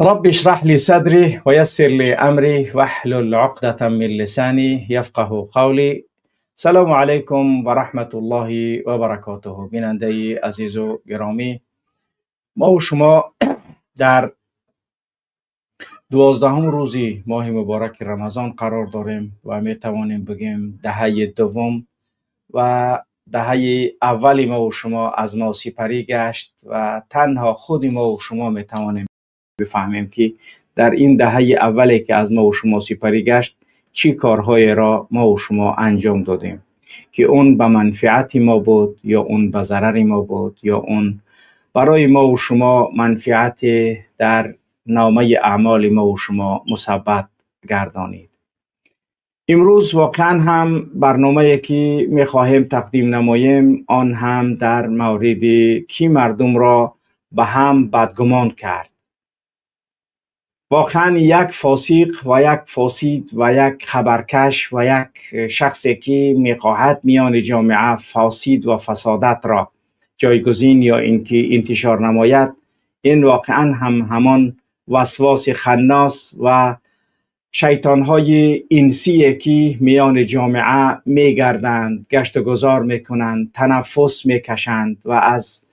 رب اشرح لي صدري ويسر لي أمري واحلل عقدة من لساني يفقه قولي. سلام علیکم و رحمت الله و برکاته. بیننده عزیز و گرامی، ما و شما در 12 روزی ماه مبارک رمضان قرار داریم و می توانیم بگیم دهه دوم و دهه اول ما و شما از ما سپری گشت و تنها خود ما و شما می توانیم بفهمیم که در این دهه اولی که از ما و شما سپری گشت چی کارهای را ما و شما انجام دادیم که اون به منفعت ما بود یا اون به ضرر ما بود یا اون برای ما و شما منفعت در نامه اعمال ما و شما مثبت گردانید. امروز واقعا هم برنامه که میخواهیم تقدیم نماییم آن هم در مورد کی مردم را به هم بدگمان کرد. واقعا یک فاسق و یک فاسد و یک خبرکش و یک شخصی که میخواهد میان جامعه فاسد و فسادت را جایگزین یا اینکه انتشار نماید، این واقعا هم همان وسواس خناس و شیطانهای انسی که میان جامعه میگردند، گشت و گذار میکنند، تنفس میکشند و از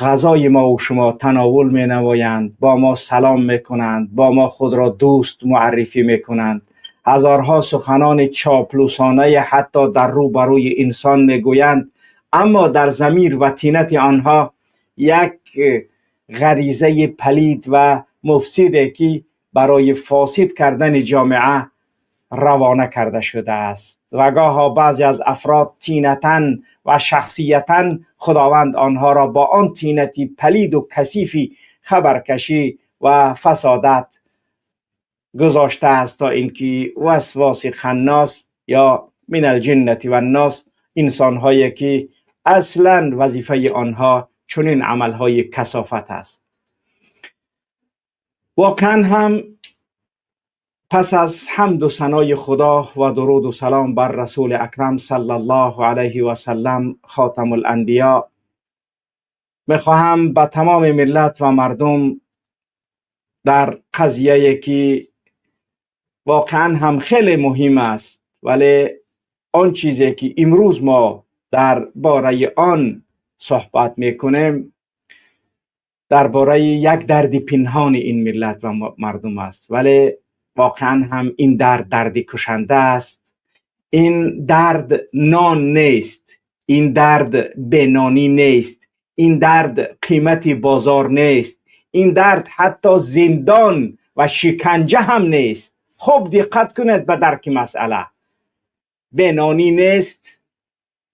غذای ما و شما تناول می نمایند، با ما سلام میکنند، با ما خود را دوست معرفی میکنند، هزارها سخنان چاپلوسانه حتی در روبروی انسان میگویند، اما در ضمیر و طینت آنها یک غریزه پلید و مفسده که برای فاسد کردن جامعه روانه کرده شده است. و گاها بعضی از افراد طینتاً و شخصیتاً خداوند آنها را با آن طینتی پلید و کثیفی خبرکشی و فسادت گذاشته است تا اینکه وسواس خناس یا من الجنة و الناس، انسانهایی که اصلاً وظیفه آنها چنین عملهای کثافت است. واقعا هم پس از حمد و ثنای خدا و درود و سلام بر رسول اکرم صلی الله علیه و سلم خاتم الانبیا، میخواهم به تمام ملت و مردم در قضیه که واقعا هم خیلی مهم است، ولی آن چیزی که امروز ما در باره آن صحبت میکنیم درباره یک درد پنهان این ملت و مردم است، ولی واقعا هم این درد درد کشنده است. این درد نان نیست، این درد بینانی نیست، این درد قیمت بازار نیست، این درد حتی زندان و شکنجه هم نیست. خوب دقت کنید به درک مسئله. بینانی نیست،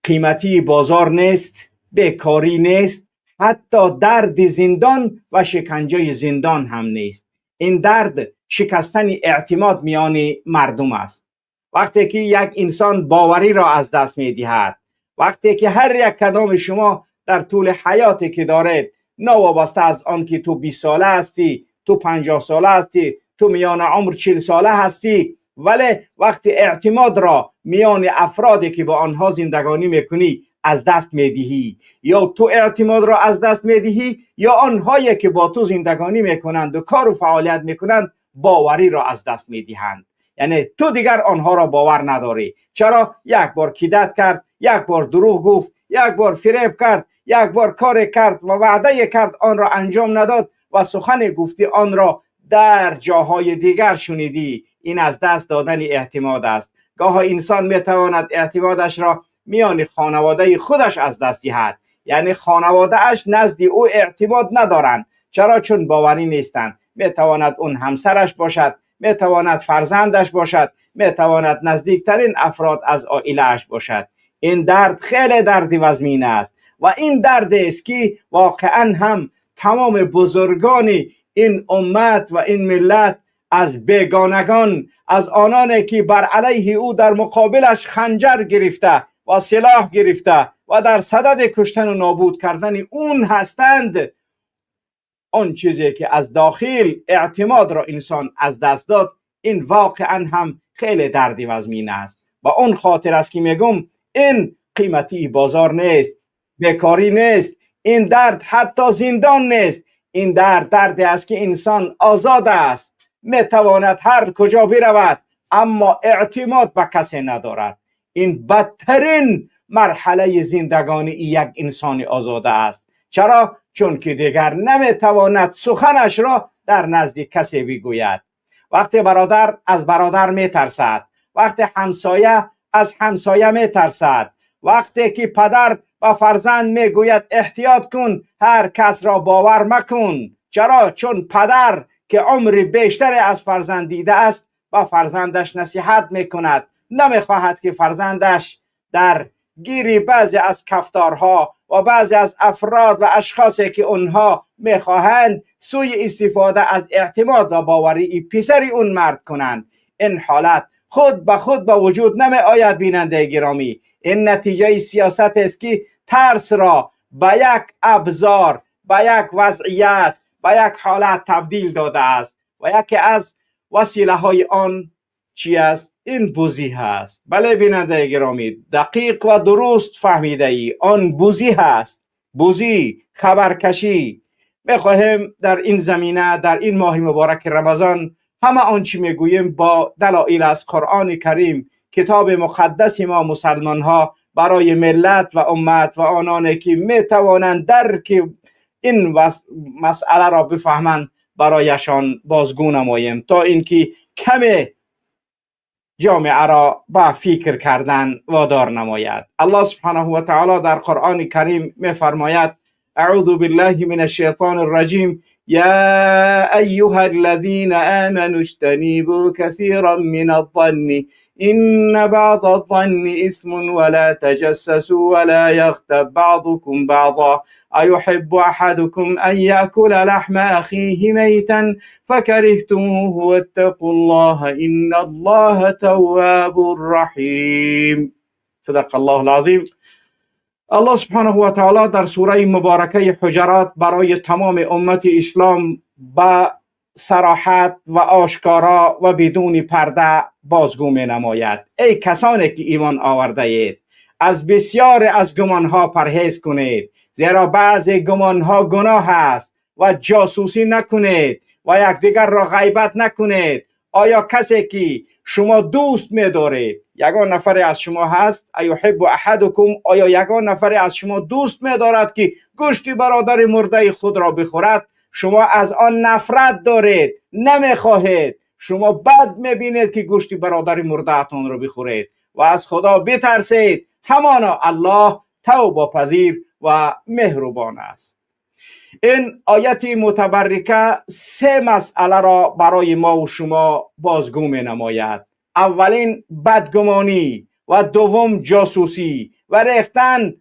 قیمتی بازار نیست، بیکاری نیست، حتی درد زندان و شکنجه زندان هم نیست. این درد شکستن اعتماد میان مردم است. وقتی که یک انسان باوری را از دست میدهد، وقتی که هر یک کدام شما در طول حیاتی که دارید، نوابسته از آن که تو 20 ساله هستی، تو 50 ساله هستی، تو میان عمر 40 ساله هستی، ولی وقتی اعتماد را میان افرادی که با آنها زندگانی میکنی از دست میدهی، یا تو اعتماد را از دست میدهی یا آنهایی که با تو زندگانی میکنند و کار و فعالیت میکنند باوری را از دست میدهند. یعنی تو دیگر آنها را باور نداری. چرا؟ یک بار کیدت کرد، یک بار دروغ گفت، یک بار فریب کرد، یک بار کار کرد و وعده کرد آن را انجام نداد و سخن گفتی آن را در جاهای دیگر شنیدی. این از دست دادن اعتماد است. گاه انسان میتواند اعتمادش را میان خانواده خودش از دست دهد، یعنی خانواده اش نزد او اعتماد ندارند. چرا؟ چون باوری نیستند. میتواند اون همسرش باشد، میتواند فرزندش باشد، میتواند نزدیکترین افراد از عائله اش باشد. این درد خیلی درد وزمین است و این درد است که واقعا هم تمام بزرگان این امت و این ملت از بیگانگان، از آنانی که بر علیه او در مقابلش خنجر گرفته و سلاح گرفته و در صدد کشتن و نابود کردن اون هستند، آن چیزی که از داخل اعتماد را انسان از دست داد، این واقعا هم خیلی دردی وزمین است. و اون خاطر است که میگم این قیمتی بازار نیست، بیکاری نیست، این درد حتی زندان نیست، این درد دردی است که انسان آزاد است، میتواند هر کجا برود، اما اعتماد به کسی ندارد. این بدترین مرحله زندگانی یک انسان آزاده است. چرا؟ چون که دیگر نمیتواند سخنش را در نزد کسی بگوید. وقتی برادر از برادر میترسد، وقتی همسایه از همسایه میترسد، وقتی که پدر و فرزند میگوید احتیاط کن، هر کس را باور مکن. چرا؟ چون پدر که عمر بیشتر از فرزند دیده است و فرزندش نصیحت میکند، نمیخواهد که فرزندش در گیری بعضی از کفتارها و بعضی از افراد و اشخاصی که اونها میخواهند سوی استفاده از اعتماد و باوری پسر اون مرد کنند. این حالت خود به خود به وجود نمی آید بیننده گرامی. این نتیجه سیاست است که ترس را به یک ابزار، به یک وضعیت، به یک حالت تبدیل داده است و یکی از وسیله های آن چی است؟ این بوزی هست. بله بیننده گرامی، دقیق و درست فهمیده ای، آن بوزی هست. بوزی، خبرکشی. میخواهیم در این زمینه، در این ماه مبارک رمضان، همه آنچه میگوییم با دلایل از قرآن کریم، کتاب مقدس ما مسلمان ها، برای ملت و امت و آنانی که میتوانند درک این مسئله را بفهمند برایشان بازگو نماییم تا اینکه کم جامعه را با فکر کردن وادار نماید. الله سبحانه و تعالی در قرآن کریم میفرماید: اعوذ بالله من الشیطان الرجیم، یا ایها الذین آمنوا اجتنبوا کثیرا من الظن ان بعض الظن اثم ولا تجسسوا ولا یغتب بعضکم بعضا ایحب احدکم ان یأکل لحم اخیه میتا فکرهتموه واتقوا الله ان الله تواب رحیم. صدق الله العظیم. الله سبحانه و تعالی در سوره مبارکه حجرات برای تمام امت اسلام با صراحت و آشکارا و بدون پرده بازگو می نماید: ای کسانی که ایمان آورده اید، از بسیار از گمانها پرهیز کنید، زیرا بعض گمانها گناه است، و جاسوسی نکنید و یکدیگر را غیبت نکنید. آیا کسی که شما دوست می‌دارید، یگان نفر از شما هست، ایحب احدکم، آیا یگان نفر از شما دوست می‌دارد که گوشت برادر مرده خود را بخورد؟ شما از آن نفرت دارید، نمی‌خواهید، شما بد می‌بینید که گوشت برادر مرده‌تان را بخورید، و از خدا بترسید، همانا الله توبه پذیر و مهربان است. این آیت متبرکه سه مسئله را برای ما و شما بازگو می نماید. اولین بدگمانی، و دوم جاسوسی و ریختن،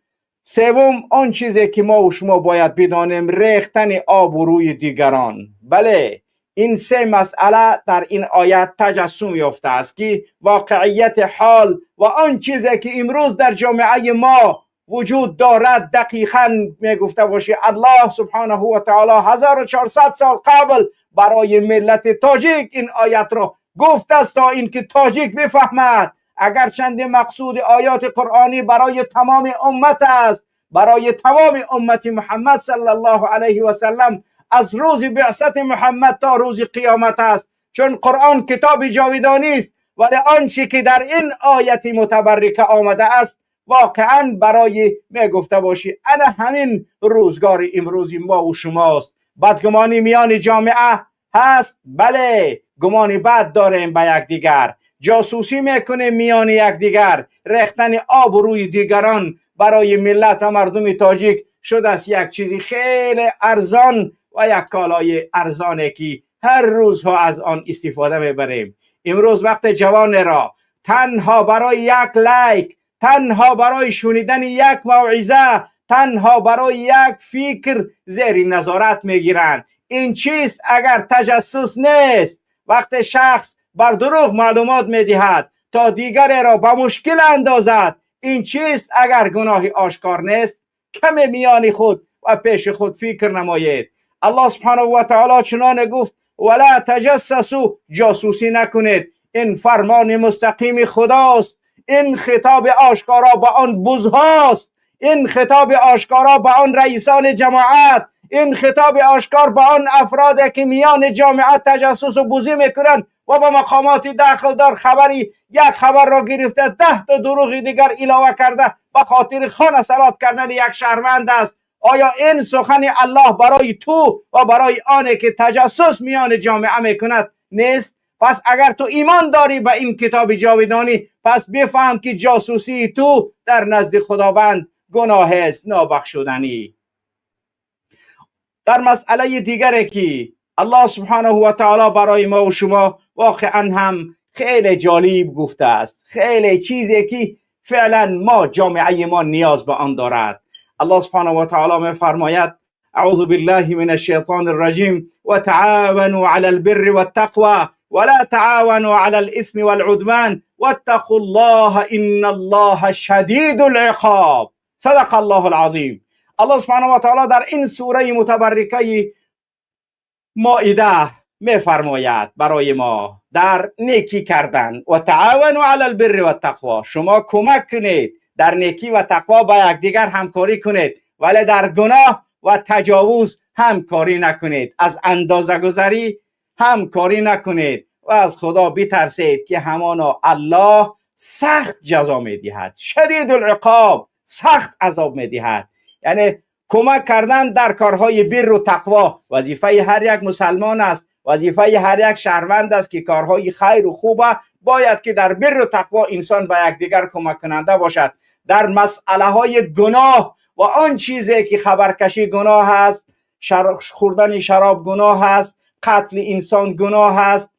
سوم آن چیزی که ما و شما باید بدانیم، ریختن آب و روی دیگران. بله، این سه مسئله در این آیت تجسم یافته است که واقعیت حال و آن چیزی که امروز در جامعه ما وجود دارد دقیقاً می گفته باشی الله سبحانه و تعالی 1400 سال قبل برای ملت تاجیک این آیت را گفت است تا اینکه تاجیک بفهمد. اگر چند مقصود آیات قرآنی برای تمام امت است، برای تمام امت محمد صلی الله علیه و سلم از روز بعثت محمد تا روز قیامت است، چون قرآن کتاب جاودانی است. ولی آنچه که در این آیت متبرکه آمده است واقعا برای می گفته باشی انا همین روزگار امروزی ما و شماست. بدگمانی میان جامعه هست، بله، گمان بد داریم به یکدیگر، جاسوسی میکنیم میان یکدیگر، ریختن آب روی دیگران برای ملت و مردم تاجیک شده است یک چیزی خیلی ارزان و یک کالای ارزانه که هر روزها از آن استفاده میبریم. امروز وقت جوان را تنها برای یک لایک، تنها برای شنیدن یک موعظه، تنها برای یک فکر زیر نظارت میگیرند. این چیست اگر تجسس نیست؟ وقت شخص بر دروغ معلومات میدهد تا دیگر را به مشکل اندازد، این چیست اگر گناه آشکار نیست؟ کم میان خود و پیش خود فکر نمایید. الله سبحانه و تعالی چنان گفت: ولا تجسسوا، جاسوسی نکنید. این فرمان مستقیم خداست، این خطاب آشکارا به آن بزهاست، این خطاب آشکارا به آن رئیسان جماعت، این خطاب آشکار به آن افرادی که میان جامعه تجسس و بوزی میکنند و با مقامات دخلدار خبری یک خبر را گرفته 10 تا دروغ دیگر علاوه کرده به خاطر خانه سلات کردن یک شهروند است. آیا این سخن الله برای تو و برای آنی که تجسس میان جامعه میکند نیست؟ پس اگر تو ایمان داری به این کتاب جاودانی، پس بفهم که جاسوسی تو در نزد خداوند گناه است نابخشودنی. در مسئله دیگری که الله سبحانه و تعالی برای ما و شما واقعا هم خیلی جالب گفته است، خیلی چیزی که فعلا ما جامعه ما نیاز به آن دارد. الله سبحانه و تعالی می فرماید: اعوذ بالله من الشیطان الرجیم و تعاونوا علی البر والتقوى ولا تعاونوا علی الاثم والعدوان واتقوا الله ان الله شدید العقاب. صدق الله العظیم. الله سبحانه و تعالی در این سوره متبرکه مائده می فرماید برای ما در نیکی کردن و تعاونوا علی البر والتقوا، شما کمک کنید در نیکی و تقوا با یکدیگر همکاری کنید، ولی در گناه و تجاوز همکاری نکنید، از اندازه گذری همکاری نکنید و از خدا بترسید که همانا الله سخت جزا میدهد، شدید العقاب، سخت عذاب میدهد. یعنی کمک کردن در کارهای بر و تقوا وظیفه هر یک مسلمان است، وظیفه هر یک شهروند است که کارهای خیر و خوب باید که در بر و تقوا انسان به یکدیگر کمک کننده باشد. در مسئله های گناه و آن چیزی که خبرکشی گناه است، خوردن شراب گناه است، قتل انسان گناه است،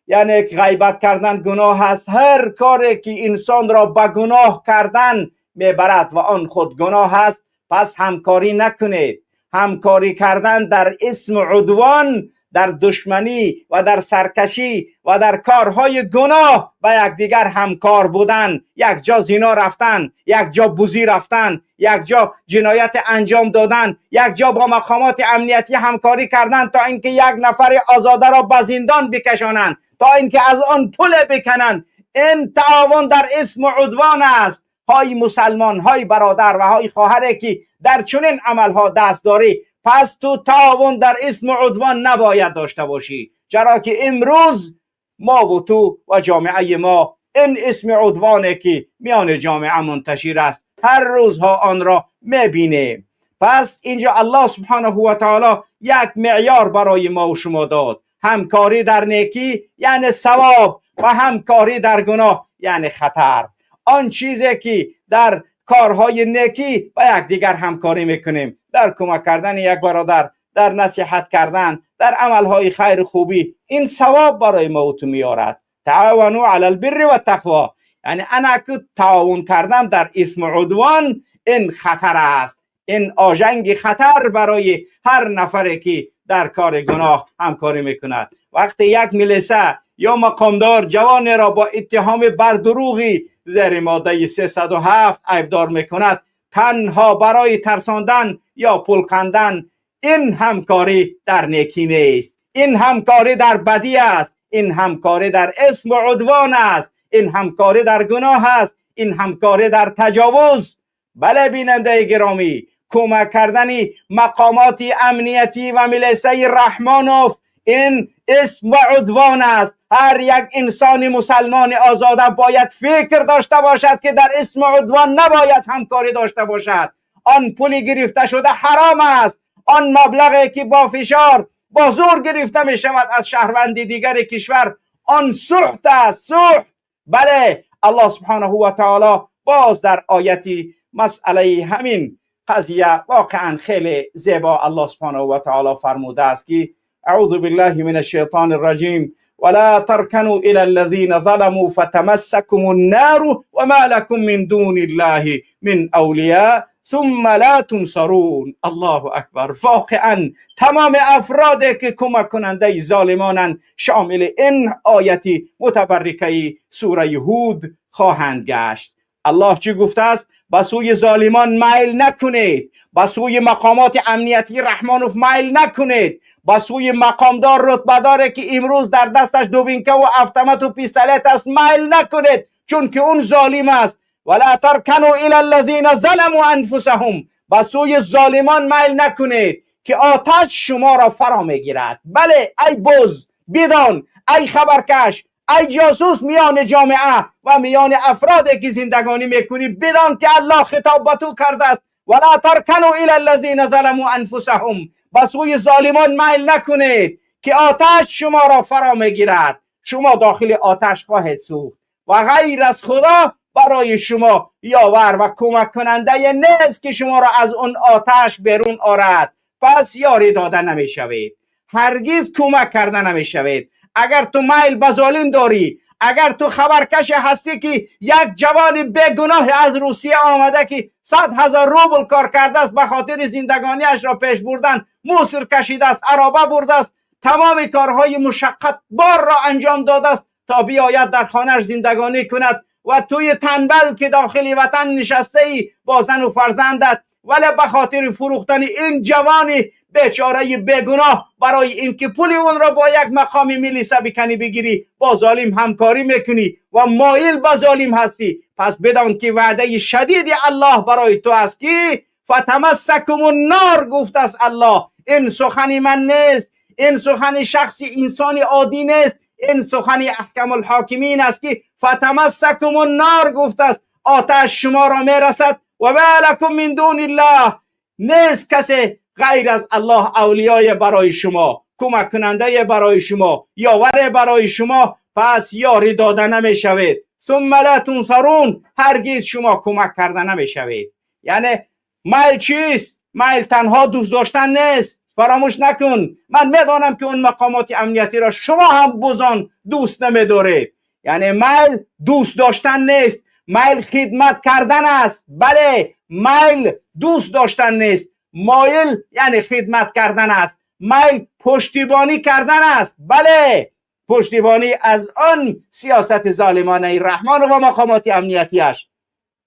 یعنی غیبت کردن گناه است، هر کاری که انسان را به گناه کردن میبرد و آن خود گناه است، پس همکاری نکنید. همکاری کردن در اسم عدوان، در دشمنی و در سرکشی و در کارهای گناه با یکدیگر همکار بودن، یک جا زنا رفتن، یک جا بوزی رفتن، یک جا جنایت انجام دادن، یک جا با مقامات امنیتی همکاری کردن تا اینکه یک نفر آزاده را به زندان بکشانند، تا اینکه از آن پول بکنند، این تعاون در اسم عدوان است. های مسلمان، های برادر و های خواهر که در چنین عملها دست داری، پس تو تعاون در اسم عدوان نباید داشته باشی، چرا که امروز ما و تو و جامعه ما این اسم عدوانه که میان جامعه منتشر است، هر روزها آن را میبینیم. پس اینجا الله سبحانه و تعالی یک معیار برای ما و شما داد: همکاری در نیکی یعنی ثواب و همکاری در گناه یعنی خطر. آن چیزی که در کارهای نیکی با یکدیگر همکاری میکنیم، در کمک کردن یک برادر، در نصیحت کردن، در عملهای خیر خوبی، این ثواب برای ما و تو میارد. تعاونوا علی البر و التقوا، یعنی انا که تعاون کردن در اسم عدوان این خطر است، این آژنگ خطر برای هر نفری که در کار گناه همکاری میکند. وقتی یک میلیسه یا مقامدار جوان را با اتهام بردروغی زیر ماده 307 عیبدار میکند، تنها برای ترساندن یا پول کندن، این همکاری در نیکی نیست، این همکاری در بدی است، این همکاری در اسم و عدوان است، این همکاری در گناه است، این همکاری در تجاوز. بله بیننده گرامی، کمک کردن مقامات امنیتی و میلیسه رحمانوف این اسم و عدوان است. هر یک انسان مسلمان آزاده باید فکر داشته باشد که در اسم عدوان نباید همکاری داشته باشد. آن پولی گرفته شده حرام است، آن مبلغی که با فشار با زور گرفته می شود از شهروند دیگر کشور، آن سحت است، سحت. بله الله سبحانه و تعالی باز در آیتی مسئله همین قضیه واقعا خیلی زیبا الله سبحانه و تعالی فرموده است که اعوذ بالله من الشیطان الرجیم ولا ترکنوا الى الذين ظلموا فتمسكم النار وما لكم من دون الله من اولیاء ثم لا تنصرون. الله اکبر. واقعا تمام افرادی که کمک کننده ظالمانند شامل این آیت متبرکه سوره هود خواهند گشت. الله چی گفته است؟ به سوی ظالمان میل نکنید، به سوی مقامات امنیتی رحمانوف میل نکنید، به سوی مقامدار رتبه‌دار که امروز در دستش دوبینکه و افتمت و پیستلت است میل نکنید، چون که اون ظالم است. ولا ترکنوا الی الذین ظلموا انفسهم، به سوی ظالمان میل نکنید که آتش شما را فرا میگیرد. بله ای بز بدان، ای خبرکش، ای جاسوس میان جامعه و میان افرادی که زندگانی میکنی، بدان که الله خطاب با تو کرده است. ولا ترکنوا الی الذین ظلموا انفسهم، به سوی ظالمان میل نکنید که آتش شما را فرا میگیرد، شما داخل آتش خواهید سوخت و غیر از خدا برای شما یاور و کمک کننده نیست که شما را از اون آتش بیرون آرد. پس یاری داده نمیشوید، هرگز کمک کرده نمیشوید. اگر تو میل به ظالم داری، اگر تو خبرکش هستی که یک جوان بیگناه از روسیه آمده که 100,000 روبل کار کرده است، به خاطر زندگانیش را پیش بردن موسر کشیده است، عرابه برده است، تمام کارهای مشقت بار را انجام داده است تا بیاید در خانهش زندگانی کند، و توی تنبل که داخل وطن نشسته ای با زن و فرزندت، ولی به خاطر فروختن این جوان بیچاره بیگناه برای اینکه پول اون را با یک مقام میلیسه بکنی بگیری، با ظالم همکاری میکنی و مایل به ظالم هستی، پس بدان که وعده شدید الله برای تو است که فتمسکم النار گفت است الله. این سخن من نیست، این سخن شخصی انسان عادی نیست، این سخن احکم الحاکمین است که فتمسکم النار گفت است، آتش شما را میرسد. و ما لکم من دون الله، نیست کسی غیر از الله اولیای برای شما، کمک کننده برای شما، یاور برای شما، پس یاری داده نمیشوید. ثم لا تنصرون، هرگز شما کمک کرده نمیشوید. یعنی میل چیست؟ میل تنها دوست داشتن نیست. فراموش نکن، من میدانم که اون مقامات امنیتی را شما هم بزان دوست نمیدارید. یعنی میل دوست داشتن نیست، میل خدمت کردن است. بله، میل دوست داشتن نیست، مایل یعنی خدمت کردن است، میل پشتیبانی کردن است. بله، پشتیبانی از آن سیاست ظالمانه رحمان و مقامات امنیتیش،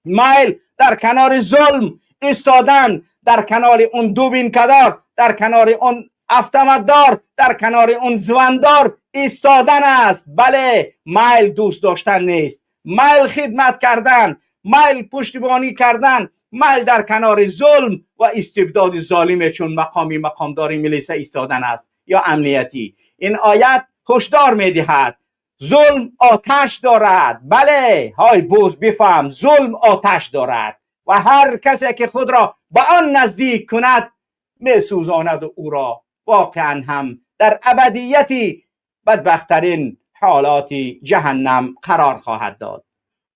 میل در کنار ظلم ایستادن، در کنار اون دوبینکدار، در کنار اون افتمدار، در کنار اون زواندار ایستادن است. بله، میل دوست داشتن نیست، میل خدمت کردن، میل پشتیبانی کردن، میل در کنار ظلم و استبداد ظالم چون مقامی مقامداری میلیسه ایستادن است یا امنیتی. این آیت هشدار میدهد ظلم آتش دارد. بله، های بوز بفهم، ظلم آتش دارد و هر کسی که خود را به آن نزدیک کند میسوزاند و او را واقعا هم در ابدیتی بدبخترین حالات جهنم قرار خواهد داد.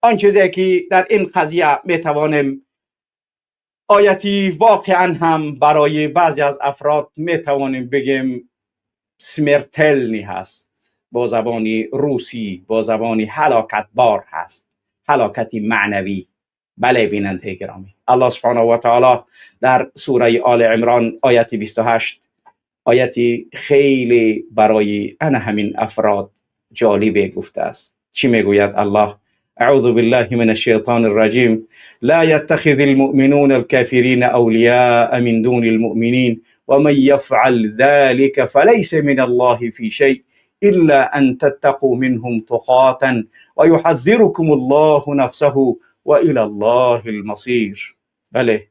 آن چیزی که در این قضیه میتوانیم آیتی واقعا هم برای بعضی از افراد میتوانیم بگیم سمرتلنی هست، با زبان روسی، با زبان هلاکت بار هست، هلاکتی معنوی. بله بیننده گرامی، الله سبحانه و تعالی در سوره آل عمران آیت 28 آیتی خیلی برای انا همین افراد جالب گفته است. چی میگوید الله؟ اعوذ بالله من الشیطان الرجیم. لا يتخذ المؤمنون الكافرین اولیاء من دون المؤمنین ومن يفعل ذلك فليس من الله في شيء الا ان تتقوا منهم تقاتا ويحذركم الله نفسه والى الله المصير. بله،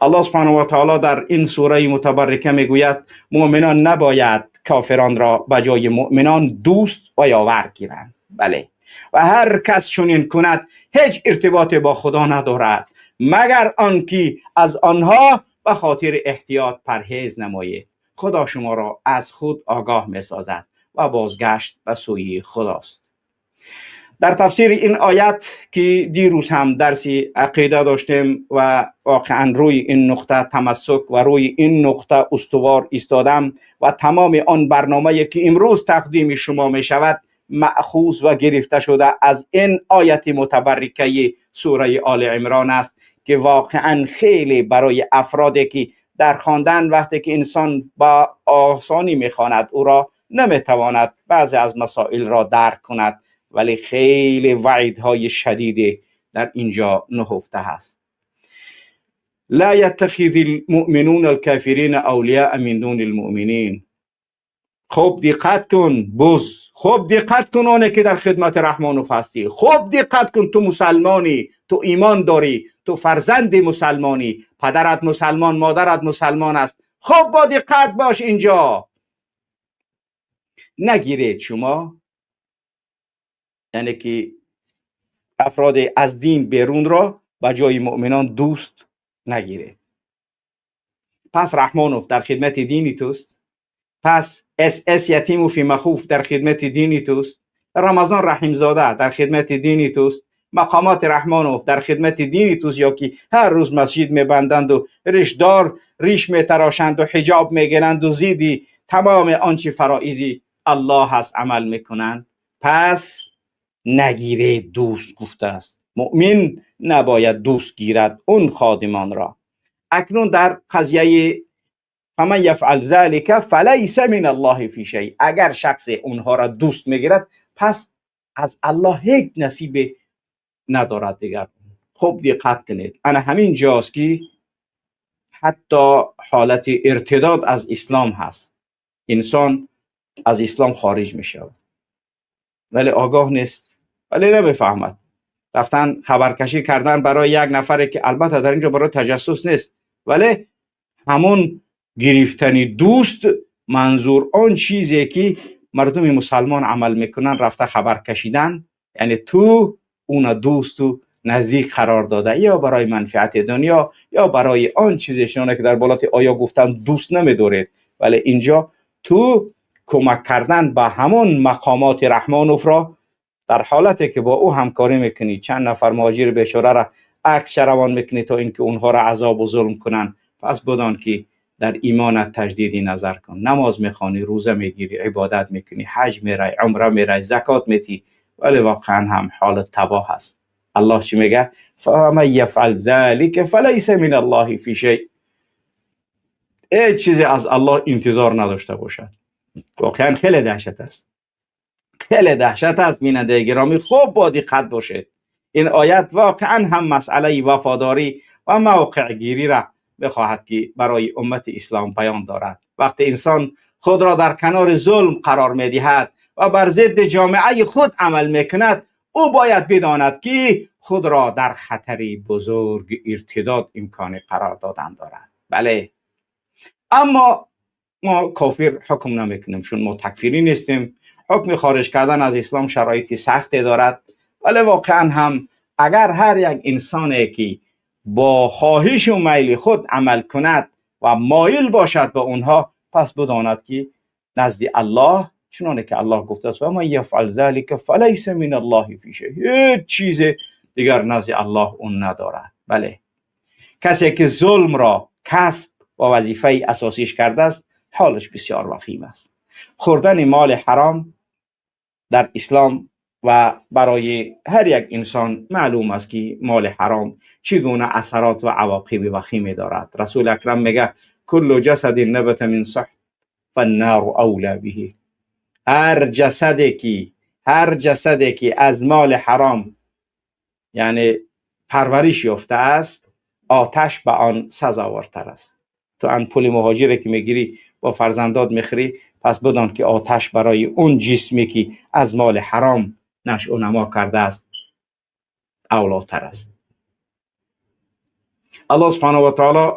الله سبحانه و تعالی در این سوره متبرکه میگوید مؤمنان نباید کافران را به جای مؤمنان دوست و یاور گیرند. بله، و هر کس چنین کند هیچ ارتباط با خدا ندارد مگر آنکه از آنها به خاطر احتیاط پرهیز نمایید. خدا شما را از خود آگاه میسازد و بازگشت به سوی خداست. در تفسیر این آیت که دیروز هم درسی عقیده داشتیم و واقعا روی این نقطه تمسک و روی این نقطه استوار ایستادم و تمام آن برنامه که امروز تقدیم شما می شود مأخوذ و گرفته شده از این آیت متبرکه سوره آل عمران است که واقعا خیلی برای افرادی که در خواندن وقتی که انسان با آسانی میخواند او را نمیتواند بعضی از مسائل را درک کند، ولی خیلی وعیدهای شدید در اینجا نهفته هست. لا یتخذ المؤمنون الكافرین اولیاء من دون المؤمنین. خوب دقت کن بز، خوب دقت کن آنه که در خدمت رحمان هستی، خوب دقت کن، تو مسلمانی، تو ایمان داری، تو فرزند مسلمانی، پدرت مسلمان، مادرت مسلمان است. خب با دقت باش، اینجا نگیرید شما، یعنی که افراد از دین بیرون را به جای مؤمنان دوست نگیرید. پس رحمانوف در خدمت دینی توست، پس اس اس یتیموف مخوف در خدمت دینی توست، رمضان رحیمزاده در خدمت دینی توست، مقامات رحمانوف در خدمت دینی توست، یا که هر روز مسجد میبندند و ریشدار ریش میتراشند و حجاب میگیرند و زیدی تمام آنچه فرائضی الله هست عمل میکنند. پس نگیرید دوست گفته است. مؤمن نباید دوست گیرد اون خادمان را. اکنون در قضیه فمن یفعل ذلک فلیس من الله فی شیء، اگر شخص اونها را دوست میگیرد پس از الله هیچ نصیب ندارد دیگر. خوب دقت کنید، انا همین جاست که حتی حالت ارتداد از اسلام هست، انسان از اسلام خارج می شود ولی آگاه نیست، ولی نمیفهمد. رفتن خبرکشی کردن برای یک نفر که البته در اینجا برای تجسس نیست، ولی همون گرفتن دوست منظور آن چیزی که مردم مسلمان عمل میکنن، رفته خبر کشیدن، یعنی تو اون دوست و نزدیک قرار داده، یا برای منفعت دنیا یا برای آن چیزشانه که در بالات آیا گفتن دوست نمیدارید، ولی اینجا تو کمک کردن به همون مقامات رحمانوف را در حالتی که با او همکاری میکنی، چند نفر مهاجر بیچاره را عکس روان میکنی تا اینکه اونها را عذاب و ظلم کنن، پس بدان که در ایمانت تجدیدی نظر کن. نماز میخوانی، روزه میگیری، عبادت میکنی، حج میری، عمره میری، زکات میتی، ولی واقعا هم حالت تباه هست. الله چی میگه؟ فمن یفعل ذلک فلیس من الله فی شیء. هیچ چیزی از الله انتظار نداشته باشد. واقعا خیلی دهشت است، خیلی دهشت است. بیننده گرامی خوب با دقت باشید. این آیت واقعا هم مسئله وفاداری و موقع گیری را بخواهد که برای امت اسلام پیام دارد. وقتی انسان خود را در کنار ظلم قرار میدهد و بر ضد جامعه خود عمل میکند، او باید بداند که خود را در خطری بزرگ ارتداد امکان قرار دادن دارد. بله، اما ما کافر حکم نمیکنیم چون ما تکفیری نیستیم. حکم خارج کردن از اسلام شرایطی سختی دارد، ولی واقعا هم اگر هر یک انسانی که با خواهش و میل خود عمل کند و مایل باشد به اونها، پس بداند که نزد الله چنانه که الله گفته است و من یفعل ذلک فلیس من الله فی شیء، هیچ چیز دیگر نزد الله اون ندارد. بله، کسی که ظلم را کسب و وظیفه اساسیش کرده است، حالش بسیار وخیم است. خوردن مال حرام در اسلام و برای هر یک انسان معلوم است که مال حرام چگونه اثرات و عواقب وخیمی دارد. رسول اکرم میگه کل جسد نبت من سحت فالنار اولی به. هر جسدی که از مال حرام یعنی پرورش یافته است، آتش به آن سزاوارتر است. تو ان پول مهاجر که میگیری با فرزندات میخری، پس بدان که آتش برای اون جسمی که از مال حرام نشو و نما کرده است اولاتر است. الله سبحانه و تعالی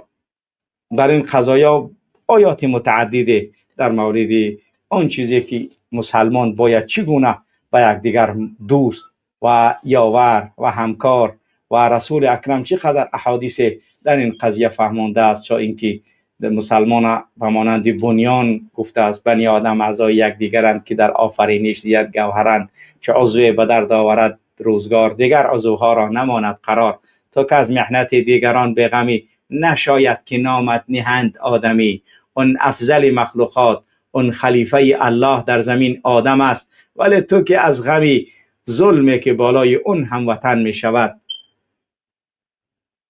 در این قضایا آیات متعدده در مورد آن چیزی که مسلمان باید چگونه با یکدیگر دوست و یاور و همکار و رسول اکرم چقدر احادیث در این قضیه فهمانده است، چون اینکه مسلمان به مانند بنیان گفته است بنی آدم اعضای یکدیگرند که در آفرینش زیاد گوهرند، چه عضو به درد آورد روزگار دیگر عضوها را نماند قرار، تا که از محنت دیگران به غمی نشاید که نامت نهند آدمی. اون افضل مخلوقات، اون خلیفه الله در زمین آدم است، ولی تو که از غمی ظلمی که بالای اون هموطن می شود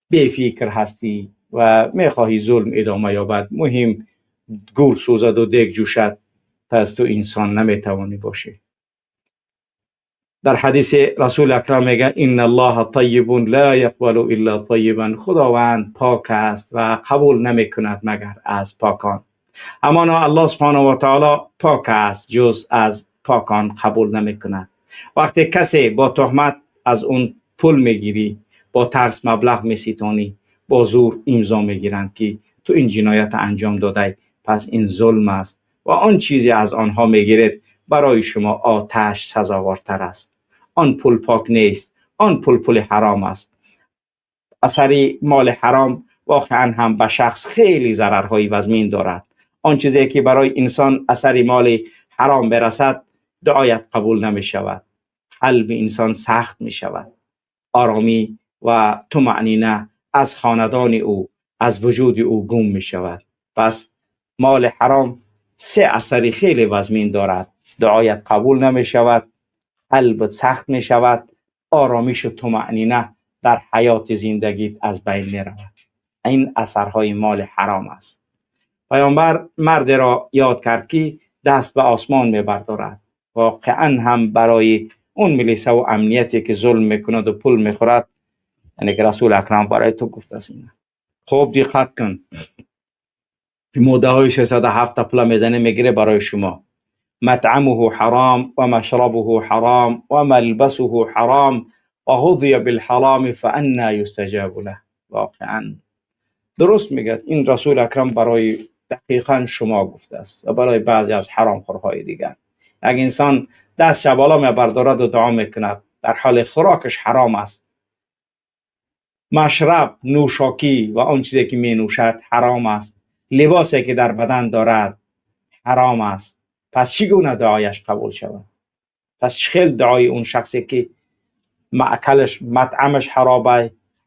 بی فکر هستی و میخواهی ظلم ادامه یابد، مهم گور سوزد و دیگ جوشد، پس تو انسان نمیتوانی باشی. در حدیث رسول اکرم میگه ان الله طیب لا یقبل الا طیبا، خداوند پاک است و قبول نمیکند مگر از پاکان. همانا الله سبحانه و تعالی پاک است، جز از پاکان قبول نمیکند. وقتی کسی با تهمت از اون پول میگیری، با ترس مبلغ میسیتانی، با زور امضا میگیرند که تو این جنایت انجام دادی، پس این ظلم است و آن چیزی از آنها میگیرید برای شما آتش سزاوارتر است. آن پول پاک نیست، آن پول پول حرام است. اثر مال حرام واقعا هم به شخص خیلی ضررهای وزمین دارد. آن چیزی که برای انسان اثر مال حرام برسد، دعایت قبول نمی شود، قلب انسان سخت می شود، آرامی و طمأنینه از خاندان او، از وجود او گم می شود. پس مال حرام سه اثر خیلی وزمین دارد: دعایت قبول نمی شود، قلبت سخت می شود، آرامش و طمأنینه در حیات زندگیت از بین می رود. این اثرهای مال حرام است. پیامبر مرد را یاد کرد که دست به آسمان می بردارد. واقعا هم برای اون میلیسه و امنیتی که ظلم میکند و پول میخورد، یعنی که رسول اکرم برای تو گفت است اینه. خوب دقت کن، ماده های 307 پول میزنه میگیره برای شما. مطعمه حرام و مشربه حرام و ملبسه حرام و غذی بالحرام فانا یستجاب له. واقعا درست میگه این رسول اکرم، برای دقیقا شما گفته است و برای بعضی از حرام خورهای دیگر. اگه انسان دست بالا می بردارد و دعا میکند، در حال خوراکش حرام است، مشرب، نوشاکی و آن چیزی که می نوشد حرام است، لباسی که در بدن دارد حرام است، پس چگونه دعایش قبول شود؟ پس خیلی دعای اون شخصی که مأکلش، مطعمش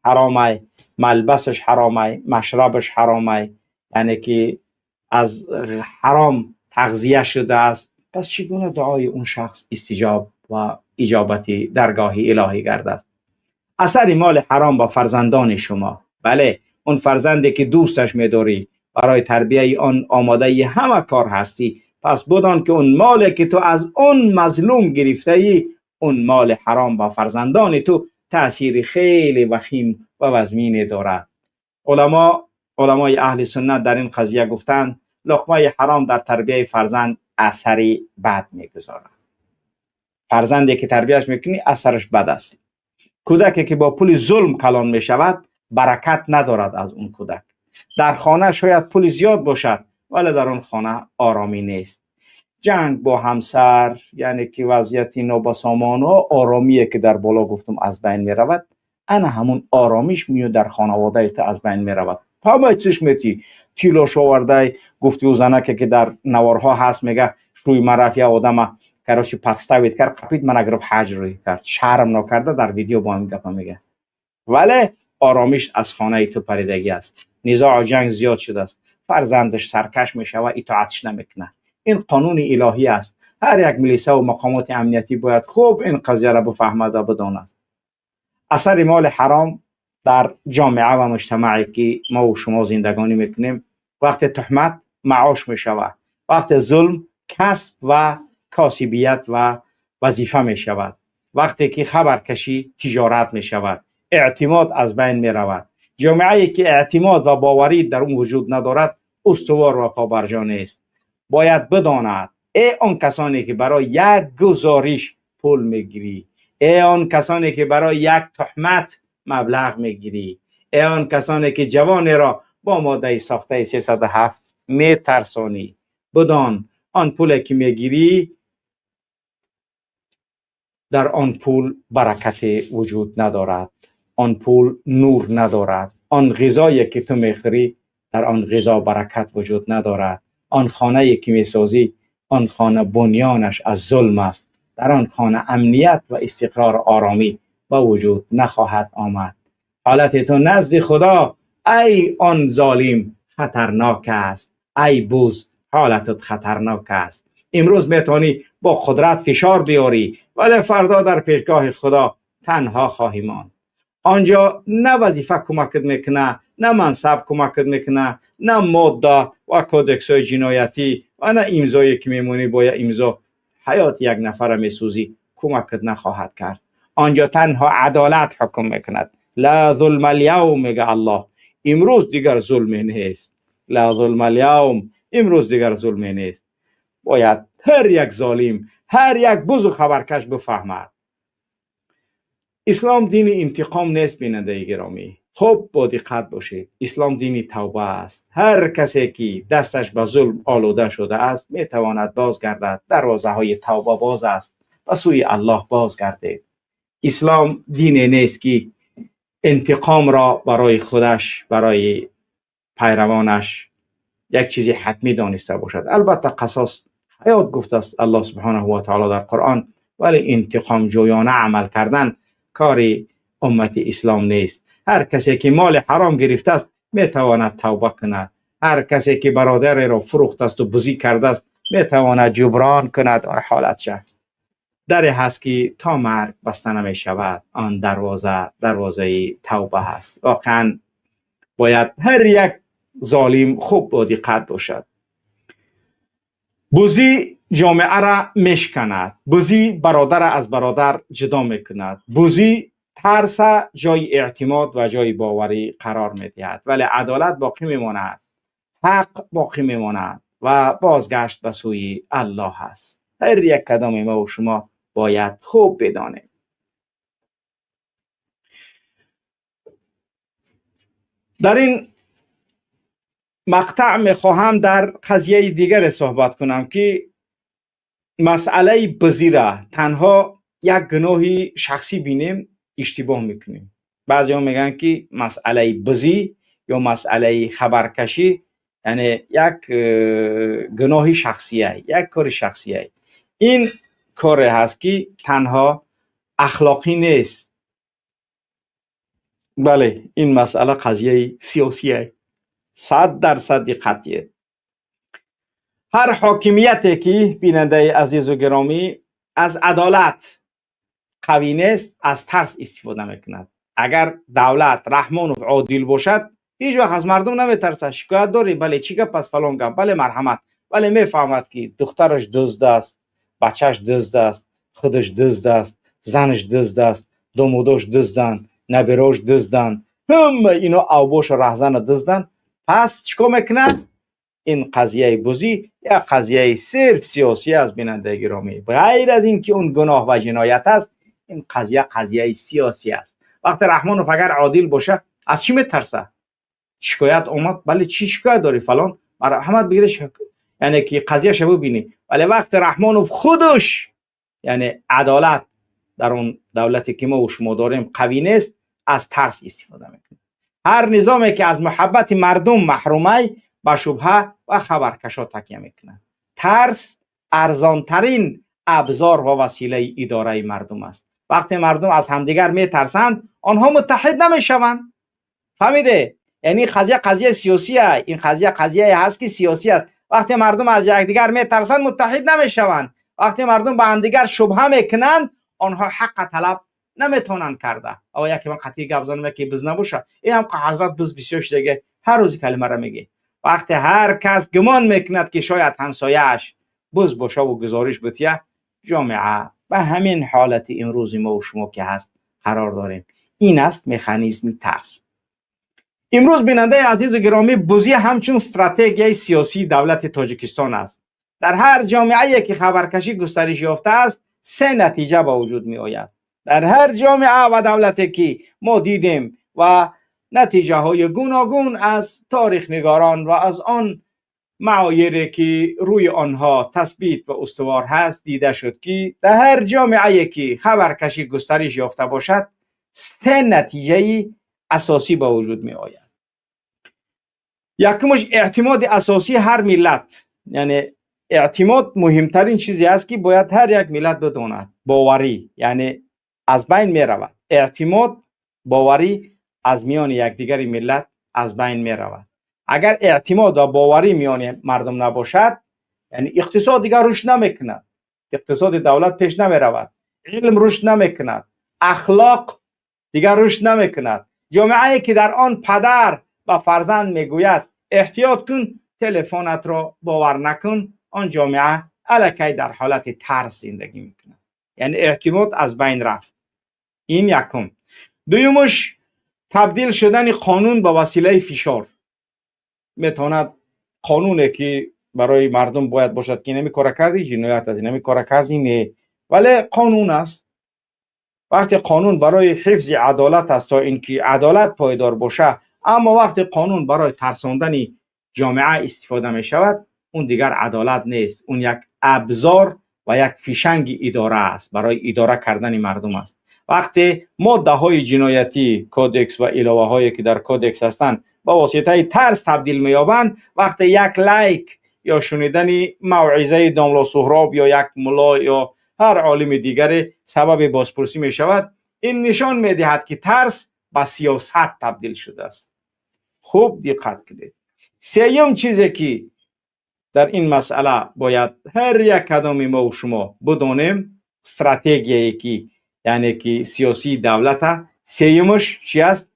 حرامه، ملبسش حرامه، مشربش حرامه، یعنی که از حرام تغذیه شده است، پس چگونه دعای اون شخص استجاب و اجابت درگاه الهی گردد؟ اثر مال حرام با فرزندان شما. بله، اون فرزندی که دوستش میداری، برای تربیه آن آماده همه کار هستی، پس بدان که اون مالی که تو از اون مظلوم گرفته ای، اون مال حرام با فرزندان تو تأثیر خیلی وخیم و وزمینی دارد. علمای اهل سنت در این قضیه گفتند لقمه حرام در تربیه فرزند اثری بد میگذارد. فرزندی که تربیهش میکنی اثرش بد است. کودکی که با پول ظلم کلان میشود برکت ندارد از اون کودک. در خانه شاید پول زیاد باشد ولی در اون خانه آرامی نیست. جنگ با همسر، یعنی که وضعیت نابسامان و آرامیه که در بالا گفتم از بین میرود، انا همون آرامیش میاد در خانواده تو از بین میرود. همه چیش میتی تیلاش آورده، گفتی او زنکه که در نوارها هست میگه روی من رفت یه آدم کراشی پستاوید کرد قپید من گرفت حج روی کرد، شرم نکرده در ویدیو با هم گپ میگه، ولی آرامیش از خانه تو پریدگی است. نزاع و جنگ زیاد شده است، فرزندش سرکش میشه و اطاعتش نمیکنه. این قانون الهی است. هر یک ملیسه و مقامات امنیتی باید خوب این قضیه را بفهمد و بداند. اثر مال حرام در جامعه و مجتمعی که ما و شما زندگانی میکنیم، وقت تهمت معاش میشود، وقت ظلم کسب و کاسبیت و وظیفه میشود، وقتی که خبرکشی تجارت میشود، اعتماد از بین میرود. جامعه که اعتماد و باوری در اون وجود ندارد استوار و پابرجا نیست. باید بداند ای آن کسانی که برای یک گزارش پول میگیری، ای آن کسانی که برای یک تهمت مبلغ میگیری، ای آن کسانی که جوانی را با ماده ساخته 307 میترسانی، بدان آن پول که میگیری در آن پول برکت وجود ندارد، آن پول نور ندارد، آن غذایی که تو میخوری در آن غذا برکت وجود ندارد، آن خانه که میسازی آن خانه بنیانش از ظلم است، در آن خانه امنیت و استقرار آرامی با وجود نخواهد آمد. حالت تو نزد خدا ای آن ظالم خطرناک است، ای بوز حالتت خطرناک است. امروز میتونی با قدرت فشار بیاری ولی فردا در پیشگاه خدا تنها خواهی ماند. آنجا نه وظیفه کمکت میکنه، نه منصب کمکت میکنه، نه ماده و کودکس های جنایتی و نه امضایی که میمونی با یه امضا حیات یک نفر میسوزی کمکت نخواهد کرد. آنجا تنها عدالت حکم میکند. لا ظلم الیوم، میگه الله، امروز دیگر ظلم نیست. لا ظلم الیوم، امروز دیگر ظلم نیست. باید هر یک ظالم، هر یک بز و خبرکش بفهمد اسلام دین انتقام نیست. بیننده گرامی، Хуб бо диққат бошед. Ислом дини тавба аст. Ҳар касе ки дасташ ба зулм олуда шудааст, метавонад бозгардад. Дарвозаҳои тавба боз аст. Ба сӯи Аллоҳ бозгардед. Ислом дине нест ки интиқомро барои худаш, барои пайравонаш як чизи ҳатмӣ дониста бошад. Албатта қасос ҳаёт гуфтааст Аллоҳ субҳонаҳу ва таъоло дар Қуръон, вале интиқомҷӯёна амал кардан кори уммати ислом нест. Ҳар касе ки моли ҳаром гирифтааст, метавонад тавба кунад. Ҳар касе ки бародареро фурӯхтасту бузӣ кардааст, метавонад ҷуброн кунад он ҳолатша. Даре ҳаст ки то марг баста намешавад. Он дарвоза дарвозаи тавба ҳаст. Воқеан бояд ҳар як золим хуб бо диққат бошад. Бузӣ ҷомеаро мешканад. Бузӣ бародарро аз бародар ҷудо мекунад. Бузӣ тарса ҷои эътимод ва ҷои боварӣ қарор медиҳад, вале адолат боқӣ мемонад, ҳақ боқӣ мемонад ва бозгашт ба сӯи Аллоҳ аст. Ҳар як кадоми мо ва шумо бояд хуб бидонем. Дар ин мақтаъ мехоҳам дар қазияи дигаре суҳбат кунам ки масъалаи бузиро танҳо як гуноҳи шахсӣ бинем, иштибоҳ мекунем. Баъзеҳо мегӯянд ки масъалаи бузӣ ё масъалаи хабаркашӣ яъне як гуноҳи шахсие, як кори шахсие. Ин коре ҳаст ки танҳо ахлоқӣ нест. Бале, ин масъала қазияи сиёсие. 100% диққат диҳед. Ҳар ҳокимияте ки, бинандаи азизу гиромӣ, аз адолат қавӣ нест, аз тарс истифода мекунад. Агар давлат Раҳмонов одил бошад, ҳеҷ вақт аз мардум наметарсад. Шикоят дорӣ? Бале, чӣ гап аст? Фалон гап. Бале, марҳамат. Вале мефаҳмад ки духтараш дузд аст, бачааш дузд аст, худаш дузд аст, занаш дузд аст, домодош дузданд, наберош дузданд, ҳама ино авбошу раҳзана дузданд. Пас чӣ кор мекунад? Ин қазияи бузӣ як қазияи сирф сиёсӣ аст, бинандаи гиромӣ. Ғайр аз ин ки он гуноҳ ва ҷиноят аст, ин қазия қазияи сиёсӣ аст. Вақте Раҳмонов агар одил боша, аз чӣ метарса? Шикоят омад, бале, чӣ шикоят дорӣ фалон? Марҳамат бигиреш, яъне ки қазияша бибинӣ. Вале вақте Раҳмонов худаш, яъне адолат дар он давлате ки мо ва шумо дорем қавӣ нест, аз тарс истифода мекунад. Ҳар низоме ки аз муҳаббати мардум маҳрумай, ба шубҳа ва хабаркашо такя мекунад. Тарс арзонтарин абзор ва василаи идораи мардум аст. Вақте мардум аз ҳамдигар метарсанд, онҳо муттаҳид намешаванд. Фаҳмиде? Яъне ин қазия қазияи сиёсия, ин қазия қазияе ҳаст ки сиёсӣ аст. Вақте мардум аз якдигар метарсанд, муттаҳид намешаванд. Вақте мардум ба ҳамдигар шубҳа мекунанд, онҳо ҳаққа талаб наметавонанд карда. О, яке ман қатъӣ гап занам, яке биз набоша. Ин ҳам ҳазрат биз бисёр шудаге, ҳар рӯзи калимаро мегӣ. Вақте ҳар кас гумон мекунад ки шояд ҳамсояаш буз бошаву гузориш бутия, ҷомеа ба ҳамин ҳолати имрӯзи мо ва шумо ки ҳаст қарор дорем. Ин аст механизми тарс. Имрӯз, бинандаи азизу гиромӣ, бузӣ ҳамчун стратегияи сиёсии давлати Тоҷикистон аст. Дар ҳар ҷомеае ки хабаркашӣ густариш ёфтааст, се натиҷа ба вуҷуд меояд. Дар ҳар ҷомеа ва давлате ки мо дидем ва натиҷаҳои гуногун аз таърихнигорон ва аз он معایری که روی آنها تثبیت و استوار هست دیده شد که در هر جامعه که خبرکشی گسترش یافته باشد، سه نتیجه اساسی به وجود می آید. یکمش اعتماد اساسی هر ملت، یعنی اعتماد مهمترین چیزی است که باید هر یک ملت بداند. باوری یعنی از بین می رود. اعتماد، باوری از میان یکدیگر ملت از بین می رود. اگر اعتماد و باوری میان مردم نباشد، یعنی اقتصاد دیگر رشد نمیکند، اقتصاد دولت پیش نمی رود، علم رشد نمیکند، اخلاق دیگر رشد نمیکند. جامعه که در آن پدر و فرزند میگوید احتیاط کن، تلفنت را باور نکن، آن جامعه الکی در حالت ترس زندگی میکند. یعنی اعتماد از بین رفت. این یکم. دویمش تبدیل شدن قانون به وسیله فشار. میتواند قانونه که برای مردم باید باشد که نمی کار کردی جنایت است، نمی کار کردی نه، ولی قانون است. وقتی قانون برای حفظ عدالت است تا اینکه عدالت پایدار باشه، اما وقتی قانون برای ترساندن جامعه استفاده می شود، اون دیگر عدالت نیست، اون یک ابزار و یک فیشنگ اداره است، برای اداره کردن مردم است. وقتی ماده های جنایتی کودکس و علاوه هایی که در کودکس هستند با واسطه ترس تبدیل می‌یابند، وقتی یک like یا شنیدن موعظه داملا سهراب یا یک ملا یا هر عالم دیگری سبب بازپرسی می شود، این نشان می دهد که ترس به سیاست تبدیل شده است. خوب دقت کنید. سیوم چیزی که در این مسئله باید هر یک کدام ما و شما بدانیم، استراتژیی که یعنی که سیاسی دولت، سیومش چی است؟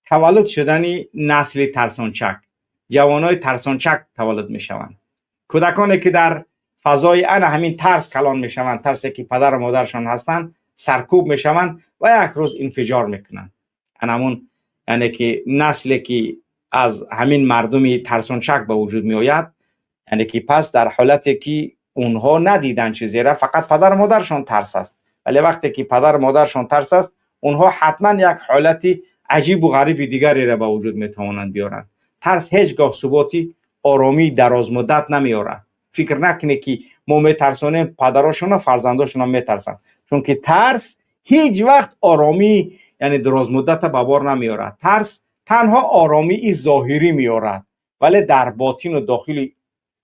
تولد شدن نسل ترسانچک. جوانای ترسانچک تولد می شوند. کودکانی که در فضای انا همین ترس کلان می شوند، ترسی که پدر و مادرشان هستند، سرکوب می شوند و یک روز انفجار میکنند. همون یعنی که نسلی که از همین مردمی ترسانچک به وجود می آید، یعنی که پس در حالتی که اونها ندیدن چیزی را، فقط پدر و مادرشان ترس است، ولی وقتی که پدر و مادرشان ترس است، اونها حتما یک حالتی عجیب و غریب دیگری را به وجود می توانند بیارند. ترس هیچگاه ثباتی آرامی دراز مدت نمیارد. فکر نکنه که ما میترسانیم پدراشون و فرزنداشون هم میترسن، چون که ترس هیچ وقت آرامی یعنی دراز مدت به بار نمیارد. ترس تنها آرامی ظاهری میارد، ولی در باطن و داخل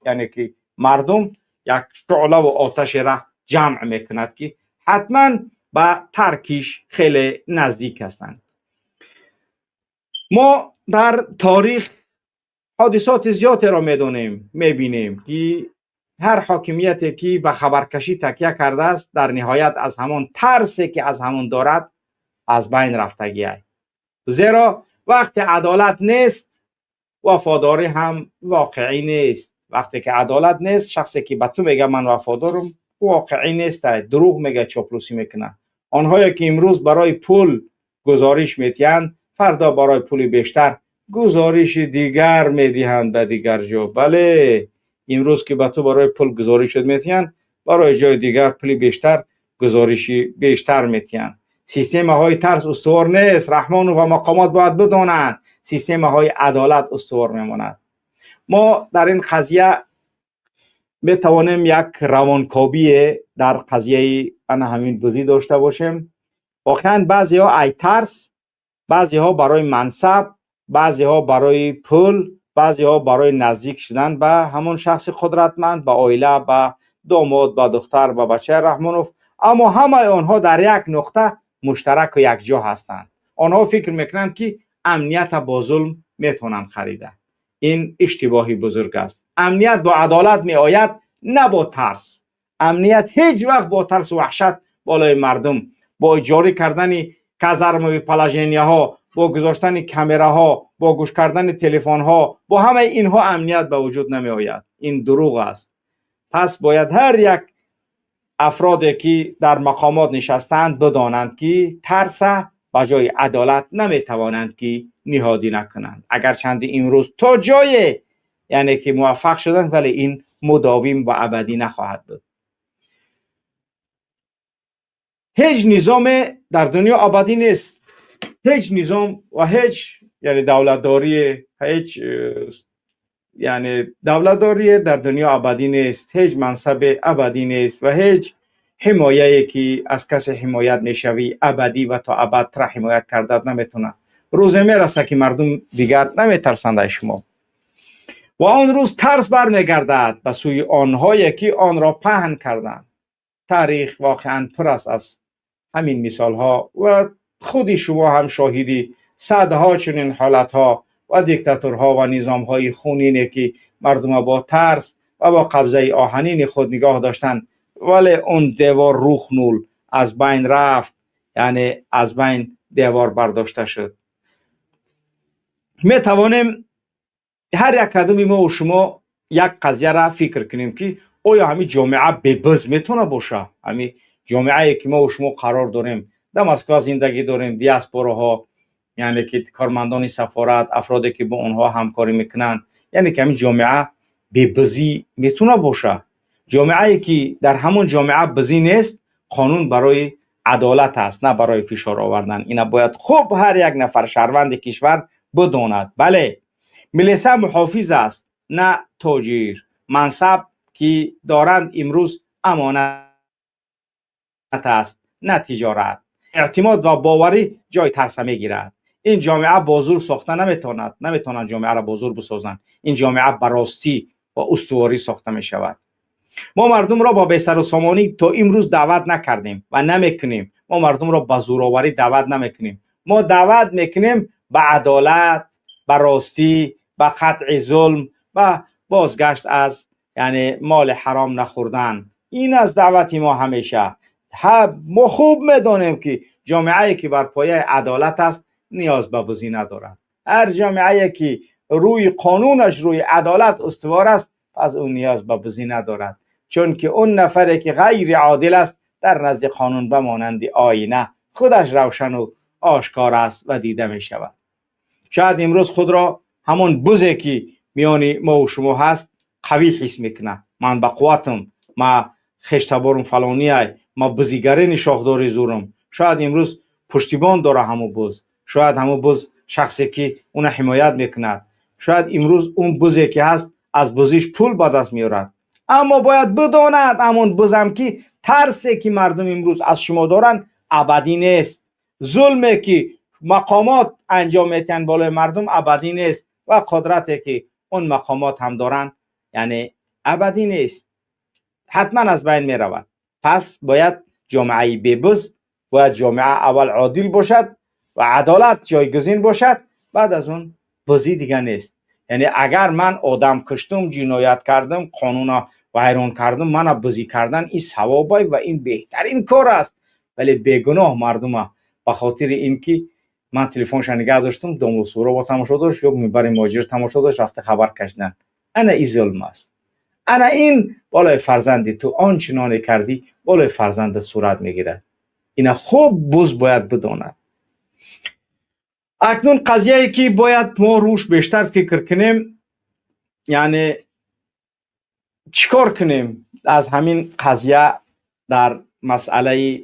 یعنی که مردم یک شعله و آتش را جمع میکند که حتما به ترکیش خیلی نزدیک هستند. ما در تاریخ حادثات زیادی را میدانیم، میبینیم که هر حاکمیتی که به خبرکشی تکیه کرده است، در نهایت از همان ترسی که از همان دارد از بین رفتگی است. زیرا وقتی عدالت نیست، وفاداری هم واقعی نیست. وقتی که عدالت نیست، شخصی که به تو میگه من وفادارم، واقعی نیست، دروغ میگه، چاپلوسی میکنه. آنهایی که امروز برای پول گزارش میتین، فردا برای پول بیشتر گزارش دیگر میدهند به دیگر جا. بله، امروز که به تو برای پول گزارش میتین، برای جای دیگر پول بیشتر گزارش بیشتر میتین. سیستم های ترس استوار نیست. رحمان و مقامات باید بدانند سیستم های عدالت استوار میماند. ما در این قضیه می توانیم یک روانکاوی در قضیه انا همین بزی داشته باشیم. واقعا بعضی ها ای ترس، بعضی ها برای منصب، بعضی ها برای پول، بعضی ها برای نزدیک شدن به همون شخص قدرتمند، به عائله، به داماد، به دختر، به بچه رحمانوف، اما همه آنها در یک نقطه مشترک و یک جا هستند. آنها فکر میکنند که امنیت با ظلم میتونن خریده. این اشتباهی بزرگ است. امنیت با عدالت می آید، نه با ترس. امنیت هیچ وقت با ترس و وحشت بالای مردم، با جاری کردن казармовые положения ها، با گذاشتن کامراها، با گوش کردن تلفن ها، با همه اینها امنیت به وجود نمی آید. این دروغ است. پس باید هر یک افرادی که در مقامات نشستند بدانند که ترس به جای عدالت نمی توانند که نهادی نکنند. اگر چند امروز تا جای یعنی که موفق شدند، ولی این مداوم و ابدی نخواهد بود. هیچ نظام در دنیا ابدی نیست. هیچ نظام و هیچ یعنی دولتداری، هیچ یعنی دولتداری در دنیا ابدی نیست. هیچ منصب ابدی نیست و هیچ حمایه‌ای که از کسی حمایت میشوی ابدی و تا ابد تر حمایت کردن نمیتونه. روز میرسه که مردم دیگر نمیترسند از شما و آن روز ترس برمیگردد به سوی آنهایی که آن را پهن کردند. تاریخ واقعا پر است از همین مثال ها و خودی شما هم شاهدی صدها چنین حالت ها و دیکتاتورها و نظام های خونینه که مردم با ترس و با قبضه آهنین خود نگاه داشتن، ولی اون دیوار روخ نول از بین رفت، یعنی از بین دیوار برداشته شد. می توانیم هر یک کدوم ما و شما یک قضیه را فکر کنیم که آیا همین جامعه ببز میتونه باشه؟ همین جامعه که ما و شما قرار داریم، در مسکو زندگی داریم، دیاسپوراها، یعنی که کارمندان سفارت، افرادی که با اونها همکاری میکنن، یعنی که همین جامعه ببزی میتونه باشه؟ جامعه که در همون جامعه بزی نیست، قانون برای عدالت است، نه برای فشار آوردن. اینا باید خوب هر یک نفر شهروند کشور بداند. بله، میلیسه محافظ است نه تاجر. منصب که دارند امروز امانت است نه تجارت. اعتماد و باوری جای ترس میگیرد. این جامعه با زور ساخته نمیتواند، نمیتوانند جامعه را با زور بسازند. این جامعه به راستی و استواری ساخته می شود. ما مردم را با بی‌سر و سامانی تا امروز دعوت نکردیم و نمیکنیم. ما مردم را به زورآوری دعوت نمیکنیم. ما دعوت میکنیم به عدالت، به راستی، به قطع ظلم و بازگشت از یعنی مال حرام نخوردن. این از دعوت ما همیشه. ما خوب میدانیم که جامعه که بر پایه عدالت است نیاز به بزی ندارد. هر جامعه که روی قانونش روی عدالت استوار است پس اون نیاز به بزی ندارد، چون که اون نفری که غیر عادل است در نزد قانون به مانند آینه خودش روشن و آشکار است و دیده می شود. شاید امروز خود را همون بزی که میان ما و شما هست قوی حس میکنه. من به قوتم، ما خویشتبارم فلانی ای، ما بزیگرین شاخداری زورم. شاید امروز پشتیبان داره همون بز، شاید همون بز شخصی که اون حمایت میکند، شاید امروز اون بزی که هست از بزیش پول به دست میارد. اما باید بداند همون بزم که ترسی که مردم امروز از شما دارن ابدی نیست. ظلمی که مقامات انجام میتن بالای مردم ابدی نیست و قدرتی که اون مقامات هم دارن یعنی ابدی نیست، حتما از بین میرود. پس باید جامعه بی‌بز، باید جامعه اول عادل باشد و عدالت جایگزین باشد، بعد از اون بزی دیگه نیست. یعنی اگر من آدم کشتم، جنایت کردم، قانون ویران کردم، من بزی کردن این ثوابه و این بهترین کار است. ولی بیگناه مردم به خاطر اینکه من تلفنش نگه داشتم، دامو سورا با تماشا داشت یا منبر ماجر تماشا داشت، رفته خبر کشیدن، انا این ظلم است. انا این بالای فرزندی تو آنچنانی کردی بالای فرزند صورت میگیرد. اینا خوب بز باید بداند. اکنون قضیه که باید ما روش بیشتر فکر کنیم، یعنی چیکار کنیم از همین قضیه در مسئله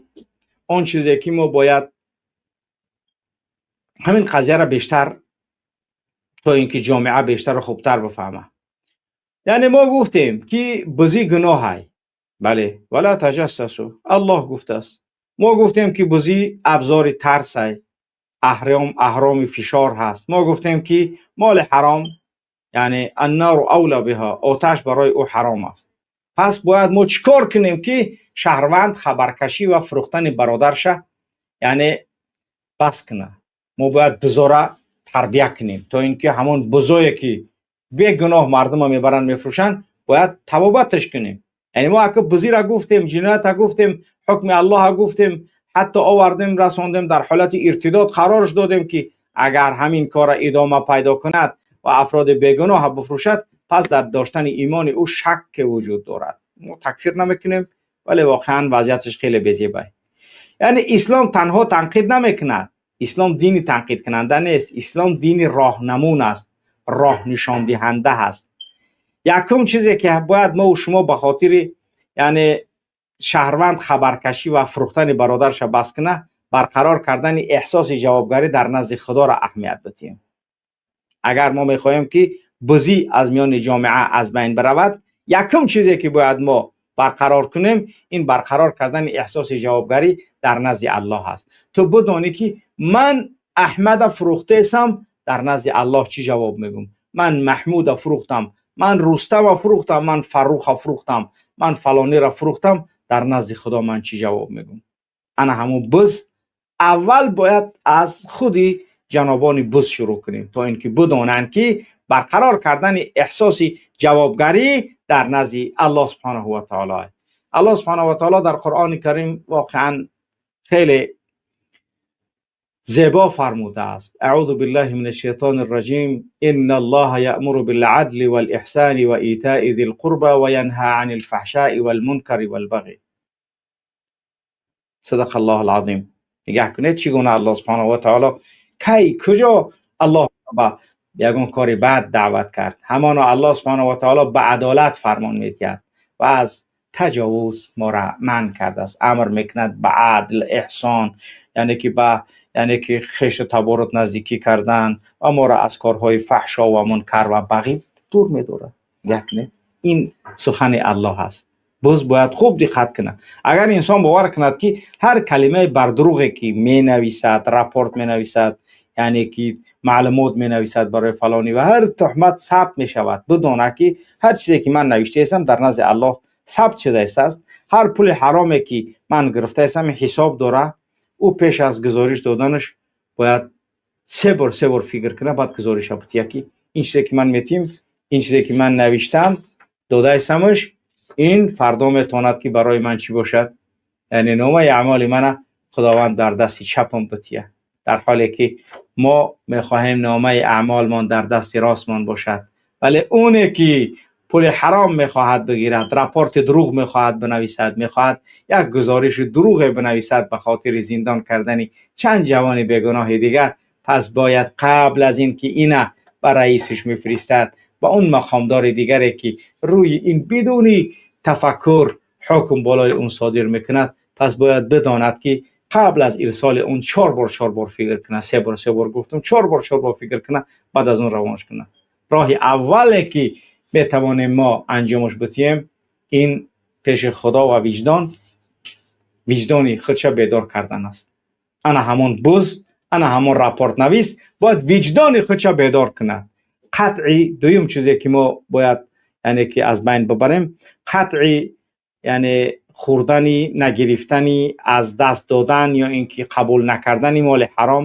آن چیزی که ما باید همین قضیه را بیشتر تا اینکه جامعه بیشتر و خوبتر بفهمه. یعنی ما گفتیم که بزی گناه های، بله، ولا تجسسوا، الله گفته است. ما گفتیم که بزی ابزار ترس های، اهرام فشار هست. ما گفتیم که مال حرام یعنی النار اولا بها، آتش برای او حرام است. پس باید ما چیکار کنیم که شهروند خبرکشی و فروختن برادرش یعنی بس کنه؟ ما باید بزاره تربیه کنیم تا اینکه همون بزایی که بی گناه مردم میبرن میفروشن باید تبابتش کنیم. یعنی ما اگه بزی را گفتیم، جنایت را گفتیم، حکم الله را گفتیم، حتی آوردیم رساندیم در حالت ارتداد قرارش دادیم که اگر همین کار ادامه پیدا کند و افراد بیگناه بفروشد پس در داشتن ایمان او شک وجود دارد. ما تکفیر نمیکنیم ولی واقعا وضعیتش خیلی بی‌زیبه. یعنی اسلام تنها تنقید نمیکند، اسلام دینی تنقید کننده نیست، اسلام دینی راهنمون است، راه نشان دهنده است. یکم چیزی که باید ما و شما به خاطر یعنی شهروند خبرکشی و فروختن برادرش بس کنه، برقرار کردن احساس جوابگری در نزد خدا را اهمیت بدیم. اگر ما میخواهیم که بزی از میان جامعه از بین برود، یکم چیزی که باید ما برقرار کنیم این برقرار کردن احساس جوابگری در نزد الله است. تو بدانی که من احمد فروخته سم، در نزد الله چی جواب میگم؟ من محمود فروختم، من رستم فروختم، من فرخ فروختم، من فلانی را فروختم، در نزد خدا من چی جواب میگم؟ انا همون بز اول باید از خودی جنابان بز شروع کنیم تا اینکه بدانند که برقرار کردن احساس جوابگری در نزد الله سبحانه و تعالی. الله سبحانه و تعالی در قرآن کریم واقعا خیلی زیبا فرموده است. اعوذ بالله من الشیطان الرجیم، ان الله یأمر بالعدل والإحسان وإیتاء ذی القربى وینهى عن الفحشاء والمنکر والبغی. صدق الله العظیم. نگاه کنید چگونه الله سبحانه و تعالی کی کجا الله به یگان کاری بد دعوت کرد. همانا الله سبحانه و تعالی به عدالت فرمان میدهد و از таҷовуз моро манъ кардааст. Амр мекунад ба адл, эҳсон, яъне ки ба яъне ки хешу таборат наздикӣ кардан ва моро аз корҳои фаҳшо ва мункар ва бағӣ дур медорад. Як не, ин сухани Аллоҳ аст. Боз бояд хуб диққат кунад. Агар инсон бовар кунад, ки ҳар калимаи бардурӯғе ки менависад, рапорт менависад, яъне ки маълумот менависад барои фалонӣ ва ҳар туҳмат сабт мешавад, бидонад, ки ҳар чизе ки ман навиштаестам, дар назди Аллоҳ сабт шудааст. Ҳар пули ҳароме ки ман гирифтаестам, ҳисоб дора. Ӯ пеш аз гузориш доданаш бояд се бор фикр кунад, баъд гузориша бутия, ки ин чизе ки ман метим, ин чизе ки ман навиштам, додаистамаш, ин фардо метавонад, ки барои ман чӣ бошад, яъне номаи аъмоли мана Худованд дар дасти чапам бутия, дар ҳоле ки мо мехоҳем номаи аъмолмон дар дасти ростмон бошад. Вале оне ки пули ҳаром мехоҳад бигирад, рапорти дурӯғ мехоҳад бинависад, мехоҳад як гузориши дурӯғе бинависад ба хотири зиндон кардани чанд ҷавони бегуноҳи дигар, пас бояд қабл аз ин ки ина ба раисаш мефиристад, ба он мақомдори дигаре ки рӯи ин бидуни тафаккур ҳукм болои он содир мекунад, пас бояд бидонад, ки қабл аз ирсоли он чор бор фикр кунад. Се бор гуфтам, чор бор фикр кунад, баъд аз он равонаш кунад. Роҳи аввале ки метавонем мо анҷомаш битием, ин пеши Худо ва виҷдони худша бедор кардан аст. Ана ҳамон буз, ана ҳамон рапортнавис бояд виҷдони худша бедор кунад. Қатъи дуюм чизе ки мо бояд, яъне ки аз байн бибарем, қатъи, яъне хӯрдани, нагирифтани, аз даст додан ё ин ки қабул накардани моли ҳаром,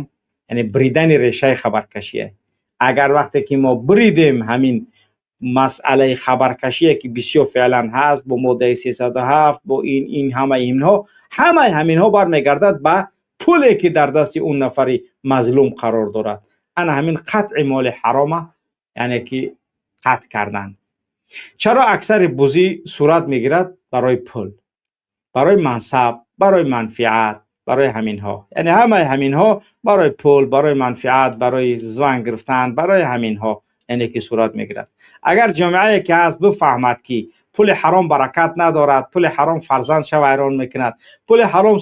яъне бридани решаи хабаркашие. Агар вақте ки мо бридем ҳамин масъалаи хабаркашие, ки бисёр феълан ҳаст, бо моддаи 307, бо ин ҳамаи инҳо, ҳамаи ҳаминҳо бармегардад ба пуле, ки дар дасти он нафари мазлум қарор дорад. Ана ҳамин қатъи моли ҳарома, яъне ки қатъ кардан. Чаро аксари бузӣ сурат мегирад? Барои пул, барои мансаб, барои манфиат, барои ҳаминҳо. Яъне ҳамаи ҳаминҳо барои пул, барои манфиат, барои зван гирифтан, барои ҳаминҳо, яъне ки сурат мегирад. Агар ҷомеае ки ҳаст бифаҳмад, ки пули ҳаром баракат надорад, пули ҳаром фарзандша вайрон мекунад, пули ҳаром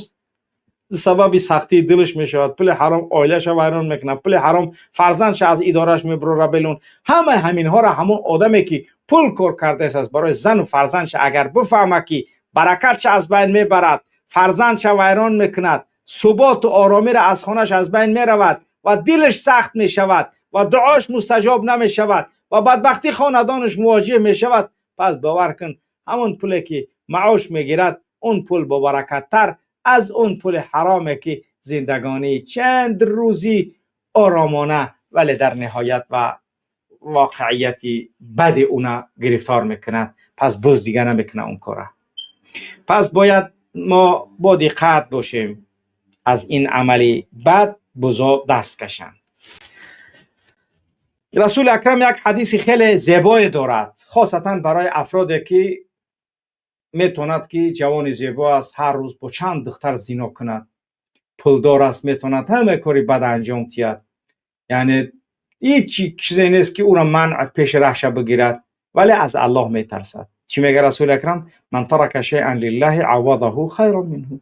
сабаби сахтии дилаш мешавад, пули ҳаром оилаша вайрон мекунад, пули ҳаром фарзандша аз идорааш мебурора белун, ҳамаи ҳаминҳоро ҳамон одаме ки пул кор кардааст барои зану фарзандша, агар бифаҳмад, ки баракатша аз байн мебарад, фарзандша вайрон мекунад, суботу оромиро аз хонаш аз байн меравад ва дилаш сахт мешавад ва дуош мустаҷоб намешавад ва бадбахтӣ хонадонаш мувоҷиҳ мешавад, пас бовар кун, ҳамон пуле ки маош мегирад, он пул бобаракаттар аз он пули ҳароме, ки зиндагонии чанд рӯзӣ оромона, вале дар ниҳоят ва воқеияти бади уна гирифтор мекунад. Пас боз дига намекунад он кора. Пас бояд мо бо диққат бошем, аз ин амали бад бузо даст кашанд. Расули Акрам як ҳадиси хеле зебое дорад, хосатан барои афроде ки метавонад, ки ҷавони зебо аст, ҳар рӯз бо чанд духтар зино кунад, пулдор аст, метавонад ҳама кори бад анҷом диҳад, яъне ҳеҷ чизе нест, ки ӯро манъ пеши раҳша бигирад, вале аз Аллоҳ метарсад. Чӣ мега Расули Акрам? «من ترك شيئا لله عوضه خيرا منه».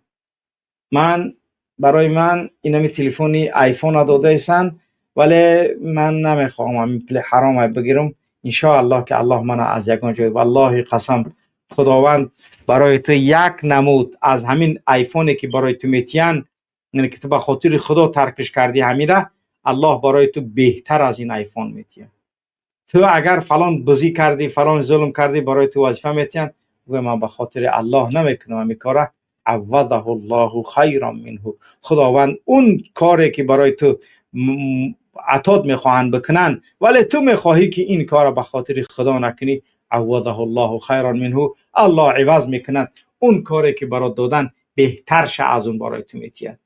Ман барои ман инами телефони айфона додаесанд, вале ман намехоҳам ҳамин пули ҳарома бигирам. Иншоаллоҳ, ки Аллоҳ мана аз ягон ҷой, валлоҳи қасам, Худованд барои ту як намуд аз ҳамин айфоне, ки барои ту метиҳанд, ки ту ба хотири Худо таркиш кардӣ, ҳамира Аллоҳ барои ту беҳтар аз ин айфон метиҳад. Ту агар фалон бузӣ кардӣ, фалон зулм кардӣ, барои ту вазифа метиҳанд, гӯ ман ба хотири Аллоҳ намекунам ҳамин кора. عوضه الله خيرا منه. Худованд он коре ки барои ту عطات мехоҳанд бикунанд, вале ту мехоҳӣ, ки ин корро ба хотири Худо накунӣ, عوضه الله خيرا منه, Аллоҳ иваз мекунад, он коре ки барот додан, беҳтарша аз он барои ту метиҳад.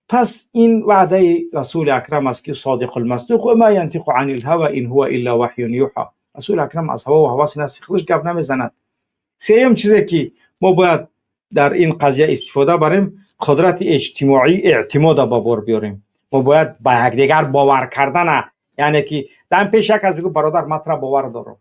Пас ин ваъдаи Расули Акрам аст, ки صادق المصدوق وما ينطق عن الهوى إن هو إلا وحي يوحى. Расули Акрам аз ҳавову ҳаваси нафси худаш гап намезанад. Сеюм чизе ки мо бояд дар ин қазия истифода барем, қудрати иҷтимоӣ эътимода ба бор биёрем. Мо бояд ба якдигар бовар кардана, яъне ки дар пеш як кас бигӯ: «Бародар, ман тура бовар дорам,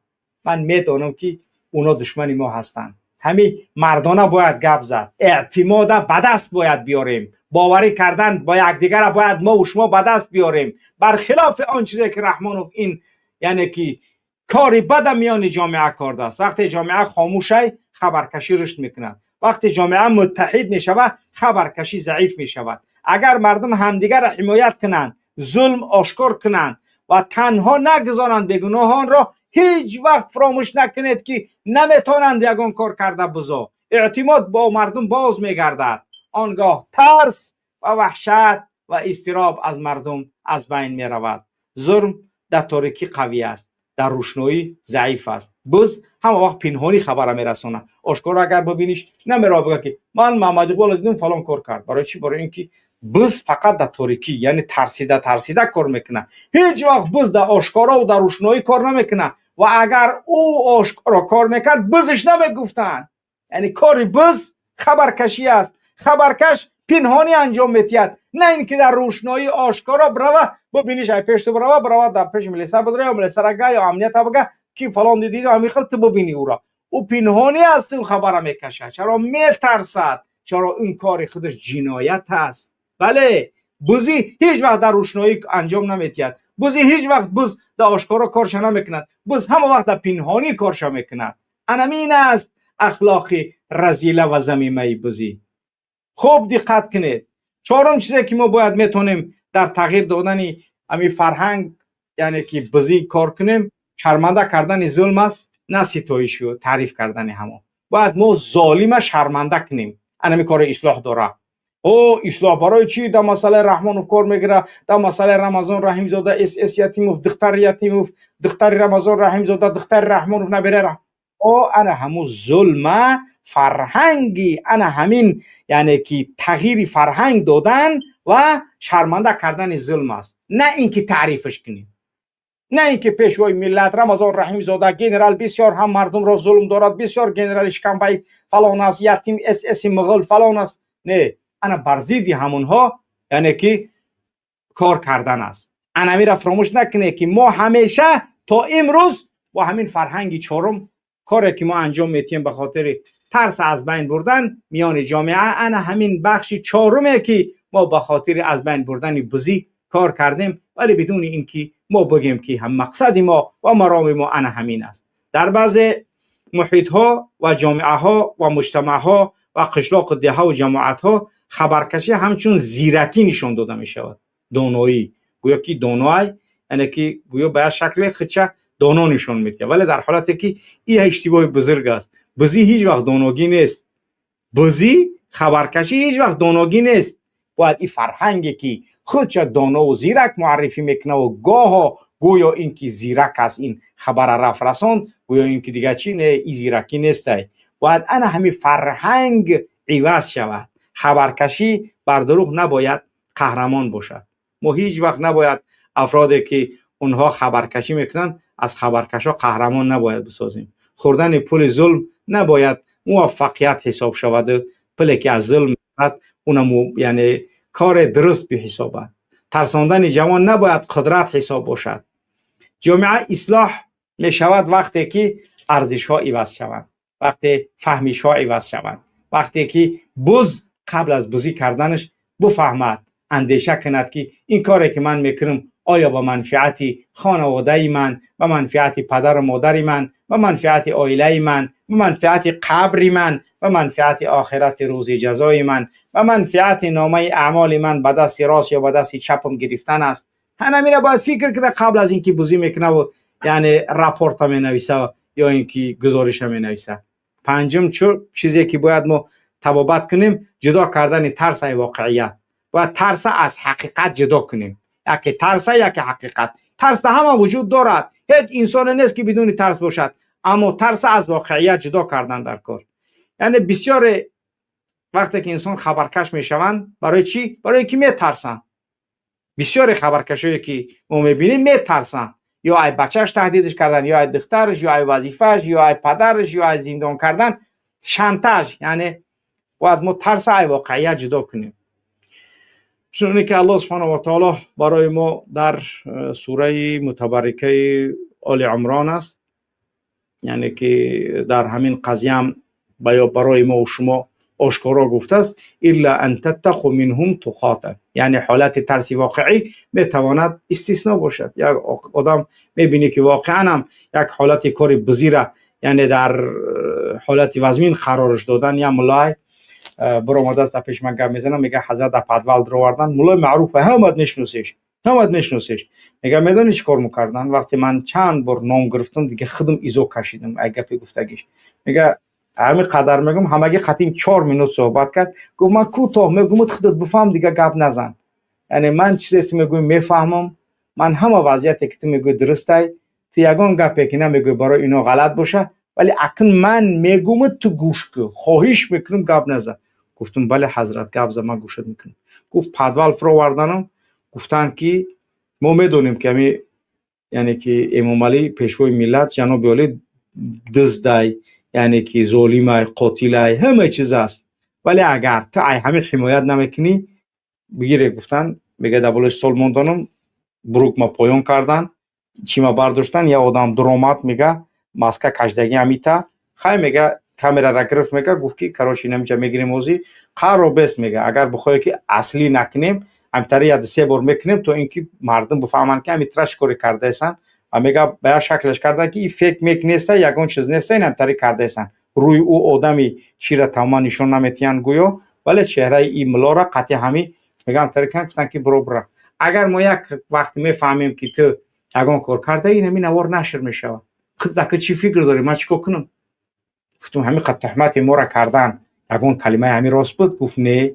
ман медонам, ки уно душмани мо ҳастанд». ҳамин мардона бояд гап зад. Эътимода ба даст бояд биёрем, боварӣ кардан ба якдигара бояд мо шумо ба даст биёрем. Бархилофи он чизе ки Раҳмонов ин яъне ки кори бада миёни ҷомеа кардааст. Вақте ҷомеа хомӯшай, хабаркашӣ рушд мекунад. Вақте ҷомеа муттаҳид мешавад, хабаркашӣ заиф мешавад. Агар мардум ҳамдигарро ҳимоят кунанд, зулм ошкор кунанд ва танҳо нагузоранд бегуноҳонро, ҳеҷ вақт фаромӯш накунед ки наметавонанд ягон кор карда бузо. Эътимод бо мардум боз мегардад. Он гоҳ тарс ва ваҳшат ва изтироб аз мардум аз байн меравад. Зулм дар торикӣ қавӣ аст, дар рӯшноӣ заиф аст. Буз ҳама вақт пинҳонӣ хабара мерасонад. Ошкоро агар бибиниш, намеро бигӯяд ки ман Муҳаммад Иқболро дидам, фалон кор кард. Барои чӣ? Барои ин ки буз фақат дар торикӣ, яъне тарсида тарсида кор мекунад. Ҳеҷ вақт буз дар ошкоро ва дар рӯшноӣ кор намекунад. Ва агар ӯ ошкоро кор мекард, бузиш намегуфтанд. Яъне кори буз хабаркашӣ аст. Хабаркаш пинҳонӣ анҷом метиҳад, на ин ки дар рӯшноӣ ошкоро бирава, бибиниш, ай пеш ту бирава, бирава дар пеши милиса бидра ё милисара га ё амнията бага ки фалон дидӣ, ҳамин хел ту бибинӣ ӯро. Ӯ пинҳонӣ аст, ин хабара мекашад. Чаро метарсад? Чаро ин кори худаш ҷиноят аст. Бале, бузӣ ҳеҷ вақт дар рӯшноӣ анҷом наметиҳад. Бузӣ ҳеҷ вақт буз дар ошкоро корша намекунад. Буз ҳама вақт дар пинҳонӣ корша мекунад. Анамин аст ахлоқи разила ва замимаи бузӣ. Хуб диққат кунед. Чорум чизе ки мо бояд метавонем дар тағйир додани ҳамин фарҳанг, яъне ки бузӣ, кор кунем, шарманда кардани зулм аст, на ситоишу таъриф кардани ҳамон. Бояд мо золима шарманда кунем. Анами кори ислоҳ дора. О ислоҳ барои чӣ дар масъалаи Раҳмонов кор мегирад, дар масъалаи Рамазон Раҳимзода, СС Ятимов, духтари Ятимов, духтари Рамазон Раҳимзода, духтари Раҳмонов, набера? О ана ҳамун зулма фарҳанги, ана ҳамин яъне ки тағйири фарҳанг додан ва шарманда кардани зулм аст, на ин ки таърифаш кунем, на ин ки пешвои миллат Рамазон Раҳимзода генерал бисёр ҳам мардумро зулм дорад, бисёр генерали шикамбаи фалон аст, ятим СС муғул фалон аст. Не, ана бар зидди ҳамонҳо яъне ки кор кардан аст. Анамира фаромӯш накунед ки мо ҳамеша то имрӯз бо ҳамин фарҳанги чорум коре ки мо анҷом метиҳем ба хотири тарс аз байн бурдан миёни ҷомеа, ана ҳамин бахши чоруме ки мо ба хотири аз байн бурдани бузӣ кор кардем, вале бидуни ин ки мо бигем ки ҳам мақсади мо ва мароми мо ана ҳамин аст. Дар баъзе муҳитҳо ва ҷомеаҳо ва муҷтамаъҳо ва қишлоқу деҳаву ҷамоатҳо хабаркашӣ ҳамчун зиракӣ нишон дода мешавад, доноӣ, гӯё ки доноай, яъне ки гӯё ба як шакле худша доно нишон медиҳад, вале дар ҳолате ки ин иштибоҳи бузург аст. Бузӣ ҳеҷ вақт доногӣ нест. Бузӣ, хабаркашӣ ҳеҷ вақт доногӣ нест. Бояд ин фарҳанге ки худша донову зирак муаррифӣ мекунаву гоҳо гӯё ин ки зирак аст, ин хабара рафт расонд, гӯё ин ки дигар чӣ, не, ин зиракӣ нестай. Бояд ана ҳамин фарҳанг иваз шавад. Хабаркашӣ бар дурӯғ набояд қаҳрамон бошад. Мо ҳеҷ вақт набояд афроде ки онҳо хабаркашӣ мекунанд, аз хабаркашҳо қаҳрамон набояд бисозем. Хӯрдани пули зулм набояд муваффақият ҳисоб шаваду пуле ки аз зулм меояд, унам яъне кори дуруст биҳисобад. Тарсондани ҷавон набояд қудрат ҳисоб бошад. Ҷомеа ислоҳ мешавад вақте ки арзишҳо иваз шаванд, вақте фаҳмишҳо иваз шаванд, вақте ки буз қабл аз бузӣ карданаш буфаҳмад, андеша кунад ки ин коре ки ман мекунам оё ба манфиати хонаводаи ман, ба манфиати падару модари ман, ба манфиати оилаи ман, ба манфиати қабри ман, ба манфиати охирати рӯзи ҷазои ман, ба манфиати номаи аъмоли ман ба дасти рост ё ба дасти чапам гирифтан аст. Ҳамина бояд фикр кунад қабл аз ин ки бузӣ мекунаву яъне рапорта менависа ё ин ки гузориша менависа. Панҷум чизе ки бояд мо табобат кунем, ҷудо кардани тарс ай воқеият. Бояд тарса аз ҳақиқат ҷудо кунем. Яке тарса, яке ҳақиқат. Тарс дар ҳама вуҷуд дорад, ҳеҷ инсоне нест ки бидуни тарс бошад, аммо тарса аз воқеият ҷудо кардан дар кор. Яъне бисёре вақте ки инсон хабаркаш мешаванд, барои чӣ? Барои ин ки метарсанд. Бисёре хабаркашое ки мо мебинем, метарсанд: ё ай бачааш таҳдидаш кардан, ё ай духтараш, ё ай вазифааш, ё ай падараш, ё ай зиндон кардан, шантаж. Яъне бояд мо тарса ай воқеият ҷудо кунем. Чуноне ки Аллоҳ субҳанаҳу ва таоло барои мо дар сураи мутабаррикаи Оли Умрон аст, яъне ки дар ҳамин қазияам барои мо ва шумо ошкоро гуфтааст илла ан таттақу минҳум туқотан, яъне ҳолати тарси воқеӣ метавонад истисно бошад. Як одам мебинӣ ки воқеан ҳам як ҳолати кори бизира, яъне дар ҳолати вазмин қарораш додан. Я муллай баромадааст, дар пеши ман гап мезанам, мега ҳазрат дар подвал даровардан, муллои маъруфа, ҳамат мешиносеш, ҳамат мешиносеш. Мега медонӣ чӣ кор мекардан? Вақте ман чанд бор ном гирифтам, дига худам изо кашидам ай гапи гуфтагиш. Мега ҳамин қадар мегӯм, ҳамагӣ қатим 4 минут суҳбат кард. Гуфт ман кӯтоҳ мегӯмуд, худат бифаҳм, дига гап назан. Яъне ман чизе ту мегӯӣ мефаҳмам, ман ҳама вазъияте ки ту мегӯӣ дурустай, ту ягон гапе ки намегӯӣ барои ино ғалат боша, вале акн ман мегӯмуд, ту гӯш кун, хоҳиш мекунам, гап назан. Гуфтам бале ҳазрат, гап за, ман гӯшат мекунам. Гуфт подвал фуроварданам, гуфтанд ки мо медонем ки ҳами, яъне ки Эмомалӣ пешвои миллат ҷаноби олӣ дуздай, яъне ки золимай, қотилай, ҳама чиз аст, вале агар ту ай ҳамин ҳимоят намекунӣ, бигире гуфтан. Мега дар болои стол монданам, брук ма поён кардан, чима бардоштан, я одам дуромад, мега маска кашдаги ҳамита хай, мега камерара гирифт, мега гуфт ки короче инамиҷа мегирем ҳозӣ қаро бес. Мега агар бихоҳе ки аслӣ накунем, ҳамитари яду се бор мекунем, то ин ки мардум бифаҳманд ки ҳамитра чӣ коре кардаесанд. Ва мега ба як шаклаш кардан ки и фейк мек неста, ягон чиз неста, ин ҳамтари кардаесанд. Рӯи ӯ одами чира тамоман нишон наметиҳанд гӯё, вале чеҳраи и муллора қатъи ҳами мега ҳамтари кан, гуфтанд ки биро бира. Агар мо як вақт мефаҳмем ки ту ягон кор карда, ин ҳамин навор нашр мешавад. Худат чӣ фикр дорӣ, ман чӣ кор кунам? Гуфтум ҳамин қад туҳмати моро кардан, ягон калимаи ҳамин рост буд? Гуфт не.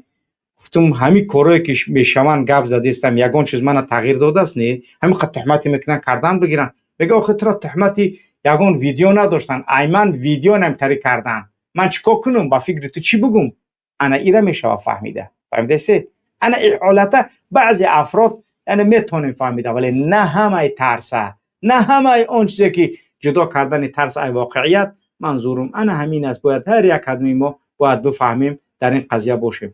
Гуфтум ҳамин корое ки мешаванд гап задестам, ягон чиз мана тағйир додааст? Не. Ҳамин қад туҳмате мекунанд, кардан бигиранд. Мега охи туро туҳмати ягон видео надоштанд, ай ман видео намтари кардан, ман чӣ кор кунам, ба фикри ту чӣ бигум? Ана ира мешава фаҳмида, фаҳмидасе? Ана и ҳолата баъзе афрод яъне метавонем фаҳмида, вале на ҳамаи тарса, на ҳамаи он чизе ки ҷудо кардани тарс ай воқеият манзурум ана ҳамин аст. Бояд ҳар як кадоми мо бояд бифаҳмем, дар ин қазия бошем.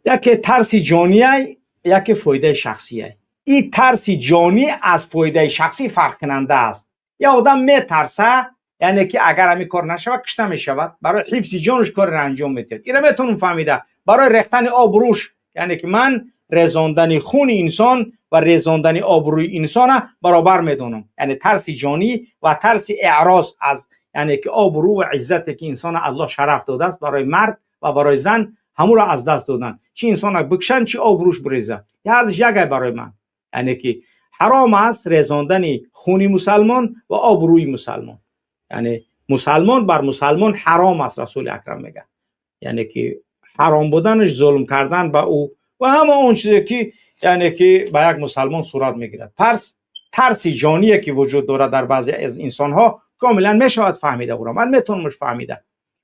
Яке тарси ҷониай, яке фоидаи шахсиай. Ин тарси ҷонӣ аз фоидаи шахсӣ фарқкунанда аст. Я одам метарса, яъне ки агар ҳамин кор нашавад, кушта мешавад, барои ҳифзи ҷонаш кореро анҷом медиҳад. Ира метавонам фаҳмида. Барои рехтани обрӯш, яъне ки ман резондани хуни инсон ва резондани обрӯи инсона баробар медонам. Яъне тарси ҷонӣ ва тарси эъроз аз, яъне ки обрӯ ва иззате ки инсона Аллоҳ шараф додааст барои мард ва барои зан, ҳамуро аз даст додан, чӣ инсона бикушанд, чӣ обрӯш биреза, ҳардуш ягай барои ман. Яъне ки ҳаром аст резондани хуни мусалмон ва обрӯи мусалмон. Яъне мусалмон бар мусалмон ҳаром аст, Расули акрам мега. Яъне ки ҳаром буданаш зулм кардан ба ӯ ва ҳама он чизе ки яъне ки ба як мусалмон сурат мегирад. Пас тарси ҷоние ки вуҷуд дорад дар баъзе аз инсонҳо, комилан мешавад фаҳмида ӯро, ман метавонамш фаҳмида,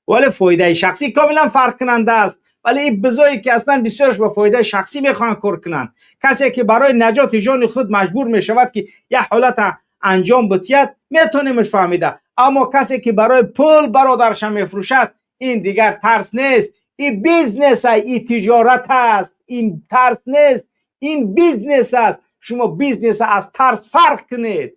вале фоидаи шахсӣ комилан фарқкунанда аст. Вале ин бизое ки аслан бисёрш ба фоидаи шахсӣ мехоҳанд кор кунанд, касе ки барои наҷоти ҷони худ маҷбур мешавад ки як ҳолата анҷом битиҳад, метавонемш фаҳмида. Аммо касе ки барои пул бародарша мефурӯшад, ин дигар тарс нест, ин бизнес, ин тиҷорат аст. Ин тарс нест, ин бизнес аст. Шумо бизнес аз тарс фарқ кунед.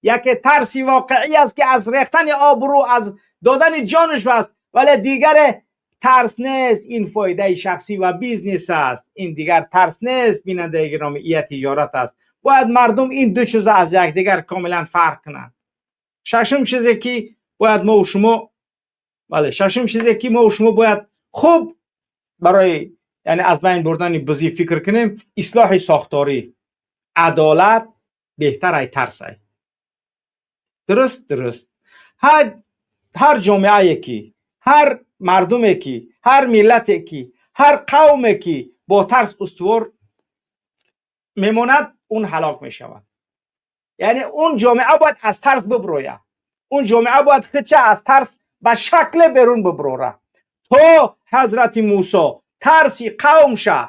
Яке тарси воқеӣ аст ки аз рехтани обрӯ, аз додани ҷонаш аст, вале дигаре тарс нест, ин фоидаи шахсӣ ва бизнес аст. Ин дигар тарс нест, бинандаи гиромӣ, ия тиҷорат аст. Бояд мардум ин ду чиза аз якдигар комилан фарқ кунанд. Шашум чизе ки бояд мо шумо, бале, шашум чизе ки мо шумо бояд хуб барои яъне аз байн бурдани бизӣ фикр кунем, ислоҳи сохторӣ. Адолат беҳтар ай тарсай. Дуруст, дуруст. Ҳар ҷомеае ки, ҳар мардуме ки, ҳар миллате ки, ҳар қавме ки бо тарс устувор мемонад, он ҳалок мешавад. Яъне он ҷомеа бояд аз тарс биброяд, он ҷомеа бояд худша аз тарс ба шакле берун биброра. То ҳазрати Мусо тарси қавмша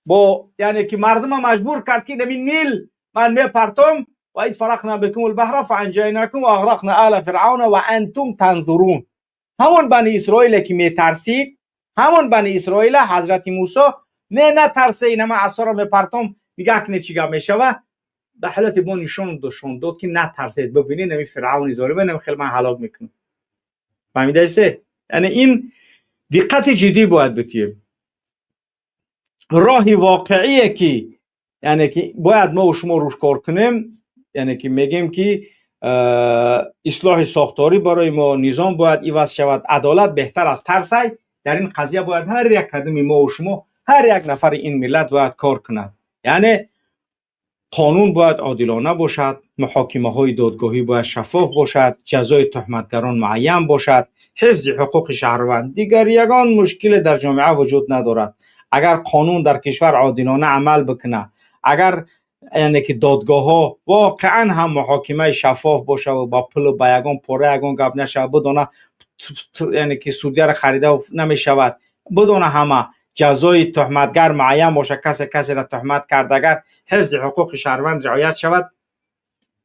бо, яъне ки мардума маҷбур кард ки нами Нил ман мепартом, ва из фарақна бикум лбаҳра фаанҷайнакум ва ағрақна ала фиръавна ва антум танзурун. Ҳамон бани Исроиле ки метарсид, ҳамон бани Исроила ҳазрати Мусо не, натарсе, инама асоро мепартом, нигаҳ кунед чӣ гап мешава. Ба ҳолати бо нишон дошон дод ки натарсед, бибинед нами фиръавни золима, нами хел ман ҳалок мекунам. Фаҳмидаисе? Яъне ин диққати ҷиддӣ бояд битием. Роҳи воқеие ки, яъне ки бояд мо шумо руш кор кунем, яъне ки мегем ки ислоҳи сохторӣ барои мо, низом бояд иваз шавад, адолат беҳтар аз тарсай. Дар ин қазия бояд ҳар як қадами мо шумо, ҳар як нафари ин миллат бояд кор кунад. Яъне қонун бояд одилона бошад, муҳокимаҳои додгоҳӣ бояд шаффоф бошад, ҷазои туҳматгарон муайян бошад, ҳифзи ҳуқуқи шаҳрванд. Дигар ягон мушкиле дар ҷомеа вуҷуд надорад. Агар қонун дар кишвар одилона амал бикунад, агар яъне ки додгоҳҳо воқеан ҳам муҳокимаи шаффоф бошад ва ба пулу ба ягон пора ягон гап нашавад, бидона, яъне ки судяро харида намешавад, бидона ҳама, ҷазои туҳматгар муайян бошад, касе касеро туҳмат кард, агар ҳифзи ҳуқуқи шаҳрванд риоят шавад,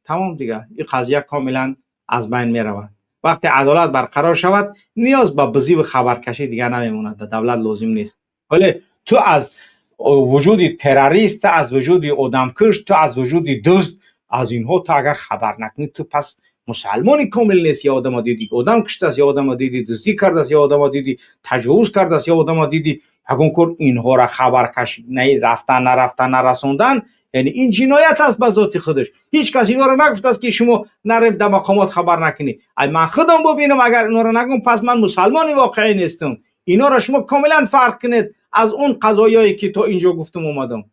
тамом, дигар ин қазия комилан аз байн меравад. Вақте адолат барқарор шавад, ниёз ба бизиву хабаркашӣ дигар намемонад, ба давлат лозим нест. Вале ту аз вуҷуди террорист, ту аз вуҷуди одамкуш, ту аз вуҷуди дузд, аз инҳо ту агар хабар накунӣ, ту пас мусалмони комил нест. Я одама диди одам куштааст, я одама диди дуздӣ кардааст, я одама диди таҷовуз кардааст, я одама диди ягон кор, инҳоро хабаркашӣ рафтан, нарафтан, нарасондан, яъне ин ҷиноят аст ба зоти худаш. Ҳеҷ кас инҳоро нагуфтааст ки шумо нарем дар мақомот хабар накунӣ. Ай ман худам бубинам, агар инҳоро нагум, пас ман мусалмони воқеӣ нестам. Инҳоро шумо комилан фарқ кунед аз он қазоёе ки то инҷо гуфтам омадам.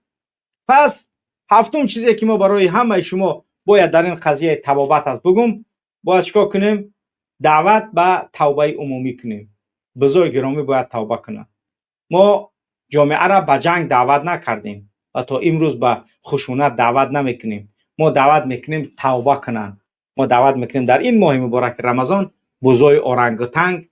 Пас ҳафтум чизе ки мо барои ҳамаи шумо бояд дар ин қазияи табобат аст бугум, бояд чикор кунем? Даъват ба тавбаи умумӣ кунем. Бузои гиромӣ бояд тавба кунанд. Мо ҷомеаро ба ҷанг даъват накардем ва то имрӯз ба хушунат даъват намекунем. Мо даъват мекунем тавба кунанд. Мо даъват мекунем дар ин моҳи мубораки Рамазон, бузои орангутанг,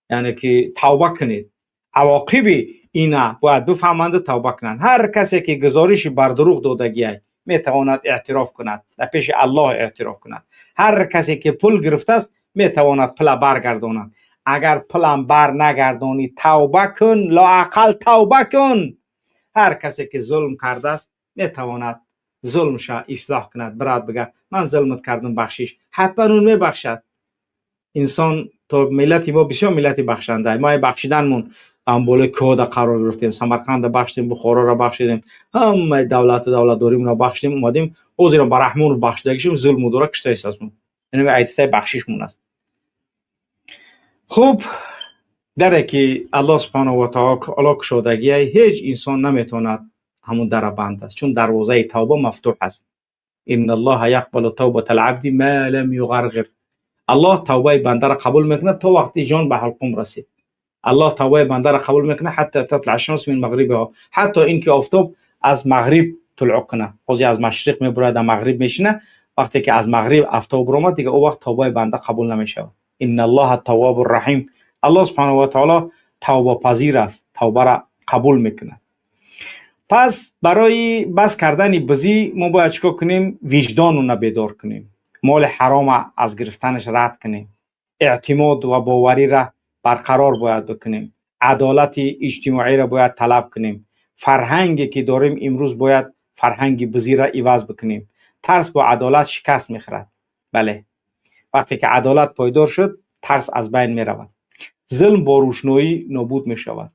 яъне ки тавба кунед. Авоқиби ина бояд бифаҳманду тавба кунанд. Ҳар касе ки гузориши бардурӯғ додагиай, метавонад эътироф кунад, дар пеши Аллоҳ эътироф кунад. Ҳар касе ки пул гирифтааст, метавонад пула баргардонад. Агар пулам бар нагардонӣ, тавба кун, лоақал тавба кун. Ҳар касе ки зулм кардааст, метавонад зулмша ислоҳ кунад, бирад бигӯяд: ман зулмат кардам, бахшиш. Ҳатман он мебахшад. Инсон то миллати мо бисёр миллати бахшанда. Мо бахшиданмон болои кӯҳода қарор гирифтем. Самарқанда бахшидем, Бухороро бахшидем, ҳамаи давлату давлатдоримонро бахшидем, омадем. Ҳозира ба Раҳмонов бахшидагишем, зулму дора киштаистасмон. Яъне айтистаи бахшишмон аст. Хуб, даре ки Аллоҳ субҳанаҳу ва таоло кушодагиай, ҳеҷ инсон наметавонад ҳамун дара банд аст, чун дарвозаи тавба мафтуҳ аст. Инналлоҳа яқбалу тавбата алабди ма лам юғарғир. Аллоҳ тавбаи бандаро қабул мекунад то вақти ҷон ба ҳалқум расид. Аллоҳ тавбаи бандаро қабул мекунад ҳатта татлаа шамс мин мағрибиҳо, ҳатто ин ки офтоб аз мағриб тулӯъ кунад. Ҳозир аз машриқ мебурад, дар мағриб мешина. Вақте ки аз мағриб офтоб баромад, дигар он вақт тавбаи банда қабул намешавад. Инналлоҳа таввобу раҳим. Аллоҳ субҳанаҳу ва таоло тавбапазир аст, тавбаро қабул мекунад. Пас барои бас кардани бизӣ мо бояд чикор кунем? Виҷдонуна бедор кунем, моли ҳарома аз гирифтанаш рад кунем, эътимод ва бовариро барқарор бояд бикунем, адолати иҷтимоиро бояд талаб кунем. Фарҳанге ки дорем имрӯз, бояд фарҳанги бизиро иваз бикунем. Тарс бо адолат шикаст мехӯрад. Бале, вақте ки адолат пойдор шуд, тарс аз байн меравад, зулм бо рӯшноӣ нобуд мешавад.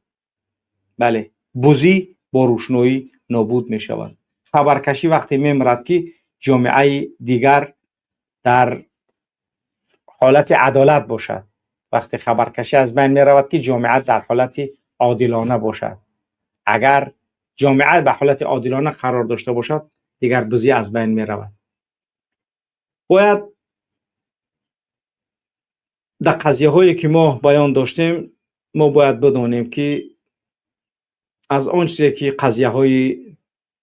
Бале, бузӣ бо рӯшноӣ нобуд мешавад. Хабаркашӣ вақте мемирад ки ҷомеаи дигар дар ҳолати адолат бошад. Вақте хабаркашӣ аз байн меравад ки ҷомеа дар ҳолати одилона бошад. Агар ҷомеа ба ҳолати одилона қарор дошта бошад, дигар бузӣ аз байн меравад. Бояд дар қазияҳое ки мо баён доштем, мо бояд бидонем ки аз он чизе ки қазияҳои,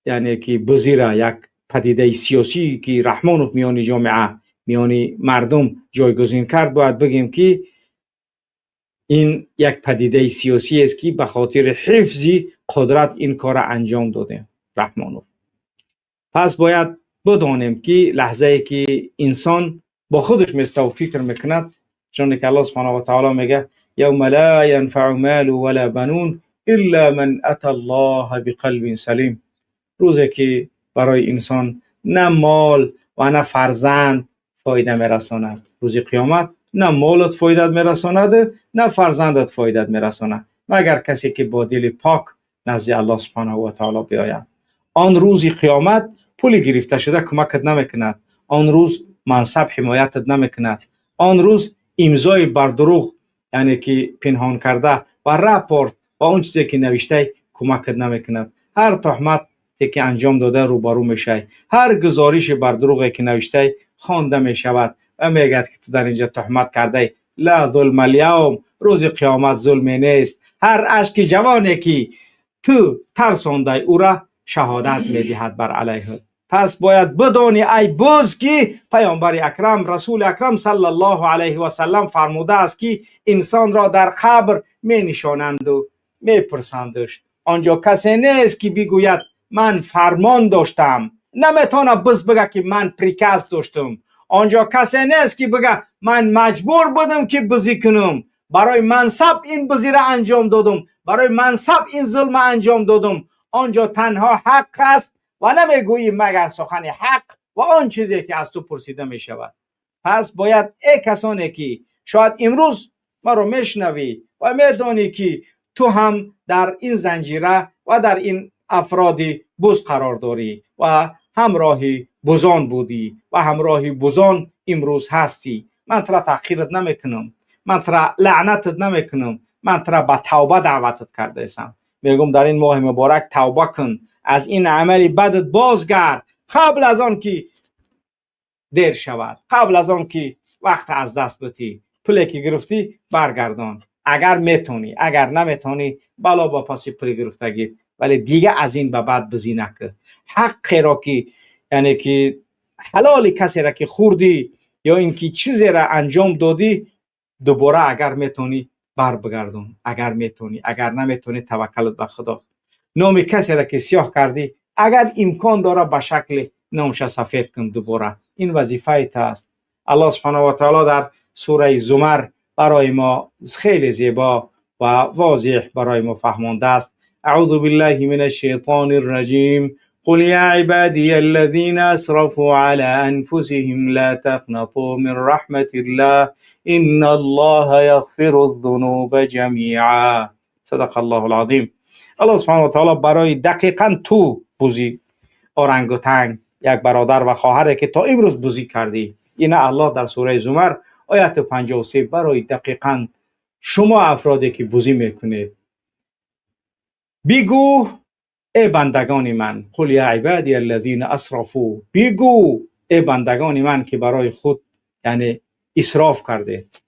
яъне ки бузира як падидаи сиёсӣ ки Раҳмонов миёни ҷомеа, миёни мардум ҷойгузин кард, бояд бигем ки ин як падидаи сиёсиест ки ба хотири ҳифзи қудрат ин корро анҷом додем Раҳмонов. Пас бояд бидонем ки лаҳзае ки инсон бо худаш места фикр мекунад, чуне ки Аллоҳ субҳанаҳу ва таоло мегӯяд: явма ла янфау малу вала банун илла ман ата Аллоҳа биқалбин салим. Рӯзе ки барои инсон на мол ва на фарзанд фоида мерасонад, рӯзи қиёмат. نه مالت فایدت میرساند، نه فرزندت فایدت میرساند، مگر کسی که با دل پاک نزد الله سبحانه و تعالی بیاید. آن روز قیامت پول گرفته شده کمکت نمیکند، آن روز منصب حمایتت نمیکند، آن روز امضای بر دروغ یعنی که پنهان کرده و راپورت و اون چیزی که نوشته کمکت نمیکند. هر تهمت که انجام داده روبرو میشی، هر گزارش بر دروغی که نوشته خوانده میشود و میگد که تو در اینجا تهمت کرده. لا ظلم الیوم، روز قیامت ظلم نیست. هر اشک جوانی که تو ترسانده او را شهادت میدهد بر علیه. پس باید بدانی ای بز که پیامبر اکرم رسول اکرم صلی الله علیه و سلم فرموده است که انسان را در قبر می نشانند و می پرسندش. آنجا کسی نیست که بگوید من فرمان داشتم، نمیتونه بز بگه که من приказ داشتم. آنجا کسی نیست که بگه من مجبور بودم که بزی کنم، برای منصب این بزی را انجام دادم، برای منصب این ظلم انجام دادم. آنجا تنها حق است و نمیگویی مگر سخن حق و آن چیزی که از تو پرسیده می شود. پس باید ای کسانی که شاید امروز مرا میشنوی و میدانی که تو هم در این زنجیره و در این افراد بز قرار داری و همراهی بزان بودی و همراهی بزان امروز هستی، من تو را تحقیرت نمیکنم، من تو را لعنتت نمیکنم، من تو را به توبه دعوتت کرده ایسم. میگم در این ماه مبارک توبه کن، از این عمل بدت بازگرد قبل از آن که دیر شود، قبل از آن که وقت از دست بدی. پولی که گرفتی برگردان اگر میتونی، اگر نمیتونی بلا با پاسی پول گرفتگی، ولی دیگه از این به بعد بزی نکن. حق را که یعنی که حلال کسی را که خوردی یا اینکه چیزی را انجام دادی، دوباره اگر میتونی بر بگردون، اگر میتونی، اگر نمیتونی توکلت به خدا. نام کسی را که سیاه کردی اگر امکان داره به شکل نامش سفید کن دوباره. این وظیفه تا است. الله سبحانه و تعالی در سوره زمر برای ما خیلی زیبا و واضح برای ما فهمانده است. اعوذ بالله من الشیطان الرجیم قل یا عبادی الذین اسرفوا علی انفسهم لا تقنطوا من رحمت الله ان الله یغفر الذنوب جمیعا. صدق الله العظیم. الله سبحانه و تعالی برای دقیقا تو بوزی اورانگوتانگ، یک برادر و خواهره که تا امروز بوزی کردی، این الله در سوره زمر آیت 53 برای دقیقا شما افرادی که بوزی میکنید بگو ای بندگان من، قل یا عبادی الذین اسرفوا، بگو ای بندگان من که برای خود یعنی اسراف کردید،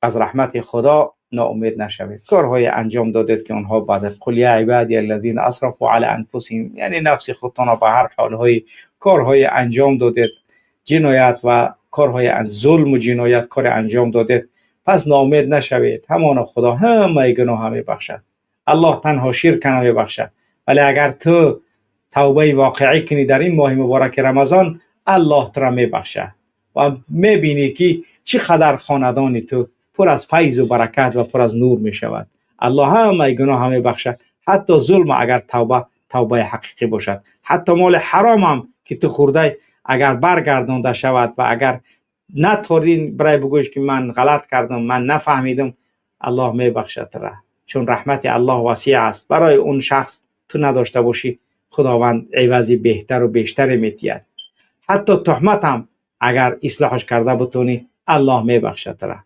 از رحمت خدا ناامید نشوید، کارهای انجام دادید که آنها بعد. قل یا عبادی الذین اسرفوا علی انفسهم، یعنی نفس خودتان به هر حالهای کارهای انجام دادید، جنایت و کارهای ظلم و جنایت کار انجام دادید، پس ناامید نشوید، همان خدا همه گناه میبخشد. الله تنها شرک نمیبخشد، ولی اگر تو توبه واقعی کنی در این ماه مبارک رمضان، الله تو را میبخشد و میبینی که چقدر خاندان تو پر از فیض و برکت و پر از نور میشود. الله همه گناه میبخشد، حتی ظلم اگر توبه حقیقی باشد، حتی مال حرام هم که تو خورده اگر برگردانده شود و اگر نتورین برای بگویش که من غلط کردم، من نفهمیدم، الله میبخشد را، چون رحمت الله وسیع است. برای اون شخص تو نداشته باشی، خداوند عوضی بهتر و بیشتر میتید. حتی تهمت هم اگر اصلاحش کرده بتونی، الله میبخشد را.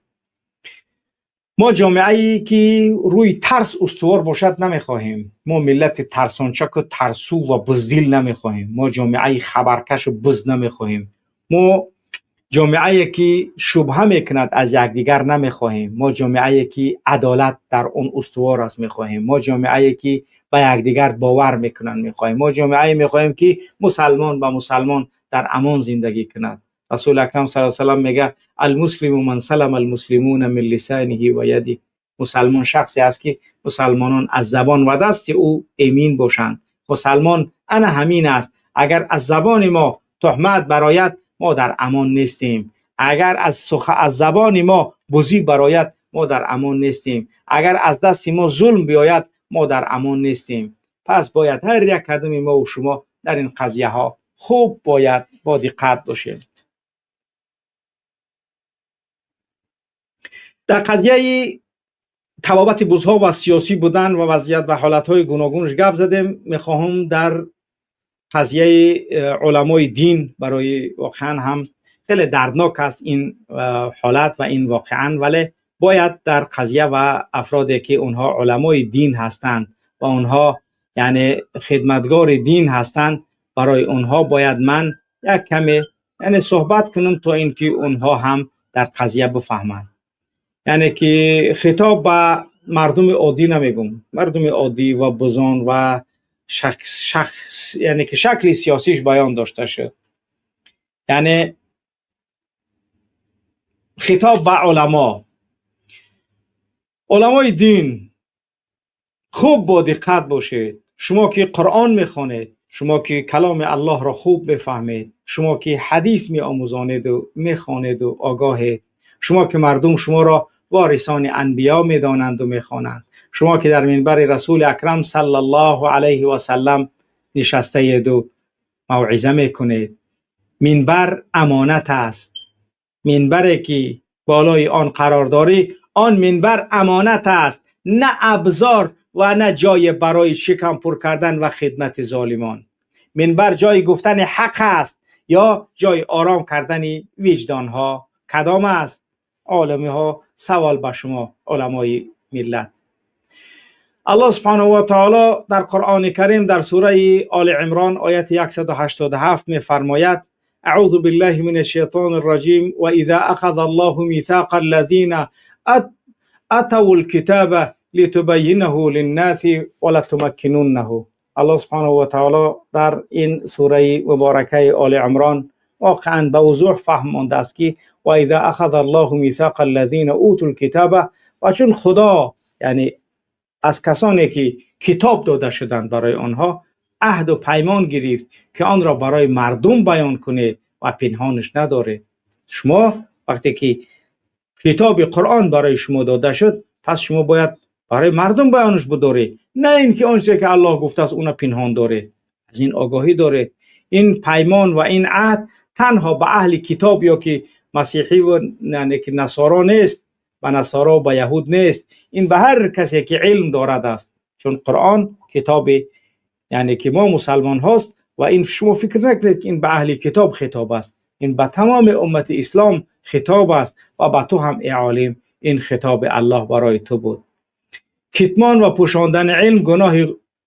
ما جامعه ای که روی ترس استوار باشد نمیخواهیم. ما ملت ترسانچک و ترسو و بزدل نمیخواهیم. ما جامعه خبرکش و بز نمیخواهیم. ما جامعه ای که شبهه میکند از یکدیگر نمیخواهیم. ما جامعه ای که عدالت در اون استوار است میخواهیم. ما جامعه ای که به یکدیگر باور میکنند میخواهیم. ما جامعه ای میخواهیم که مسلمان با مسلمان در امان زندگی کند. رسول اکرم صلی الله علیه و سلم میگه المسلم من سلم المسلمون من لسانه و یده. مسلمان شخصی است که مسلمانان از زبان و دست او امین باشند. مسلمان انا همین است. اگر از زبان ما تهمت براید ما در امان نیستیم. اگر از زبان ما بزی براید ما در امان نیستیم. اگر از دست ما ظلم بیاید ما در امان نیستیم. پس باید هر یک قدم ما و شما در این قضیه ها خوب باید با دقت باشیم. در قضیه توابط بزها و سیاسی بودن و وضعیت و حالتهای گوناگونش گپ زدیم. میخواهم در قضیه علمای دین، برای واقعا هم خیلی دردناک است این حالت و این واقعا، ولی باید در قضیه و افرادی که اونها علمای دین هستند و اونها یعنی خدمتگار دین هستند، برای اونها باید من یک کمی یعنی صحبت کنم تا اینکه اونها هم در قضیه بفهمند. یعنی که خطاب به مردم عادی نمیگم، مردم عادی و بزان و شخص یعنی که شکل سیاسیش بیان داشته شد. یعنی خطاب به علما، علمای دین، خوب با دقت باشید. شما که قرآن میخوانید، شما که کلام الله را خوب بفهمید، شما که حدیث می آموزانید و میخوانید و آگاهید، شما که مردم شما را وارثان انبیا میدانند و میخوانند، شما که در منبر رسول اکرم صلی الله علیه و سلم نشسته اید و موعظه میکنید. منبر امانت است. منبری که بالای آن قرار داری، آن منبر امانت است، نه ابزار و نه جای برای شکم پر کردن و خدمت ظالمان. منبر جای گفتن حق است یا جای آرام کردن وجدان ها. کدام است؟ عالمی ها سوال به شما علمای ملت. الله سبحانه و تعالی در قرآن کریم در سوره آل عمران آیت 187 می فرماید: اعوذ بالله من الشیطان الرجیم و اذا اخذ الله میثاق الذین اتوا الكتاب لتبینه للناس ولا تمکنونه. الله سبحانه و تعالی در این سوره مبارکه آل عمران واقعا به وضوح فهمانده است که و اذا اخذ الله میثاق الذین اوتوا الكتاب، و چون خدا یعنی از کسانی که کتاب داده شدند برای آنها عهد و پیمان گرفت که آن را برای مردم بیان کنید و پنهانش ندارید. شما وقتی که کتاب قرآن برای شما داده شد، پس شما باید برای مردم بیانش بدارید، نه اینکه آنچه که الله گفته است اون پنهان دارید. از این آگاهی دارید. این پیمان و این عهد تنها به اهل کتاب یا که مسیحی و یعنی که نصارا نیست، به نصارا و به یهود نیست، این به هر کسی که علم دارد است. چون قرآن کتاب یعنی که ما مسلمان هاست و این شما فکر نکنید که این به اهل کتاب خطاب است، این به تمام امت اسلام خطاب است و به تو هم ای عالم این خطاب الله برای تو بود. کتمان و پوشاندن علم گناه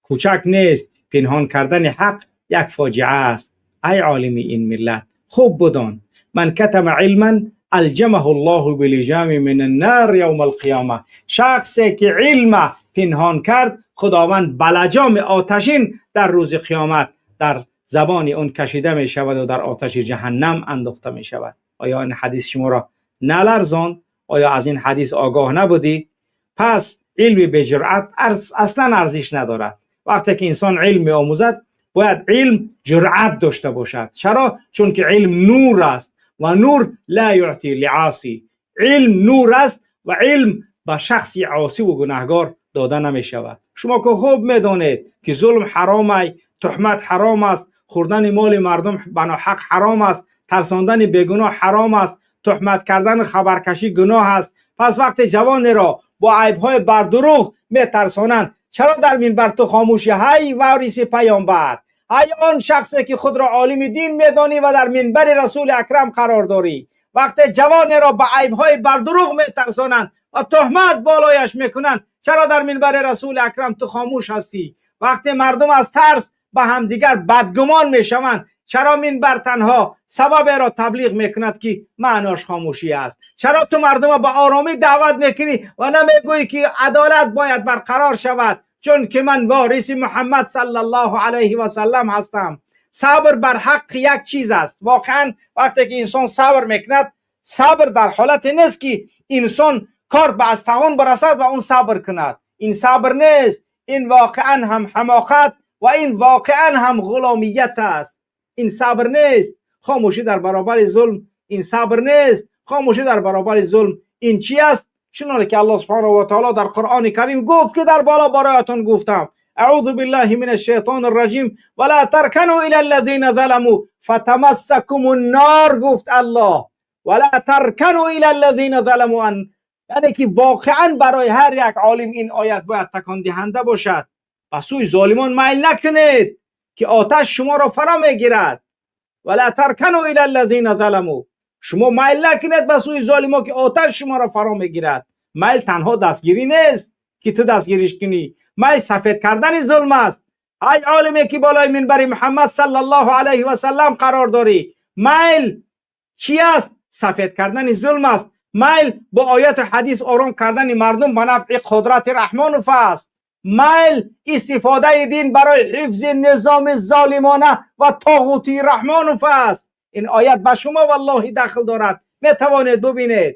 کوچک نیست، پنهان کردن حق یک فاجعه است. ای عالم این ملت خوب بدان، من کتم علما الجمه الله بلجام من النار یوم القیامه. شخصی که علم پنهان کرد، خداوند بلجام آتشین در روز قیامت در زبان اون کشیده می شود و در آتش جهنم انداخته می شود. آیا این حدیث شما را نلرزاند؟ آیا از این حدیث آگاه نبودی؟ پس علم به جرأت اصلا ارزش ندارد. وقتی که انسان علم می آموزد، باید علم جرأت داشته باشد. چرا؟ چون که علم نور است و نور لا یعطی لعاصی. علم نور است و علم به شخصی عاصی و گناهگار داده نمی شود. شما که خوب میدانید که ظلم حرام است، تهمت حرام است، خوردن مال مردم به ناحق حرام است، ترساندن بیگناه حرام است، تهمت کردن خبرکشی گناه است. پس وقتی جوان را با عیب‌های بردروغ میترسانند، چرا در منبر تو خاموشی؟ هی وارث پیامبر، ای آن شخصی که خود را عالم دین میدانی و در منبر رسول اکرم قرار داری، وقتی جوان را به عیب‌های بردروغ میترسانند و تهمت بالایش میکنند، چرا در منبر رسول اکرم تو خاموش هستی؟ وقتی مردم از ترس به همدیگر بدگمان میشوند، چرا منبر تنها سبب را تبلیغ میکند که معناش خاموشی است؟ چرا تو مردم را به آرامی دعوت میکنی و نمیگویی که عدالت باید برقرار شود؟ چون که من وارث محمد صلی الله علیه و سلم هستم. صبر بر حق یک چیز است. واقعا وقتی که انسان صبر میکند، صبر در حالت نیست که انسان کار به از توان برسد و اون صبر کند. این صبر نیست، این واقعا هم حماقت و این واقعا هم غلامیت است. این صبر نیست. خاموشی در برابر ظلم این صبر نیست. خاموشی در برابر ظلم این چی است؟ چنانکه که الله سبحانه و تعالی در قرآن کریم گفت که در بالا برایتان گفتم، اعوذ بالله من الشیطان الرجیم ولا ترکنوا الى الذین ظلموا فتمسکم النار. گفت الله ولا ترکنوا الى الذین ظلموا ان Яъне ки воқеан барои ҳар як олим ин оят бояд такондиҳанда бошад. Ба сӯи золимон майл накунед, ки оташ шуморо фаро мегирад. Вала таркану ила аллазина заламу. Шумо майл накунед ба сӯи золимон, ки оташ шуморо фаро мегирад. Майл танҳо дастгирӣ нест, ки ту дастгириш кунӣ. Майл сафед кардани зулм аст. Ай олиме, ки болои минбари Муҳаммад саллаллоҳу алайҳи васаллам қарор дорӣ, майл чӣ аст? Сафед кардани зулм аст. Майл бо ояту ҳадис ором кардани мардум ба нафъи қудрати Раҳмонов аст. Майл истифодаи дин барои ҳифзи низоми золимона ва тоғутии Раҳмонов аст. Ин оят ба шумо валлоҳи дахл дорад. Метавонед бубинед,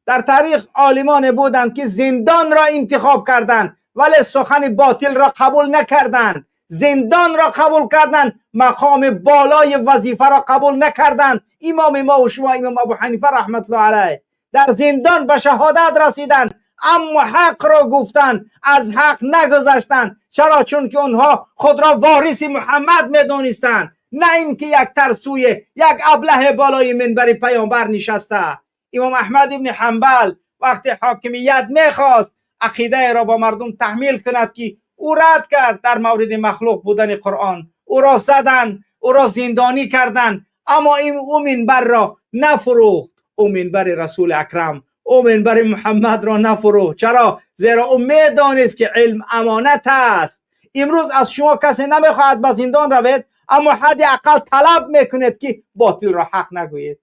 дар таърих олимоне буданд, ки зиндонро интихоб карданд, вале сухани ботилро қабул накарданд. Зиндонро қабул карданд, мақоми болои вазифаро қабул накарданд. Имоми мо ва шумо, имом Абу Ҳанифа раҳматуллоҳ алайҳ, дар зиндон ба шаҳодат расиданд, аммо ҳақро гуфтанд, аз ҳақ нагузаштанд. Чаро? Чунки онҳо худро вориси Муҳаммад медонистанд, на ин ки як тарсуе, як аблаҳе болои минбари паёмбар нишаста. Имом Аҳмад ибни Ҳанбал вақте ҳокимият мехост ақидаеро ба мардум таҳмил кунад, ки ӯ рад кард дар мавриди махлуқ будани Қуръон, ӯро заданд, ӯро зиндонӣ карданд, аммо ӯ минбарро нафурӯхт. Ӯ минбари Расули Акрам, ӯ минбари Муҳаммадро нафурӯхт. Чаро? Зеро ӯ медонист, ки илм амонат аст. Имрӯз аз шумо касе намехоҳад ба зиндон равед, аммо ҳадди ақал талаб мекунед, ки ботилро ҳақ нагӯед.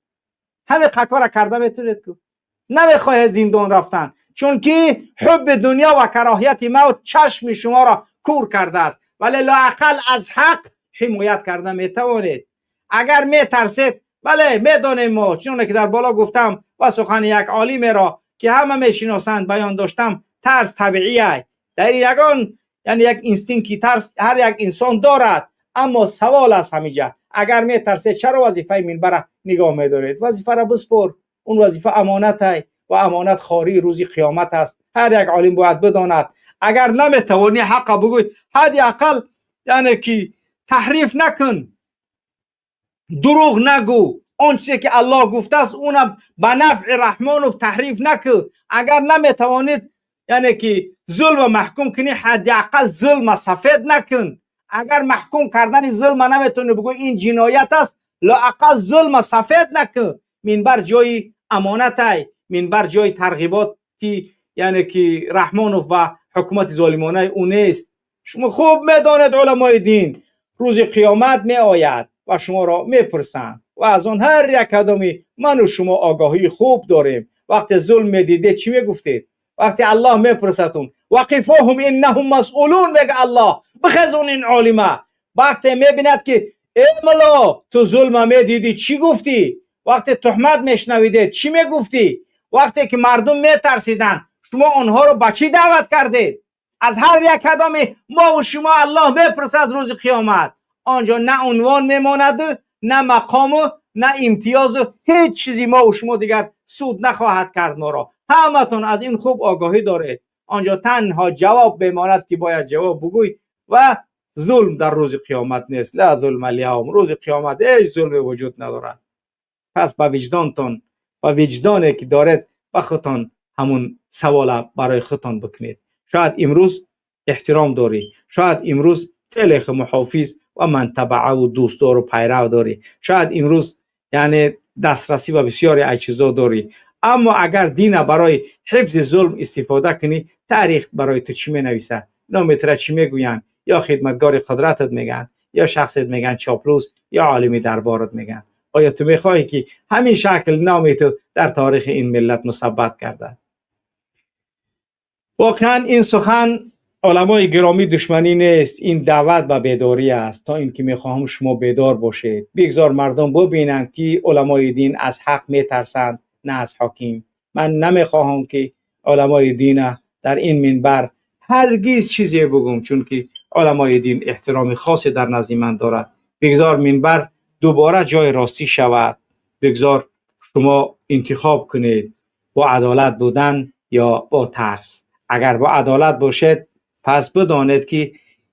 Ҳамин кора карда метавонед ку? Намехоҳед зиндон рафтан, чунки ҳубби дунё ва кароҳияти мавт чашми шуморо кур кардааст, вале лоақал аз ҳақ ҳимоят карда метавонед. Агар метарсед, бале, медонем мо, чуноне ки дар боло гуфтам ва сухани як олимеро, ки ҳама мешиносанд, баён доштам, тарс табиия. Дар ягон, яъне як инстинкти тарс ҳар як инсон дорад. Аммо савол аст ҳамиҷа: агар метарсед, чаро вазифаи минбара нигоҳ медоред? Вазифаро биспор. Он вазифа амонатай ва амонат хории рӯзи қиёмат аст. Ҳар як олим бояд бидонад: агар наметавонӣ ҳаққа бигӯй, ҳадди ақал, яъне ки, таҳриф накун, дурӯғ нагӯ. Он чизе ки Аллоҳ гуфтааст, унам ба нафъи Раҳмонов таҳриф накун. Агар наметавонед, яъне ки, зулма маҳкум кунӣ, ҳадди ақал зулма сафед накун. Агар маҳкум кардани зулма наметавонӣ, бигӯ ин ҷиноят аст, лоақал зулма сафед накун. Минбар ҷои амонатай, минбар ҷои тарғиботи, яъне ки, Раҳмонов ва ҳукумати золимонаи ӯ нест. Шумо хуб медонед, уламои дин, рӯзи қиёмат меояд ва шуморо мепурсанд ва аз он ҳар як кадоми ману шумо огоҳии хуб дорем. Вақте зулм медидед, чӣ мегуфтед? Вақте Аллоҳ мепурсатун: «Вақифуҳум иннаҳум масъулун», мега Аллоҳ, бихезон ин олима. Вақте мебинад, ки э мулло, ту зулма медидӣ, чӣ гуфтӣ? Вақте туҳмат мешунавидед, чӣ мегуфтӣ? Вақте ки мардум метарсиданд, шумо онҳоро ба чӣ даъват кардед? Аз ҳар як кадоми мову шумо Аллоҳ мепурсад рӯзи қиёмат. Он ҷо на унвон мемонад, на мақому, на имтиёзу, ҳеҷ чизи мову шумо дигар суд нахоҳад кард моро. Ҳаматон аз ин хуб огоҳӣ доред. Он ҷо танҳо ҷавоб мемонад, ки бояд ҷавоб бигӯй, ва зулм дар рӯзи қиёмат нест. Ла зулма альявм. Рӯзи қиёмат ҳеҷ зулме вуҷуд надорад. Пас ба виҷдонтон, ба виҷдоне ки доред, ба худтон ҳамун савола барои худтон бикунед. Шояд имрӯз эҳтиром дорӣ, шояд имрӯз телех муҳофиз ва мантабааву дӯстдору пайрав дорӣ, шояд имрӯз, яъне, дастрасӣ ба бисёре аз чизо дорӣ, аммо агар дина барои ҳифзи зулм истифода кунӣ, таърих барои ту чӣ менависад? Номи тура чӣ мегӯянд? Ё хидматгори қудратат мегӯянд, ё шахсет мегӯянд чоплус, ё олими дарборат мегӯянд. Оё ту мехоҳӣ, ки ҳамин шакл номи ту дар таърихи ин миллат мусаббат гардад? Воқеан, ин сухан, уламои гиромӣ, душманӣ нест. Ин даъват ба бедорӣ аст, то ин ки мехоҳам шумо бедор бошед. Бигзор мардум бубинанд, ки уламои дин аз ҳақ метарсанд, на аз ҳоким. Ман намехоҳам, ки уламои дина дар ин минбар ҳаргиз чизе бигӯм, чунки уламои дин эҳтироми хосе дар назди ман дорад. Бигзор минбар дубора ҷои ростӣ шавад. Бигзор шумо интихоб кунед: бо адолат будан ё бо тарс. Агар бо адолат бошед, пас бидонед, ки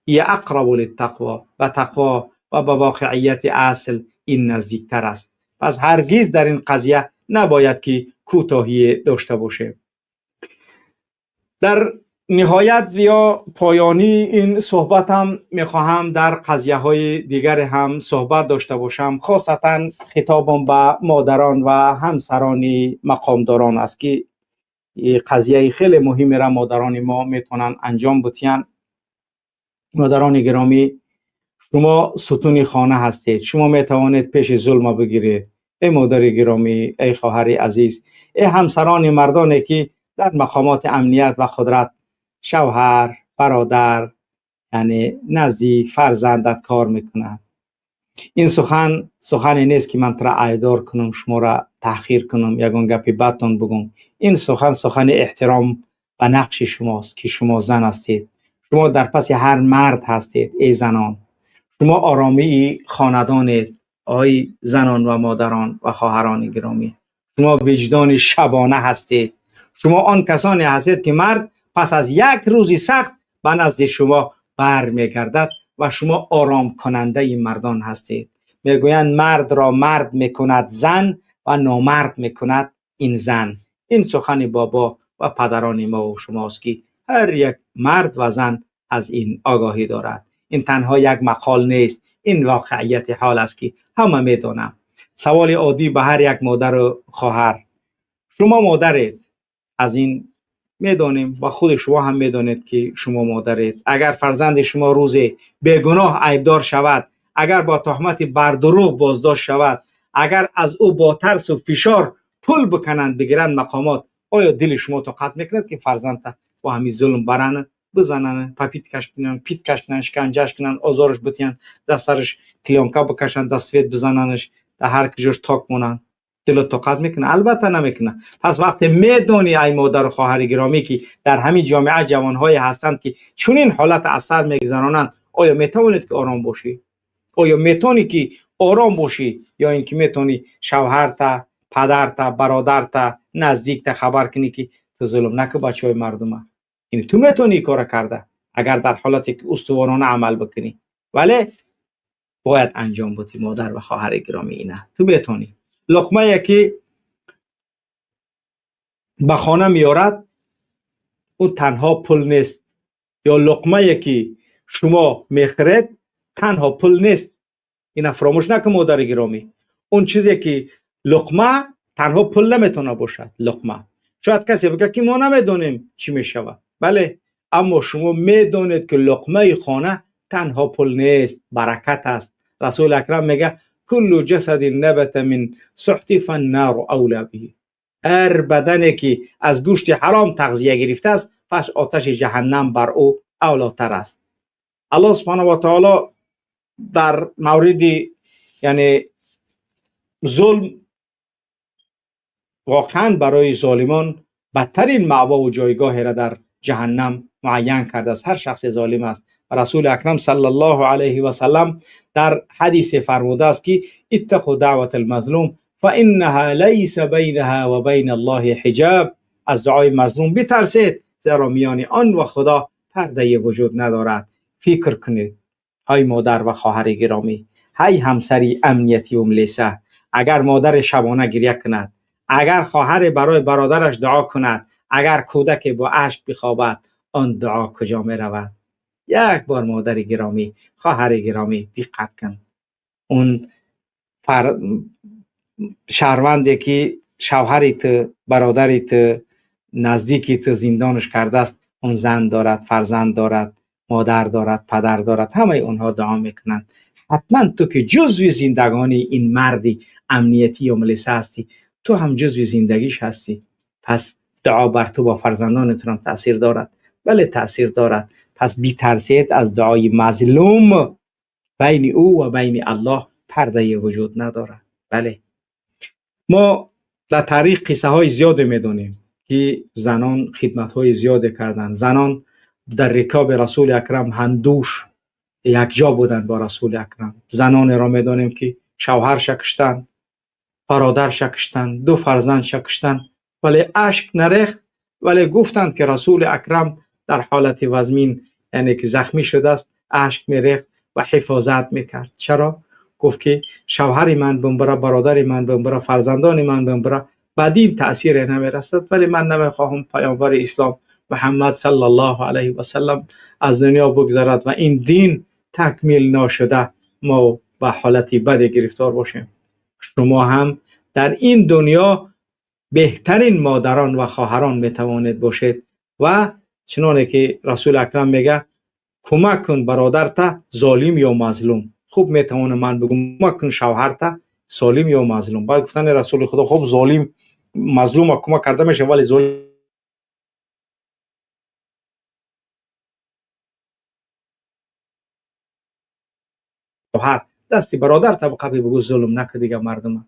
ҳия ақрабу литтақво, ба тақво ва ба воқеияти асл ин наздиктар аст. Пас ҳаргиз дар ин қазия набояд, ки кӯтоҳие дошта бошем. در نهایت یا پایانی این صحبت هم میخواهم در قضیه های دیگر هم صحبت داشته باشم. خاصتا خطابم به مادران و همسران مقامداران است که قضیه خیلی مهمی را مادران ما میتونن انجام بدهند. مادران گرامی، شما ستون خانه هستید، شما میتوانید پیش ظلم بگیرید. ای مادر گرامی، ای خواهر عزیز، ای همسران مردانی که در مقامات امنیت و قدرت شوهر، برادر، یعنی نزدیک، فرزندت کار میکند. این سخن سخنی نیست که من ترا عیبدار کنم، شما را تحقیر کنم، یگان گپی بدتون بگم. این سخن سخن احترام به نقش شماست که شما زن هستید، شما در پس هر مرد هستید. ای زنان، شما آرامی خاندانید. آی زنان و مادران و خواهران گرامی، شما وجدان شبانه هستید. شما آن کسانی هستید که مرد پس از یک روزی سخت به نزد شما برمیگردد و شما آرام کننده این مردان هستید. میگویند مرد را مرد میکند زن و نامرد میکند این زن. این سخن بابا و پدران ما و شماست که هر یک مرد و زن از این آگاهی دارد. این تنها یک مقال نیست، این واقعیت حال است که همه میدانم. سوال عادی به هر یک مادر و خواهر: شما مادرید، از این میدانیم و خود شما هم میدانید که شما مادرید. اگر فرزند شما روز بیگناه عیبدار شود، اگر با تهمت بردروغ بازداشت شود، اگر از او با ترس و فشار پول بکنند بگیرند مقامات، آیا دل شما طاقت میکند که فرزند با همین ظلم برند، بزنن، پاپیت کش کنن، پیت کش کنن، شکنجهش کنن، آزارش بتین، دست سرش کلیانکا بکشن، دست سویت بزننش، در هر کجاش تاک مونن؟ دل طاقت میکنه؟ البته نمیکنه. پس وقتی میدونی ای مادر و خواهر گرامی که در همین جامعه جوانهای هستند که چنین حالت اثر میگذرانند، آیا میتوانید که آرام باشی؟ آیا میتونی که آرام باشی؟ یا اینکه میتونی شوهرت، پدرت، برادرت، نزدیکت خبر کنی که تو ظلم نکن بچهای مردم؟ یعنی تو میتونی کار کرده اگر در حالتی که استوارانه عمل بکنی، ولی باید انجام بدی. مادر و خواهر گرامی، اینه تو میتونی. لقمه که به خانه میارد او تنها پول نیست، یا لقمه که شما میخرید تنها پول نیست. اینا فراموش نکن مادر گرامی. اون چیزی که لقمه تنها پول نمیتونه باشد. لقمه شاید کسی بگه که ما نمیدونیم چی میشود، بله، اما شما میدونید که لقمه خانه تنها پول نیست، برکت است. رسول اکرم میگه کل جسد نبت من سحت فالنار اولی به. هر بدنی که از گوشت حرام تغذیه گرفته است، پس آتش جهنم بر او اولاتر است. الله سبحانه و تعالی در مورد یعنی ظلم واقعا برای ظالمان بدترین مأوا و جایگاه را در جهنم معین کرده است. هر شخص ظالم است. رسول اکرم صلی الله علیه و سلم در حدیث فرموده است که اتقوا دعوت المظلوم فانها لیس بینها و بین الله حجاب. از دعای مظلوم بترسید، زیرا میان آن و خدا پرده وجود ندارد. فکر کنید های مادر و خواهر گرامی، های همسری امنیتی و ملیسه، اگر مادر شبانه گریه کند، اگر خواهر برای برادرش دعا کند، اگر کودک با اشک بخوابد، آن دعا کجا می رود؟ یک بار مادر گرامی، خواهر گرامی دقت کن. اون شهروندی که شوهری تو، برادری تو، نزدیکی تو زندانش کرده است، اون زن دارد، فرزند دارد، مادر دارد، پدر دارد، همه اونها دعا میکنند. حتما تو که جزوی زندگانی این مردی امنیتی یا ملیسه هستی، تو هم جزوی زندگیش هستی. پس دعا بر تو با فرزندانتون هم تاثیر دارد. بله تاثیر دارد. پس بی ترسید از دعای مظلوم، بین او و بین الله پرده وجود ندارد. بله، ما در تاریخ قصه های زیاد میدونیم که زنان خدمت های زیاد کردند. زنان در رکاب رسول اکرم همدوش یک جا بودند با رسول اکرم. زنان را میدانیم که شوهر شکشتن، برادر شکشتن، دو فرزند شکشتن، ولی اشک نریخت، ولی گفتند که رسول اکرم در حالت وزمین، یعنی که زخمی شده است، اشک میریخت و حفاظت میکرد. چرا؟ گفت که شوهر من بمبره، برادر من بمبره، فرزندان من بمبره، بعد این تاثیر نمیرسد، ولی من نمیخواهم پیامبر اسلام Муҳаммад саллаллоҳу алайҳи васаллам аз дунё бигзарад ва ин дин такмил нашуда мо ба ҳолати баде гирифтор бошем. Шумо ҳам дар ин дунё беҳтарин модарон ва хоҳарон метавонед бошед ва чуноне ки Расули Акрам мега кӯмак кун бародарта золим ё мазлум. Хуб метавонам ман бигӯм кӯмак кун шавҳарта солим ё мазлум. Баъд гуфтани Расули Худо хуб золим мазлума кӯмак карда мешавад, вале золим шавҳар дасти бародарта бақабӣ бигӯ зулм накун дига мардума.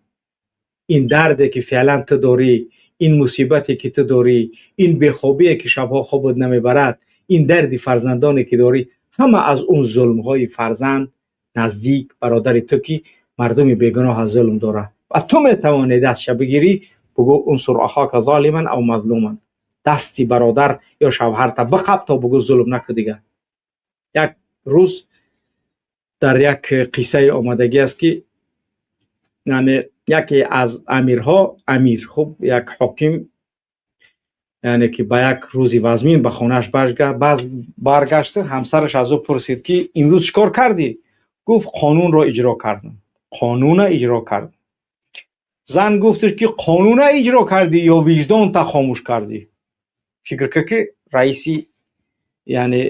Ин дарде ки феълан ту дорӣ, ин мусибате ки ту дорӣ, ин бехобие ки шабҳо хобат намебарад, ин дарди фарзандоне ки дорӣ, ҳама аз он зулмҳои фарзанд, наздик, бародари ту ки мардуми бегуноҳ аз зулм дорад. Ва ту метавонӣ дастша бигирӣ, бигӯ унсур ахока золиман ав мазлуман. Дасти бародар ё шавҳарта биқаб то бигӯ зулм накун дига. Як рӯз дар як қиссаи омадагӣ аст ки яъне яке аз амирҳо, амир хуб як ҳоким, яъне ки ба як рӯзи вазмин ба хонааш баргашт, ҳамсараш аз ӯ пурсид ки имрӯз чӣ кор кардӣ? Гуфт қонунро иҷро кардам. Қонуна иҷро кардам. Зан гуфташ ки қонуна иҷро кардӣ ё виҷдонта хомӯш кардӣ? Фикр кар ки раиси яъне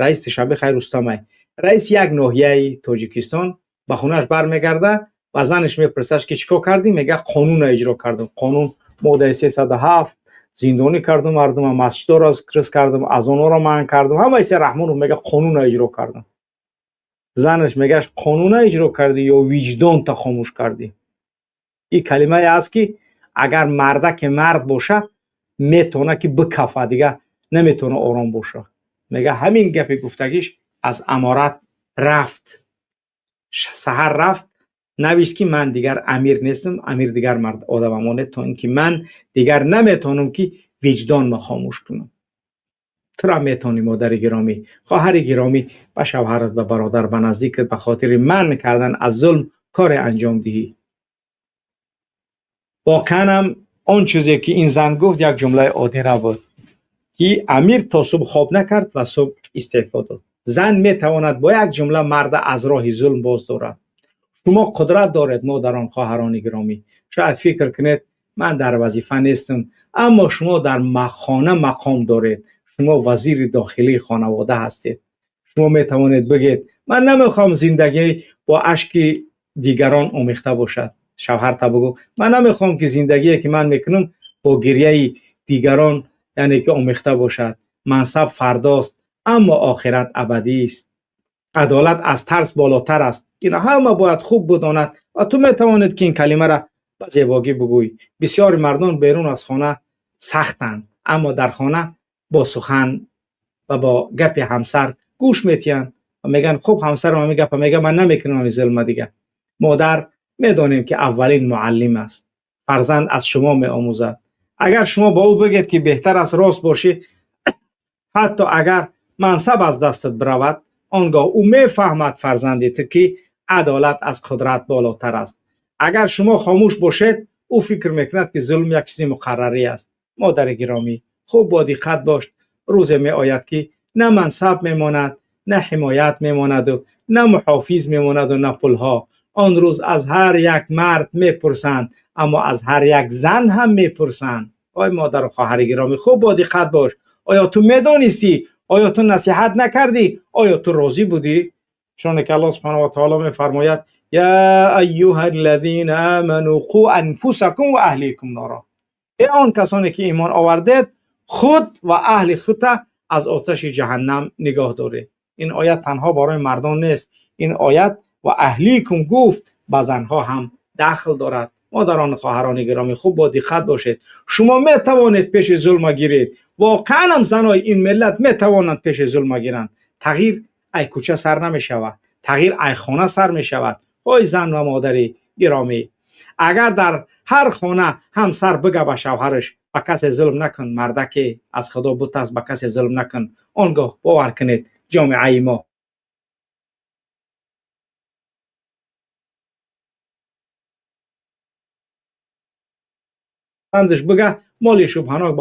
раис Душанбе хайр Рустамай, раиси як ноҳияи Тоҷикистон ба хонааш бармегардад ва занаш мепурсад ки чӣ кор кардӣ? Мега қонунро иҷро кардам. Қонун моддаи 307, зиндонӣ кардам мардума, масҷидҳоро рис кардам, азонҳоро манъ кардам, ҳамаи се Раҳмонов мега қонунро иҷро кардам. Занаш мегаш қонунро иҷро кардӣ ё виҷдонта хомӯш кардӣ? Ин калимае аст ки агар мардаке мард боша метавона ки бикафа, дига наметавона ором боша. Мега ҳамин гапи гуфтагиш аз аморат рафт, саҳар рафт, навишт ки ман дигар амир нестам, амир дигар мард одам монед, то ин ки ман дигар наметавонам ки виҷдонма хомӯш кунам. Тура метавонӣ модари гиромӣ, хоҳари гиромӣ, ба шавҳарат, ба бародар, ба наздикат ба хотири манъ кардан аз зулм коре анҷом диҳӣ. Воқеан ҳам он чизе ки ин зан гуфт як ҷумлаи оддӣ набуд ки амир то субҳ хоб накард ва субҳ истеъфо дод. Зан метавонад бо як ҷумла марда аз роҳи зулм боз дорад. Шумо қудрат доред, модарон, хоҳарони гиромӣ. Шояд фикр кунед ман дар вазифа нестам, аммо шумо дар хона мақом доред. Шумо вазири дохилии хонавода ҳастед. Шумо метавонед бигӯед ман намехоҳам зиндагӣ бо ашки дигарон омехта бошад. Шавҳарта бигӯ ман намехоҳам ки зиндагие ки ман мекунам бо гиряи дигарон яъне ки омехта бошад. Мансаб фардост, аммо охират абадист. Адолат аз тарс болотар аст. Ина ҳама бояд хуб бидонад ва ту метавонед ки ин калимаро ба зебогӣ бигӯӣ. Бисёри мардон берун аз хона сахтанд, аммо дар хона бо сухан ва бо гапи ҳамсар гӯш метиҳанд ва мегӯянд хуб ҳамсарам ҳамин гапа мега, ман намекунам ҳамин зулма дига. Модар медонем ки аввалин муаллим аст. Фарзанд аз шумо меомӯзад. Агар шумо ба ӯ бигӯед ки беҳтар аст рост бошӣ, ҳатто агар мансаб аз дастат биравад, он гоҳ ӯ мефаҳмад фарзанди ту ки адолат аз қудрат болотар аст. Агар шумо хомӯш бошед, ӯ фикр мекунад ки зулм як чизи муқаррарӣ аст. Модари гиромӣ, хуб бо диққат бош. Рӯзе меояд ки на мансаб мемонад, на ҳимоят мемонаду на муҳофиз мемонаду на пулҳо. Он рӯз аз ҳар як мард мепурсанд, аммо аз ҳар як зан ҳам мепурсанд. Ой модару хоҳари гиромӣ, хуб бо диққат бош. Оё ту медонистӣ? Оё ту насиҳат накардӣ? Оё ту розӣ будӣ? Чуноне ки Аллоҳ субҳонаҳу ва таоло мефармояд: я айюҳа аллазина аману қу анфусакум ва аҳликум нора. Эй он касоне ки имон овардед, худ ва аҳли худта аз оташи ҷаҳаннам нигоҳ доред. Ин оят танҳо барои мардон нест. Ин оят ва аҳликум гуфт ба занҳо ҳам дахл дорад. Модарону хоҳарони гиромӣ, хуб бо диққат бошед. Шумо метавонед пеши зулма гиред. Воқеан ҳам занои ин миллат метавонанд пеши зулма гиранд. Тағйир ай кӯча сар намешавад, тағйир ай хона сар мешавад. Ой зан ва модари гиромӣ, агар дар ҳар хона ҳамсар бига ба шавҳараш ба касе зулм накун, мардаке аз Худо бутарс, ба касе зулм накун, он гоҳ бовар кунед ҷомеаи мо андаш бига مال شبهناک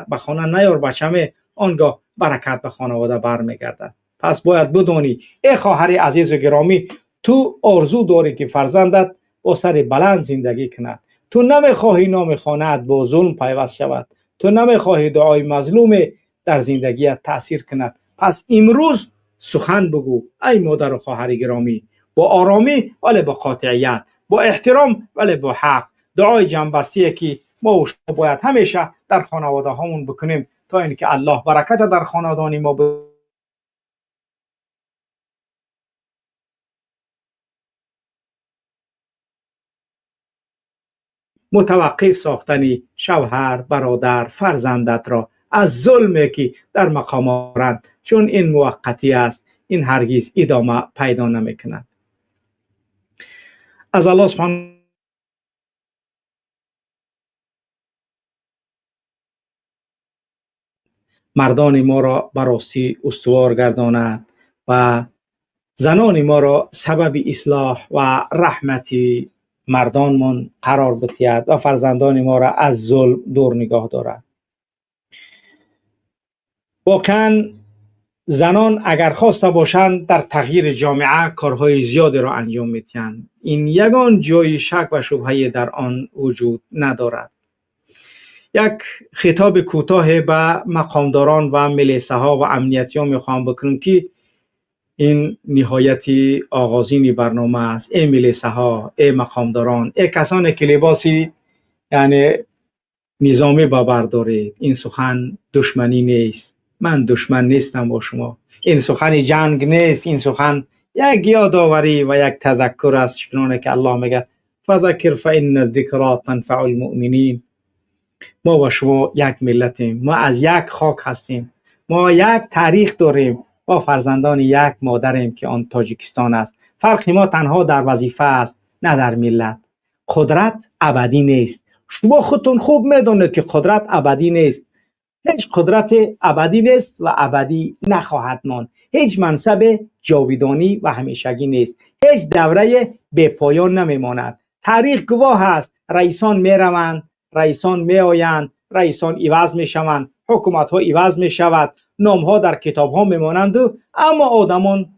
به خانه نیار بچمه، آنگاه برکت به خانواده برمیگردد. پس باید بدانی ای خواهر عزیز و گرامی، تو آرزو داری که فرزندت با سر بلند زندگی کند. تو نمیخواهی نام خانه‌ات با ظلم پیوست شود. تو نمیخواهی دعای مظلوم در زندگیت تاثیر کند. پس امروز سخن بگو ای مادر و خواهر گرامی، با آرامی ولی با قاطعیت، با احترام ولی با حق. دعای جنبستی که ما و شما باید همیشه در خانواده هامون بکنیم تا اینکه الله برکت در خاندان ما متوقف ساختنی شوهر، برادر، فرزندت را از ظلمی که در مقام دارند، چون این موقتی است، این هرگز ادامه پیدا نمیکند. از الله سبحانه مردان ما را براستی استوار گرداند و زنان ما را سبب اصلاح و رحمت مردانمان قرار بدهد و فرزندان ما را از ظلم دور نگاه دارد. واقعا زنان اگر خواسته باشند در تغییر جامعه کارهای زیادی را انجام میدهند. این یگان جای شک و شبهه در آن وجود ندارد. یک خطاب کوتاه به مقامداران و ملیسه ها و امنیتی ها میخواهم بکنم که این نهایت آغازین برنامه است. ای ملیسه ها، ای مقامداران، ای کسانی که لباسی یعنی نظامی بردارید، این سخن دشمنی نیست. من دشمن نیستم با شما. این سخن جنگ نیست. این سخن یک یادآوری و یک تذکر است، چنانه که الله میگه فذکر فان الذکری تنفع المؤمنین. ما و شما یک ملتیم، ما از یک خاک هستیم، ما یک تاریخ داریم، ما فرزندان یک مادریم که آن تاجیکستان است. فرق ما تنها در وظیفه است، نه در ملت. قدرت ابدی نیست. شما خودتون خوب میدونید که قدرت ابدی نیست. هیچ قدرت ابدی نیست و ابدی نخواهد ماند. هیچ منصب جاویدانی و همیشگی نیست. هیچ دوره به پایان نمیماند. تاریخ گواه است. رئیسان میروند، رئیسان میآیند، رئیسان عوض میشوند، حکومت ها عوض میشود، نام ها در کتاب ها میمانند، اما آدمان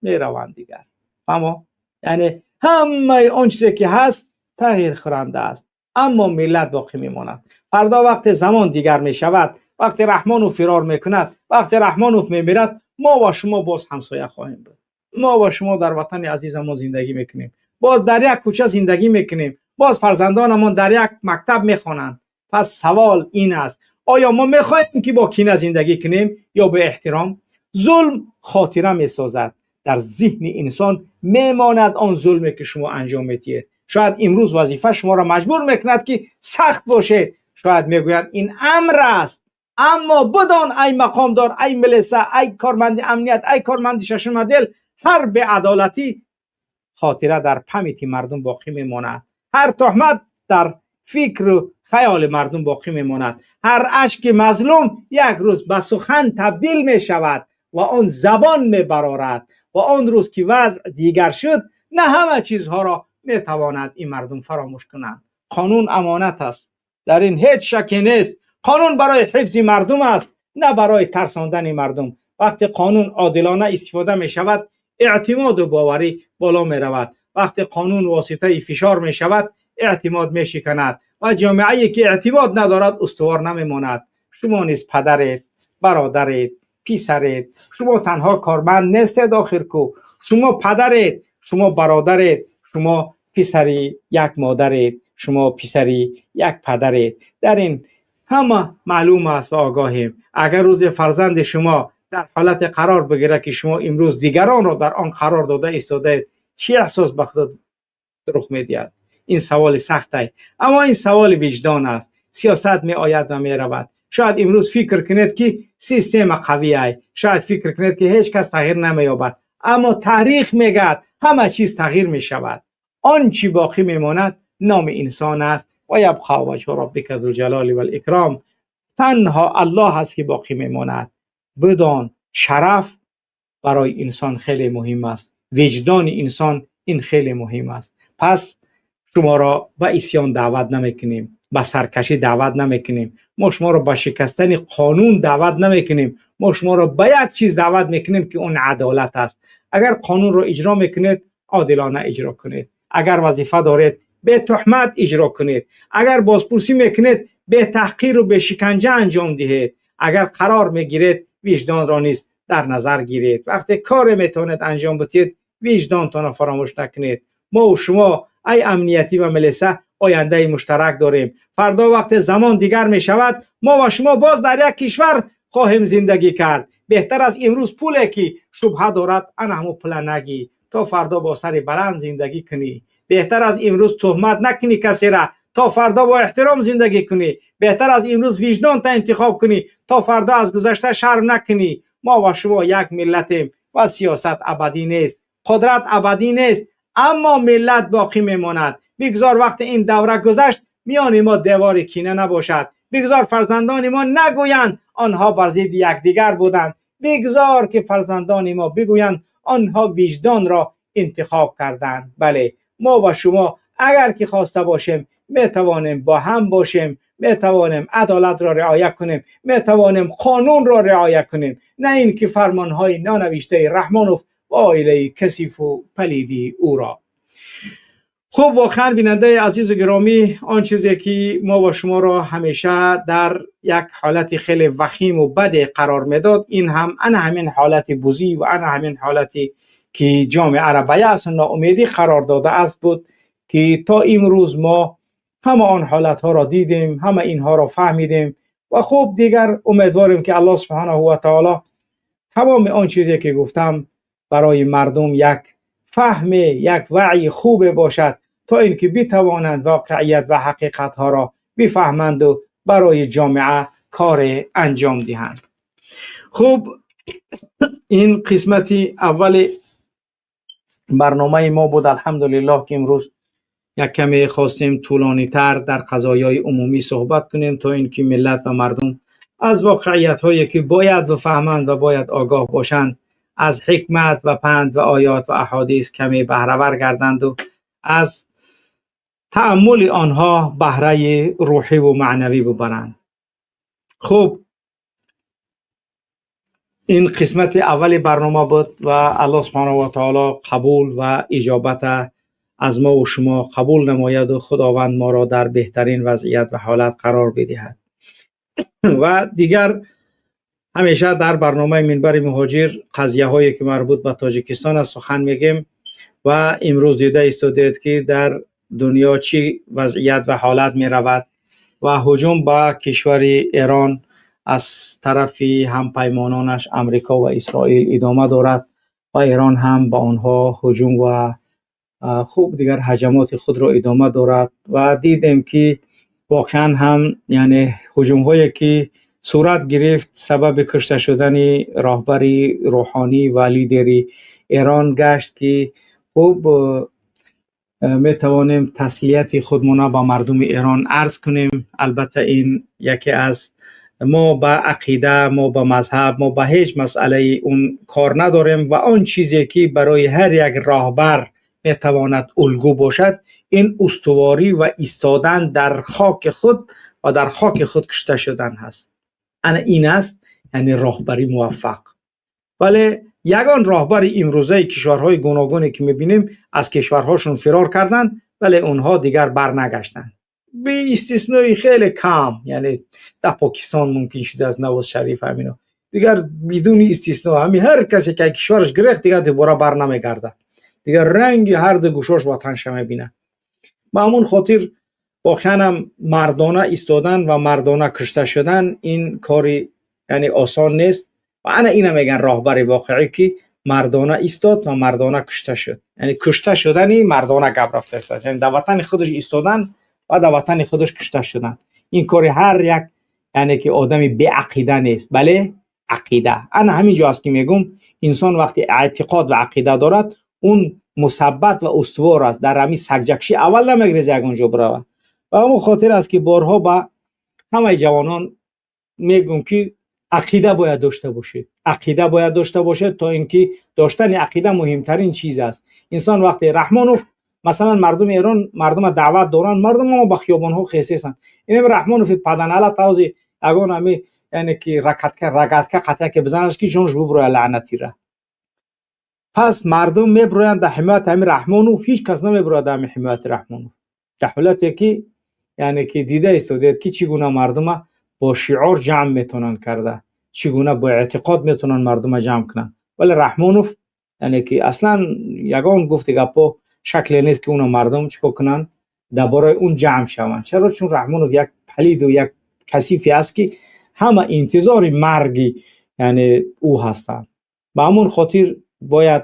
میروند دیگر. اما یعنی همه آن چیزی که هست تغییر خورنده است، اما ملت باقی میماند. فردا وقت زمان دیگر میشود، وقتی رحمانوف فرار میکند، وقتی رحمانوف میمیرد، ما و شما باز همسایه خواهیم بود. ما و شما در وطن عزیزمان زندگی میکنیم، باز در یک کوچه زندگی میکنیم، باز فرزندانمان در یک مکتب میخوانند. پس سوال این است، آیا ما میخواهیم که با کینه زندگی کنیم یا به احترام؟ ظلم خاطره میسازد، در ذهن انسان میماند آن ظلمی که شما انجام میدهید. شاید امروز وظیفه شما را مجبور میکند که سخت باشید، شاید میگویند این امر است، اما بدان ای مقامدار، ای ملیسه، ای کارمند امنیت، ای کارمند ششم دل، هر بی‌عدالتی خاطره در پمیت مردم باقی میماند، هر تهمت در فکر و خیال مردم باقی میماند، هر اشک مظلوم یک روز به سخن تبدیل میشود و آن زبان میبرارد و آن روز که وضع دیگر شد، نه همه چیزها را میتواند این مردم فراموش کنند. قانون امانت است، در این هیچ شکی نیست. قانون برای حفظ مردم است، نه برای ترساندن مردم. وقتی قانون عادلانه استفاده می شود، اعتماد و باوری بالا می رود. وقتی قانون واسطه فشار می شود، اعتماد می شکند و جامعه که اعتماد ندارد استوار نمی ماند. شما نیز پدرید، برادرید، پسرید. شما تنها کارمند نیستید آخر کو. شما پدرید، شما برادرید، شما پسری یک مادرید، شما پسری یک پدرید. در این همه معلوم است و آگاهیم. اگر روز فرزند شما در حالت قرار بگیره که شما امروز دیگران را در آن قرار داده ایستاده، چه احساس به خود رخ میدهد؟ این سوال سخت است، اما این سوال وجدان است. سیاست می آید و می رود. شاید امروز فکر کنید که سیستم قوی است، شاید فکر کنید که هیچ کس تغییر نمییابد، اما تاریخ میگوید همه چیز تغییر می شود. آن چی باقی میماند نام انسان است. و یبقی وجه ربک ذوالجلال والاکرام. تنها الله هست که باقی میماند. بدان شرف برای انسان خیلی مهم است، وجدان انسان این خیلی مهم است. پس شما را به عصیان دعوت نمیکنیم، به سرکشی دعوت نمیکنیم، ما شما را به شکستن قانون دعوت نمیکنیم، ما شما را به یک چیز دعوت میکنیم که اون عدالت است. اگر قانون را اجرا میکنید عادلانه اجرا کنید، اگر وظیفه دارید به تهمت اجرا کنید، اگر بازپرسی میکنید به تحقیر و به شکنجه انجام دهید، اگر قرار میگیرید وجدان را نیز در نظر گیرید. وقتی کار میتونید انجام بدید وجدانتان را فراموش نکنید. ما و شما ای امنیتی و ملیسه آینده مشترک داریم. فردا وقت زمان دیگر می شود ما و شما باز در یک کشور خواهیم زندگی کرد. بهتر از امروز پولی که شبهه دارد انا همو پول نگی تا فردا با سر بلند زندگی کنی. بهتر از امروز تهمت نکنی کسی را تا فردا با احترام زندگی کنی. بهتر از امروز وجدان تا انتخاب کنی تا فردا از گذشته شرم نکنی. ما و شما یک ملتیم و سیاست ابدی نیست، قدرت ابدی نیست، اما ملت باقی میماند. بگذار وقت این دوره گذشت میان ما دیوار کینه نباشد. بگذار فرزندان ما نگویند آنها بر ضد یکدیگر بودند. بگذار که فرزندان ما بگویند آنها وجدان را انتخاب کردند. بله، ما و شما اگر که خواسته باشیم میتوانیم با هم باشیم، میتوانیم عدالت را رعایت کنیم، میتوانیم قانون را رعایت کنیم، نه اینکه فرمانهای نانوشته رحمانوف و عائله کثیف و پلیدی او را. خب واقعا بیننده عزیز و گرامی، آن چیزی که ما و شما را همیشه در یک حالت خیلی وخیم و بد قرار میداد، این هم انا همین حالت بوزی و انا همین حالتی که جامعه را به یأس و ناامیدی قرار داده است بود که تا امروز ما همه آن حالت ها را دیدیم، همه اینها را فهمیدیم و خب دیگر امیدواریم که الله سبحانه و تعالی تمام آن چیزی که گفتم برای مردم یک فهم، یک وعی خوب باشد تا اینکه بتوانند واقعیت و حقیقت ها را بفهمند و برای جامعه کار انجام دهند. خب این قسمت اول برنامه ما بود. الحمدلله که امروز یک کمی خواستیم طولانی تر در قضایای عمومی صحبت کنیم تا اینکه ملت و مردم از واقعیت هایی که باید بفهمند و باید آگاه باشند، از حکمت و پند و آیات و احادیث کمی بهره ور گردند و از تأمل آنها بهره روحی و معنوی ببرند. خب این قسمت اول برنامه بود و الله سبحانه و تعالی قبول و اجابت از ما و شما قبول نماید و خداوند ما را در بهترین وضعیت و حالت قرار بدهد. و دیگر همیشه در برنامه منبر مهاجر قضیه هایی که مربوط به تاجیکستان است سخن میگیم و امروز دیده ایستادید که در دنیا چی وضعیت و حالت می رود و هجوم به کشور ایران از طرف همپیمانانش امریکا و اسرائیل ادامه دارد و ایران هم به آنها هجوم و خوب دیگر هجمات خود را ادامه دارد و دیدیم که واقعا هم یعنی هجوم هایی که صورت گرفت سبب کشته شدن راهبر روحانی و لیدری ایران گشت که خوب می توانیم تسلیت خودمون با مردم ایران عرض کنیم. البته این یکی از ما به عقیده، ما به مذهب، ما به هیچ مسئله اون کار نداریم و آن چیزی که برای هر یک راهبر می تواند الگو باشد این استواری و ایستادن در خاک خود و در خاک خود کشته شدن هست. انا این است یعنی راهبری موفق. ولی یگان راهبر امروزه کشورهای گوناگونی که میبینیم از کشورهاشون فرار کردند ولی اونها دیگر برنگشتند، به استثنای خیلی کم، یعنی در پاکستان ممکن شده از نواز شریف همینا، دیگر بدون استثنا همین هر کسی که کشورش گرفت دیگر دوباره بر نمیگرده، دیگر رنگ هر دو گوشاش وطنش میبینه. به همون خاطر واقعا هم مردانه ایستادن و مردانه کشته شدن این کاری یعنی آسان نیست و انا اینو میگن راهبر واقعی که مردانه ایستاد و مردانه کشته شد، یعنی کشته شدنی مردانه گپ رفته است، یعنی در وطن خودش ایستادن و در وطن خودش کشته شدن. این کار هر یک یعنی که آدمی بی عقیده نیست، بله عقیده. انا همینجا است که میگم انسان وقتی اعتقاد و عقیده دارد اون مثبت و استوار است، در همین سگجکشی اول نمیگریزه اونجا بروه. و همون خاطر است که بارها به همه جوانان میگم که عقیده باید داشته باشید، عقیده باید داشته باشید تا اینکه داشتن عقیده مهمترین چیز است. انسان وقتی رحمانوف Масалан, мардуми Эрон мардума даъват доранд, мардум мо ба хиёбонҳо хесесанд. Инам Раҳмонов паданала тавзи ягон ами, яъне ки ракатка рагатка қатъя ки бизанаш, ки ҷонш буброя, лаънатира. Пас мардум меброянд дар ҳимояти ҳами Раҳмонов, ҳеҷ кас намеброяд дар ҳами ҳимояти Раҳмонов. Дар ҳолате ки, яъне ки, дида истодед, ки чӣ гуна мардума бо шиор ҷамъ метавонанд карда, чӣ гуна бо эътиқод метавонанд мардума ҷамъ кунанд. Вале Раҳмонов, яъне ки, аслан ягон гуфти гапҳо шакле нест, ки уно мардум чӣ кор кунанд, дар бораи он ҷамъ шаванд. Чаро? Чун Раҳмонов як палиду як касифе аст, ки ҳама интизори марги, яъне, ӯ ҳастанд. Ба ҳамон хотир бояд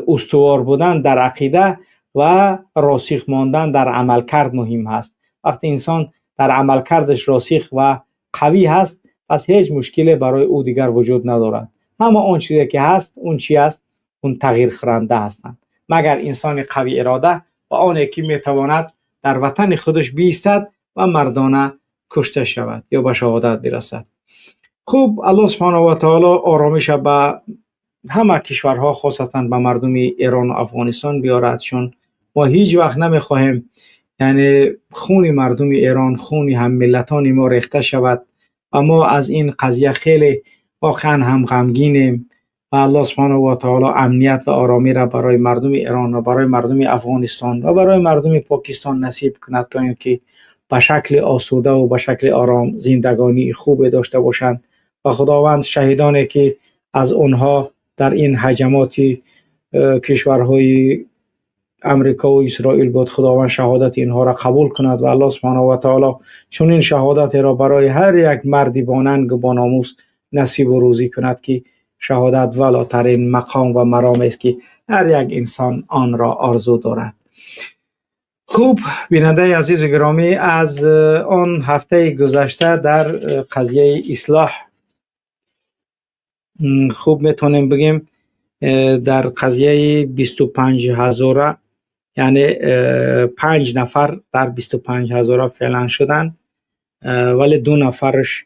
устувор будан дар ақида ва росих мондан дар амалкард муҳим ҳаст. Вақте инсон дар амалкардаш росих ва қавӣ ҳаст, пас ҳеҷ мушкиле барои ӯ дигар вуҷуд надорад. Ҳама он чизе ки ҳаст, он чи аст, он тағйирхӯранда ҳастанд, магар инсони қавӣ ирода ва оне ки метавонад дар ватани худаш биистад ва мардона кушта шавад ё ба шаҳодат бирасад. Хуб, Аллоҳ субҳонаҳу ва таоло оромиша ба ҳама кишварҳо, хосатан ба мардуми Эрону Афғонистон биёрад, чун мо ҳеҷ вақт намехоҳем, яъне, хуни мардуми Эрон, хуни ҳаммиллатони мо рехта шавад ва мо аз ин қазия хеле воқеан ҳам ғамгинем. Ва Аллоҳ субҳонаҳу ва таоло амният ва оромиро барои мардуми Эрон ва барои мардуми Афғонистон ва барои мардуми Покистон насиб кунад, то ин ки ба шакли осуда ва ба шакли ором зиндагонии хубе дошта бошанд. Ва Худованд шаҳидоне ки аз онҳо дар ин ҳаҷамоти кишварҳои Амрико ва Исроил буд, Худованд шаҳодати инҳоро қабул кунад ва Аллоҳ субҳонаҳу ва таоло чунин шаҳодатеро барои ҳар як марди бонангу бономус насибу рӯзӣ кунад, ки шаҳодат волотарин мақом ва маромест, ки ҳар як инсон онро орзу дорад. Хуб, бинандаи азизу гиромӣ, аз он ҳафтаи гузашта дар қазияи ислоҳ, хуб, метавонем бигем, дар қазияи 25 ҳазора, яъне панҷ нафар дар 25 ҳазора феълан шуданд, вале ду нафараш,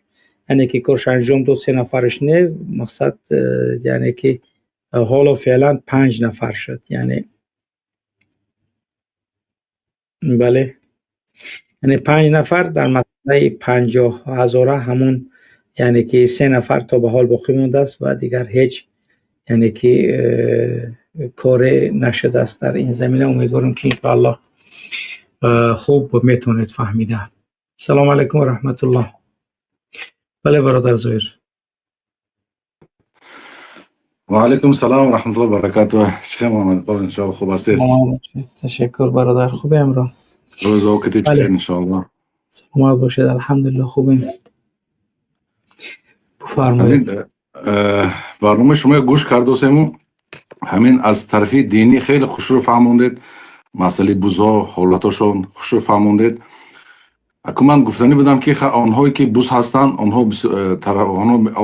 яъне ки, корш анҷом дод, се нафараш не. Мақсад, яъне ки, ҳоло феълан панҷ нафар шуд, яъне, бале, яъне панҷ нафар дар масъалаи 50 ҳазора. Ҳамон, яъне ки, се нафар то ба ҳол боқӣ мондааст ва дигар ҳеҷ, яъне ки, коре нашудааст дар ин замина. Умедворам, ки иншоаллоҳ хуб метавонед фаҳмида. Салому алайкум ва раҳматуллоҳ. Бале, бародар Зоир. Ва алайкум салом ва раҳматуллоҳи ва баракатуҳ. Шейх Муҳаммад, иншоаллоҳ хуб ҳастед? Ташаккур, бародар, хубем ро. Рӯзо кати чӣ, иншоаллоҳ? Саломат бошед, алҳамдулиллоҳ, хубем. Бифармоед. Барномаи шумо гӯш кардосему, ҳамин аз тарафи динӣ хеле хушрӯ фаҳмондед, масъалаи бузҳо, ҳолатошон хушрӯ фаҳмондед. Аку ман гуфтанӣ будам, ки онҳое ки буз ҳастанд, онҳо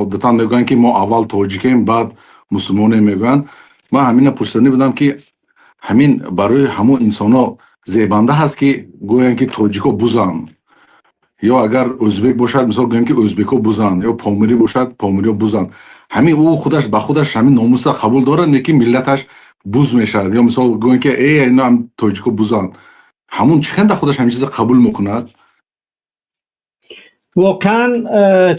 одатан мегӯянд, ки мо аввал тоҷикем, баъд мусулмонем, мегӯянд. Ман ҳамина пурсиданӣ будам, ки ҳамин барои ҳамон инсонҳо зебанда ҳаст, ки гӯянд, ки тоҷико бузанд, ё агар ӯзбек бошад, мисол, гӯем, ки ӯзбекҳо бузанд, ё помирӣ бошад, помириҳо бузанд. Ҳамин ӯ худаш ба худаш ҳамин номуса қабул дорад, не ки миллаташ буз мешавад, ё мисол гӯем, ки ино ҳам тоҷико бузанд, ҳамун чӣ хел худаш ҳамин чиза қабул мекунад? Воқеан,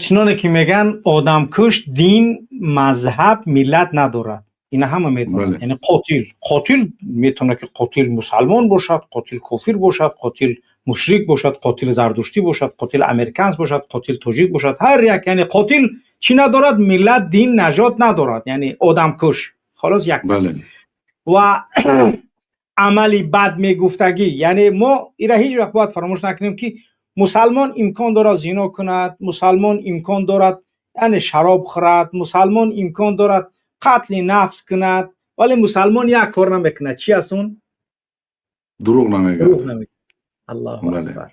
чуноне ки мегӯянд, одамкуш дин, мазҳаб, миллат надорад. Ина ҳама медонанд. Яъне қотил метавонад, ки қотил мусалмон бошад, қотил кофир бошад, қотил мушрик бошад, қотил зардуштӣ бошад, қотил американс бошад, қотил тоҷик бошад. Ҳар як, яъне, қотил чӣ надорад? Миллат, дин, нажод надорад. Яъне одамкуш холос як ва амали бад мегуфтагӣ. Яъне мо ира ҳеҷ вақт бояд фаромӯш накунем, ки мусалмон имкон дорад зино кунад, мусалмон имкон дорад, яъне, шароб хӯрад, мусалмон имкон дорад қатли нафс кунад, вале мусалмон як кор намекунад. Чӣ аст он? Дурӯғ намегӯяд. Аллоҳу акбар!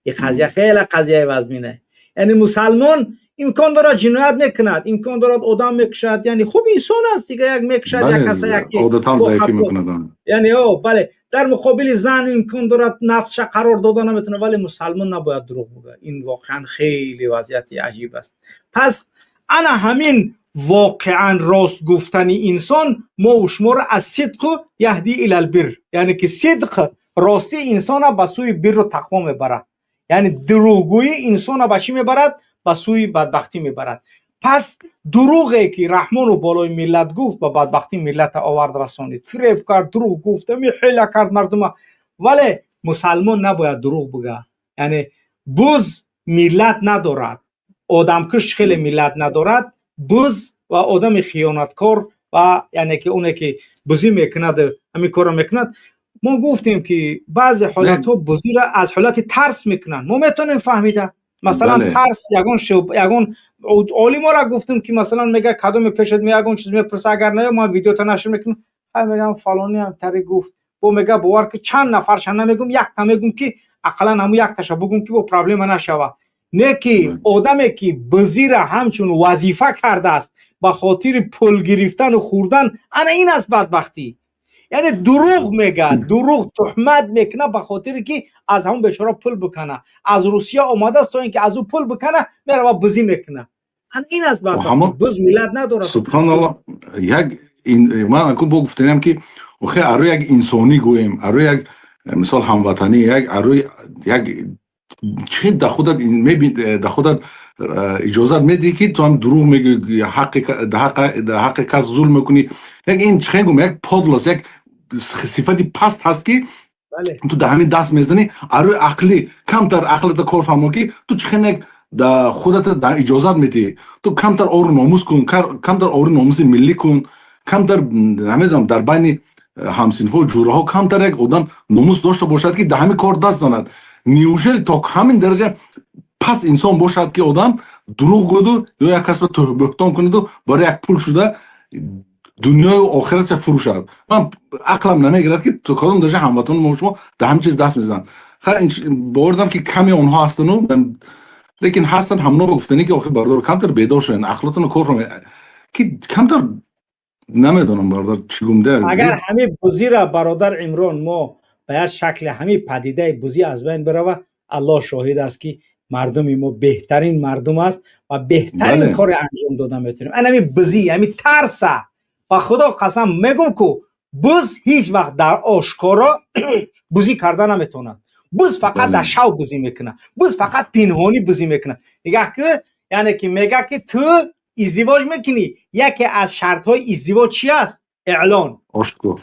Ин қазия хеле қазияи вазмина. Яъне мусалмон имкон дорад ҷиноят мекунад, имкон дорад одам мекушад, яъне хуб, инсон аст дига, як мекушад, як каса, як одатан заифӣ мекунад. Яъне, о, бале, дар муқобили зан имкон дорад нафсша қарор дода наметавонад, вале мусалмон набояд дурӯғ бигӯяд. Ин воқеан хеле вазъияти аҷиб аст. Пас ана ҳамин Воқеан рост гуфтани инсон мо шуморо аз сидқу яҳди илал бир, яъне ки сидқ, ростӣ инсона ба сӯи бирру тақво мебарад. Яъне дурӯғгӯӣ инсона ба чӣ мебарад? Ба сӯи бадбахтӣ мебарад. Пас дурӯғе ки Раҳмону болои миллат гуфт, ба бадбахтӣ миллата овард, расонид, фиреб кард, дурӯғ гуфт, ами ҳила кард мардума. Вале мусалмон набояд дурӯғ буга. Яъне буз миллат надорад, одамкуш хеле миллат надорад. Буз ва одами хиёнаткор ва яъне ки оне ки бузӣ мекунад, ҳамин корро мекунад. Мо гуфтем, ки баъзе ҳолатҳо бузиро аз ҳолати тарс мекунанд. Мо метавонем фаҳмида, масалан, тарс. Ягон олиморо гуфтем, ки масалан мега, кадоме пешат ме, ягон чиз мепурса, агар наё, ман видеото нашр мекунам. Хай, мегам, фалони ҳам тари гуфт. Бо мега, бовар ки, чанд нафарша намегум, якта мегум, ки ақаллан ҳамун якташа бугум, ки бо проблема нашава. Не ки одаме ки бузира ҳамчун вазифа кардааст ба хотири пул гирифтану хӯрдан, ана ин аст бадбахтӣ. Яъне дурӯғ мега, дурӯғ туҳмат мекуна, ба хотире ки аз ҳамон бечора пул бикана. Аз Русия омадааст, то ин ки аз ӯ пул бикана, мерава, бузӣ мекуна. Ана ин аст бадбахтӣ. Буз миллат надорад. Субҳаналлоҳ. Як ман аку бо гуфтаням, ки охе, аро як инсонӣ гӯем, аро як мисол ҳамватанӣ, як арои як чӣ да худат да худат иҷозат медиҳӣ, ки ту ҳам дурӯғ мегӯӣ, ҳаққи кас зулм мекунӣ? Як ин чӣ гум, як подлость, як сифати паст ҳаст, ки ту дар ҳамин даст мезанӣ. Арои ақлӣ камтар ақлата кор фаҳмо, ки ту чӣ хел як да худата иҷозат медиҳӣ. Ту камтар ору номус кун, камтар ору номуси миллӣ кун, камтар, намедонам, дар байни ҳамсинфо, ҷураҳо камтар як одам номус дошта бошад, ки дар ҳамин кор даст занад. Неужели то ҳамин дараҷа пас инсон бошад, ки одам дурӯғ гӯду ё як касба бӯҳтон кунаду барои як пул шуда дунёю охиратша фурӯшад? Ман ақлам намегирад, ки то кадом дараҷа ҳамватанони мо, шумо дар ҳамин чиз даст мезананд. Бовар дорам, ки каме онҳо ҳастану, лекин ҳастанд. Ҳамоно ба гуфтанӣ, ки охир, бародар, камтар бедор шавед, ақлотонро кор фармоед, ки камтар, намедонам, бародар, чӣ гумда. Агар ҳамин бузира, бародар Имрон, мо ба як шакли ҳамин падидаи бузӣ аз байн бирава, Аллоҳ шоҳид аст, ки мардуми мо беҳтарин мардум аст ва беҳтарин коре анҷом дода метавонем. Ан ҳамин бузӣ, ҳамин тарса, ба Худо қасам мегум, ку буз ҳеҷ вақт дар ошкоро бузӣ карда наметавонад. Буз фақат дар шав бузӣ мекунад, буз фақат пинҳонӣ бузӣ мекунад. Нигаҳ ки, яъне ки мега, ки ту издивоҷ мекунӣ, яке аз шартҳои издивоҷ чи аст? Эълон, ошкор.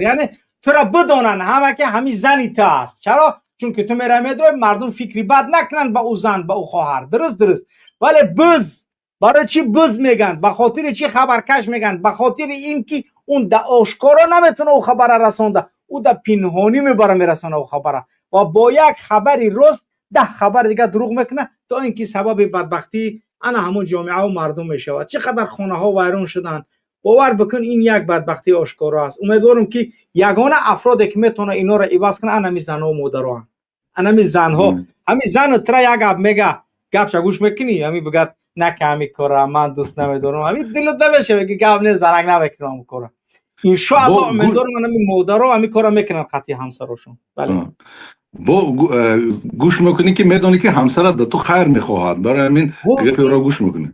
Яъне тура бидонанд ҳама, ки ҳамин зани ту аст. Чаро? Чунки ту мера, медрои, мардум фикри бад накунанд ба ӯ зан, ба ӯ хоҳар. Дуруст. Вале буз барои чӣ буз мегӯянд? Ба хотири чӣ хабаркаш мегӯянд? Ба хотири ин ки он да ошкоро наметавона ӯ хабара расонда, ӯ да пинҳонӣ мебара, мерасона ӯ хабара ва бо як хабари рост 10 хабари дигар дурӯғ мекунад, то ин ки сабаби бадбахтӣ ана ҳамон ҷомеаву мардум мешавад. Чӣ қадар хонаҳо вайрон шуданд, бовар бикун, ин як бадбахтии ошкоро аст. Умедворам, ки ягона афроде ки метавонад инора иваз кунад, анами занҳо, модароанд, анами занҳо. Ҳами зану тра як гап мега, гапша гӯш мекунӣ, ҳами бигӯяд, на ки ҳами кора ман дӯст намедорам, ҳами дилат намешава, ки гап не, занак, намекунам ҳамн кора. Иншоалло, умедворам, анами модаро ҳами кора мекунанд қатъи ҳамсарошон. Бале. Бо гӯш мекунӣ, ки медонӣ, ки ҳамсарат ба ту хайр мехоҳад, барои ҳамин гапи ӯро гӯш мекунӣ.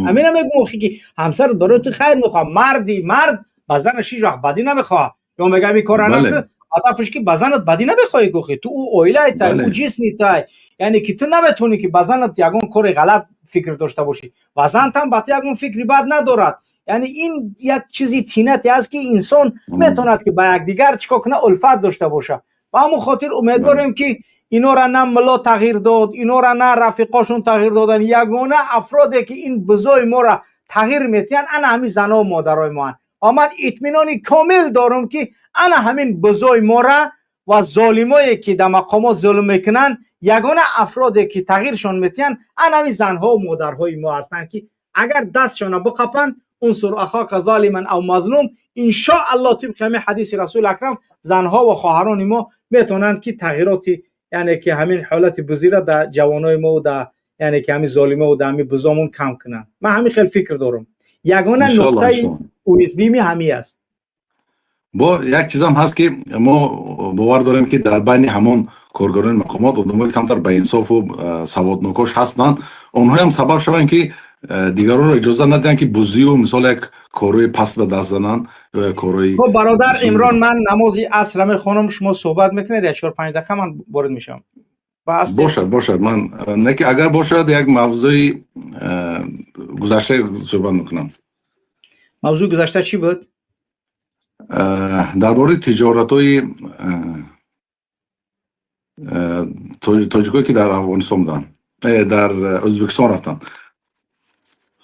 Ҳамина мегӯм, охи, ки ҳамсарат барои ту хайр мехоҳад. Марди мард ба занаш ҳеҷ вақт бадӣ намехоҳад. Ё мега, ҳами кора накун, ҳадафаш ки ба занат бадӣ намехоҳӣ. Гохи ту ӯ оилаи тай, ӯ ҷисми тай, яъне ки ту наметавонӣ, ки ба занат ягон кори ғалат фикр дошта бошӣ ва зантам ба ту ягон фикри бад надорад. Яъне ин як чизи тинате аст, ки инсон метавонад, ки ба якдигар чӣ кор кунад, улфат дошта бошад. Ба ҳамон хотир умедворем, ки инора на мулло тағйир дод, инора на рафиқошон тағйир доданд. Ягона афроде ки ин бузои моро тағйир метиҳанд, ана ҳамин занаву модарои моанд. Ва ман итминони комил дорам, ки ана ҳамин бузои мора ва золимое ки дар мақомот зулм мекунанд, ягона афроде ки тағйиршон метиҳанд, ана ҳамин занҳову модарҳои мо ҳастанд, ки агар дастшона биқапанд, унсур ахока золиман ав мазлум, иншоалло, тибқи ҳамин ҳадиси Расули Акрам, занҳо ва хоҳарони мо метавонанд, ки тағйироти, яъне ки ҳамин ҳолати бузиро дар ҷавонои мо, дар, яъне ки ҳамин золимо, дар ҳамин бузомон кам кунанд. Ман ҳамин хел фикр дорам. Ягона нуқтаи уязвимый ҳамин аст. Бо як чизам ҳаст, ки мо бовар дорем, ки дар байни ҳамон коргарони мақомот одамои камтар баинсофу саводнокош ҳастанд. Онҳоям сабаб шаванд, ки Дигарҳоро иҷоза надиҳанд, ки бузию мисол як корҳои паст ба даст зананд ё як корҳои Хуб, бародар Имрон, ман намози аср мехонам, шумо суҳбат мекунед, як 4-5 дақиқа ман ворид мешавам. Бошад, бошад. Ман не ки агар бошад, як мавзӯи гузашта суҳбат мекунам. Мавзӯи гузашта чӣ буд? Дар бораи тиҷоратҳои тоҷикое, ки дар Афғонистон буданд, дар Ӯзбекистон рафтанд.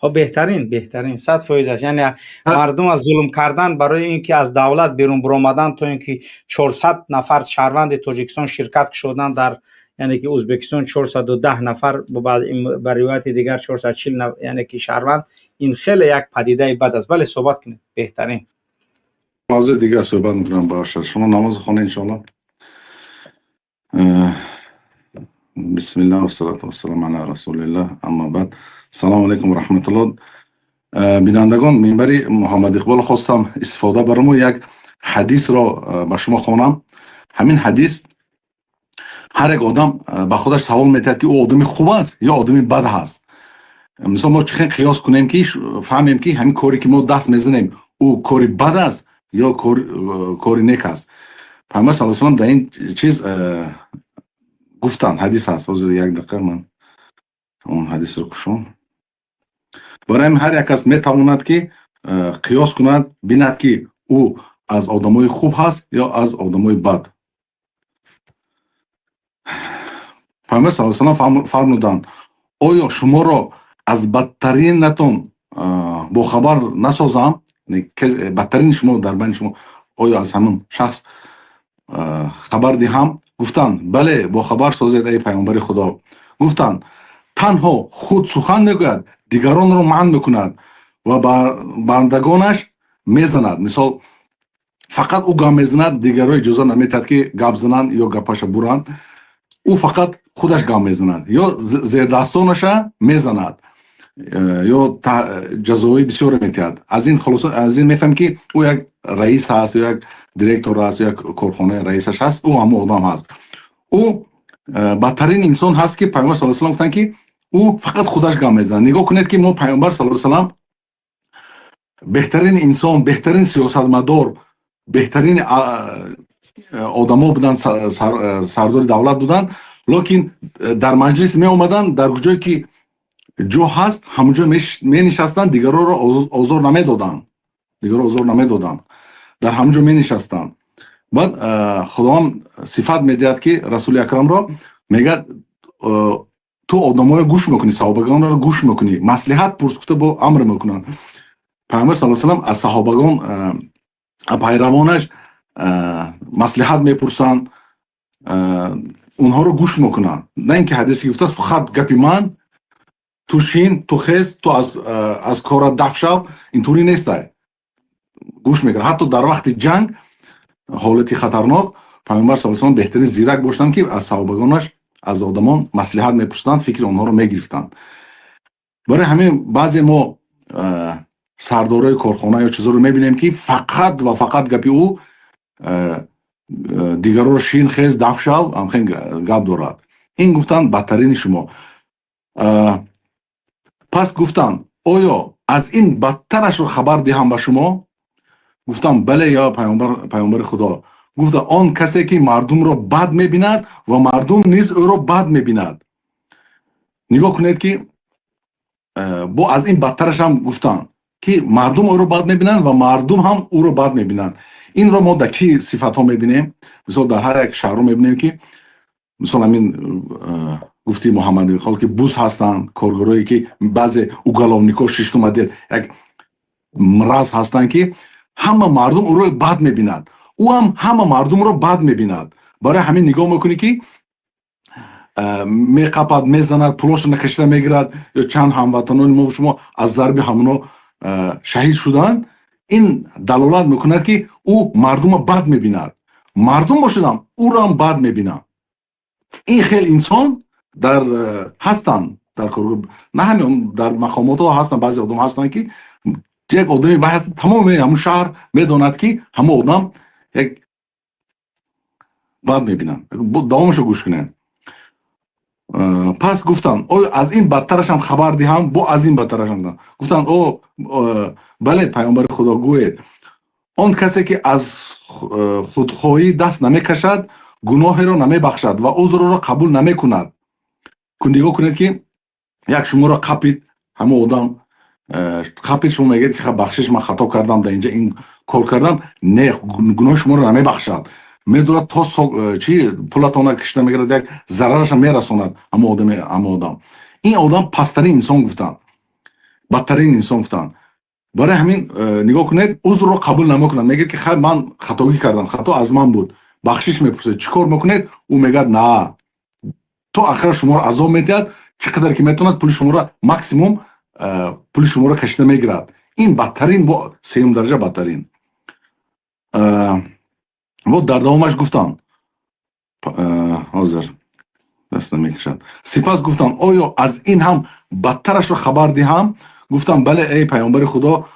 Хоб, беҳтарин, беҳтарин, 100% аст. Яъне мардум аз зулм кардан барои ин ки аз давлат берун баромадан, то ин ки 400 нафар шаҳрванди Тоҷикистон ширкат кушоданд дар, яъне ки, Ӯзбекистон, 410 нафар, ба ривояти дигар 440, яъне ки шаҳрванд, ин хеле як падидаи бад аст. Бале, суҳбат кунед, беҳтарин. Мавзӯи дигар суҳбат мекунам, бошад. Шумо намоз хонед, иншоалло. Бисмиллаҳ вассалату вассалам ала расулиллаҳ, аммо баъд, салому алайкум раҳматуллоҳ. Бинандагон, минбари Муҳаммад Иқбол хостам истифода барамо, як ҳадисро ба шумо хонам. Ҳамин ҳадис ҳар як одам ба худаш савол метиҳад, ки ӯ одами хуб аст ё одами бад ҳаст. Мисол, мо чӣ хел қиёс кунем, ки фаҳмем, ки ҳамин коре, ки мо даст мезанем, ӯ кори бад аст ё кори нек аст? Пайғамбар саллаллоҳу алайҳи васаллам дар ин чиз гуфтанд, ҳадис ҳаст. Ҳозир, як дақиқа, ман он ҳадисро кушом. Барои ҳамин ҳар як кас метавонад, ки қиёс кунад, бинад, ки ӯ аз одамои хуб ҳаст ё аз одамои бад. Пайғамбар саллаллоҳу алайҳи васаллам фармуданд: «Оё шуморо аз бадтаринатон бохабар насозам?» Бадтарини шумо дар байни шумо, оё аз ҳамон шахс хабар диҳам? Гуфтанд: «Бале, бохабар созед, эй пайғамбари Худо». Гуфтанд: «Танҳо худ сухан мегӯяд, дигаронро манъ мекунад ва бандагонаш мезанад». Мисол, фақат ӯ гап мезанад, дигарро иҷоза наметиҳад, ки гап зананд ё гапаша буранд. Ӯ фақат худаш гап мезанад ё зердастонаша мезанад ё ҷазои бисёре метиҳад. Аз ин хулоса, аз ин мефаҳмем, ки ӯ як раис ҳаст ё як директор аст, ё як корхонаи раисаш ҳаст. Ӯ ҳамон одам ҳаст, ӯ бадтарин инсон ҳаст, ки Пайғамбар саллаллоҳу алайҳи васаллам гуфтанд, ки ӯ фақат худаш гап мезанад. Нигоҳ кунед, ки мо Пайғамбар саллаллоҳу алайҳи васаллам беҳтарин инсон, беҳтарин сиёсатмадор, беҳтарин одамо буданд, сардори давлат буданд, лекин дар маҷлис меомаданд, дар ҷое ки ҷо ҳаст, ҳамонҷо менишастанд, дигарҳоро озор намедоданд, дигарро озор намедоданд, дар ҳамонҷо менишастанд. Баъд Худованд сифат медиҳад, ки Расули Акрамро мегӯяд: «Ту одаморо гӯш мекунӣ, саҳобагонро гӯш мекунӣ, маслиҳат пурс», гуфта бо амр мекунанд. Пайғамбар саллаллоҳу алайҳи васаллам аз саҳобагон, пайравонаш маслиҳат мепурсанд, онҳоро гӯш мекунанд, на ин ки ҳадисе гуфтааст, фақат гапи ман, ту шин, ту хез, ту аз корат даф шав, интури нестай. Гӯш мекард. Ҳатто дар вақти ҷанг, ҳолати хатарнок, Пайғамбар саллаллоҳу алайҳи васаллам беҳтарин зирак бошанд, ки аз саҳобагонаш, аз одамон маслиҳат мепурсиданд, фикри онҳоро мегирифтанд. Барои ҳамин баъзе мо сардорои корхона ё чизоро мебинем, ки фақат ва фақат гапи ӯ, дигарро шин, хез, даф шав, ҳамхел гап дорад. Ин гуфтанд бадтарини шумо. Пас гуфтанд: «Оё аз ин бадтарашро хабар диҳам ба шумо?» Гуфтам: «Бале, ё пайғамбари Худо». Гуфта: «Он касе, ки мардумро бад мебинад ва мардум низ ӯро бад мебинад». Нигоҳ кунед, ки бо аз ин бадтарашам гуфтанд, ки мардум ӯро бад мебинанд ва мардум ҳам ӯро бад мебинанд. Инро мо дар чӣ сифатҳо мебинем? Мисол, дар ҳар як шаҳрҳо мебинем, ки мисол ҳамин гуфти Муҳаммад Иқбол, ки буз ҳастанд, коргарое, ки баъзе уголовникҳо, шиштум отдел, як мраз ҳастанд, ки ҳама мардум ӯро бад мебинад, ӯ ҳам ҳама мардумро бад мебинад. Барои ҳамин нигоҳ мекунӣ, ки меқапад, мезанад, пулошо накашида мегирад, ё чанд ҳамватанони мо шумо аз зарби ҳамоно шаҳид шуданд. Ин далолат мекунад, ки ӯ мардумро бад мебинад, мардум бошадам ӯро ҳам бад мебинад. Ин хел инсон дар ҳастанд дар кор, на ҳамин, дар мақомотҳо ҳастанд. Баъзе одам ҳастанд, ки як одами бад ҳаст, тамоми ҳамун шаҳр медонад, ки ҳамон одам як бад мебинанд. Давомашо гӯш кунем. Пас гуфтанд, оё аз ин бадтарашам хабар диҳам? Бо аз ин бадтарашам гуфтанд, о бале, паёмбари Худо, гӯед. Он касе ки аз худхоҳӣ даст намекашад, гуноҳеро намебахшад ва узрро қабул намекунад. Нигоҳ кунед, ки як шуморо қапид, ҳамон одам қапид, шумо мегӯед, ки бахшиш, ман хато кардам, дар инҷа ин кор кардам. Не, гуноҳи шуморо намебахшад, медорад то чи пулатона кишида мегирад, як зарараша мерасонад ҳамон одам. Ин одам пасттарин инсон гуфтанд, бадтарин инсон гуфтанд. Барои ҳамин нигоҳ кунед, узрро қабул намекунад, мегӯяд, ки хай, ман хатогӣ кардам, хато аз ман буд, бахшиш мепурсед, чӣ кор мекунед? Ӯ мегӯяд, на, то ахира шуморо азоб медиҳад, чӣ қадар ки метавонад, пули шуморо максимум пули шуморо кашида мегирад. Ин бадтарин, бо сеюм дараҷа бадтарин. Бо дар давомаш гуфтанд, ҳозир даст намекашад. Сипас гуфтанд, оё аз ин ҳам бадтарашро хабар диҳам? Гуфтам, бале, эй паёмбари Худо,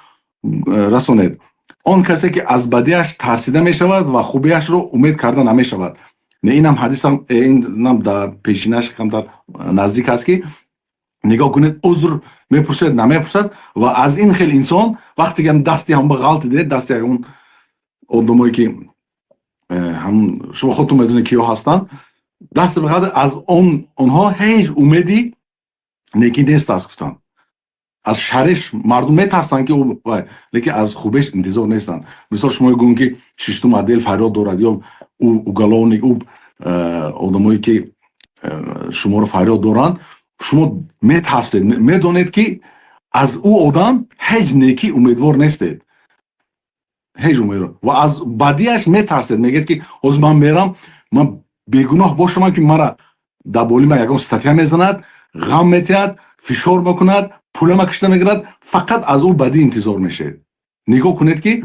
расонед. Он касе ки аз бадиаш тарсида мешавад ва хубиашро умед карда намешавад. Не, инам ҳадисам, инам дар пешинаш камтар наздик аст, ки нигоҳ кунед, узр мепурсед, намепурсад. Ва аз ин хел инсон вақте ки дасти ҳам ғалти дидед, дасти ягон одамое ки ҳам шумо худтон медонед, киё ҳастанд, даст бихад, аз он онҳо ҳеҷ умеди некӣ нест аст, гуфтанд. Аз шариш мардум метарсанд, ки ӯ, лекин аз хубеш интизор нестанд. Мисол, шумо гӯем, ки шиштум отдел фарёд дорад ё ӯ уголовник, ӯ одамое ки шуморо фарёд доранд, шумо метарсед, медонед, ки аз ӯ одам ҳеҷ некӣ умедвор нестед, ҳеҷ умедвор, ва аз бадиаш метарсед. Мегӯед, ки ҳозир ман мерам, ман бегуноҳ бошамам, ки мара дар боли ман ягон статья мезанад, ғам метиҳад, фишор мекунад, пулама кишта мегирад. Фақат аз ӯ бадӣ интизор мешавед. Нигоҳ кунед, ки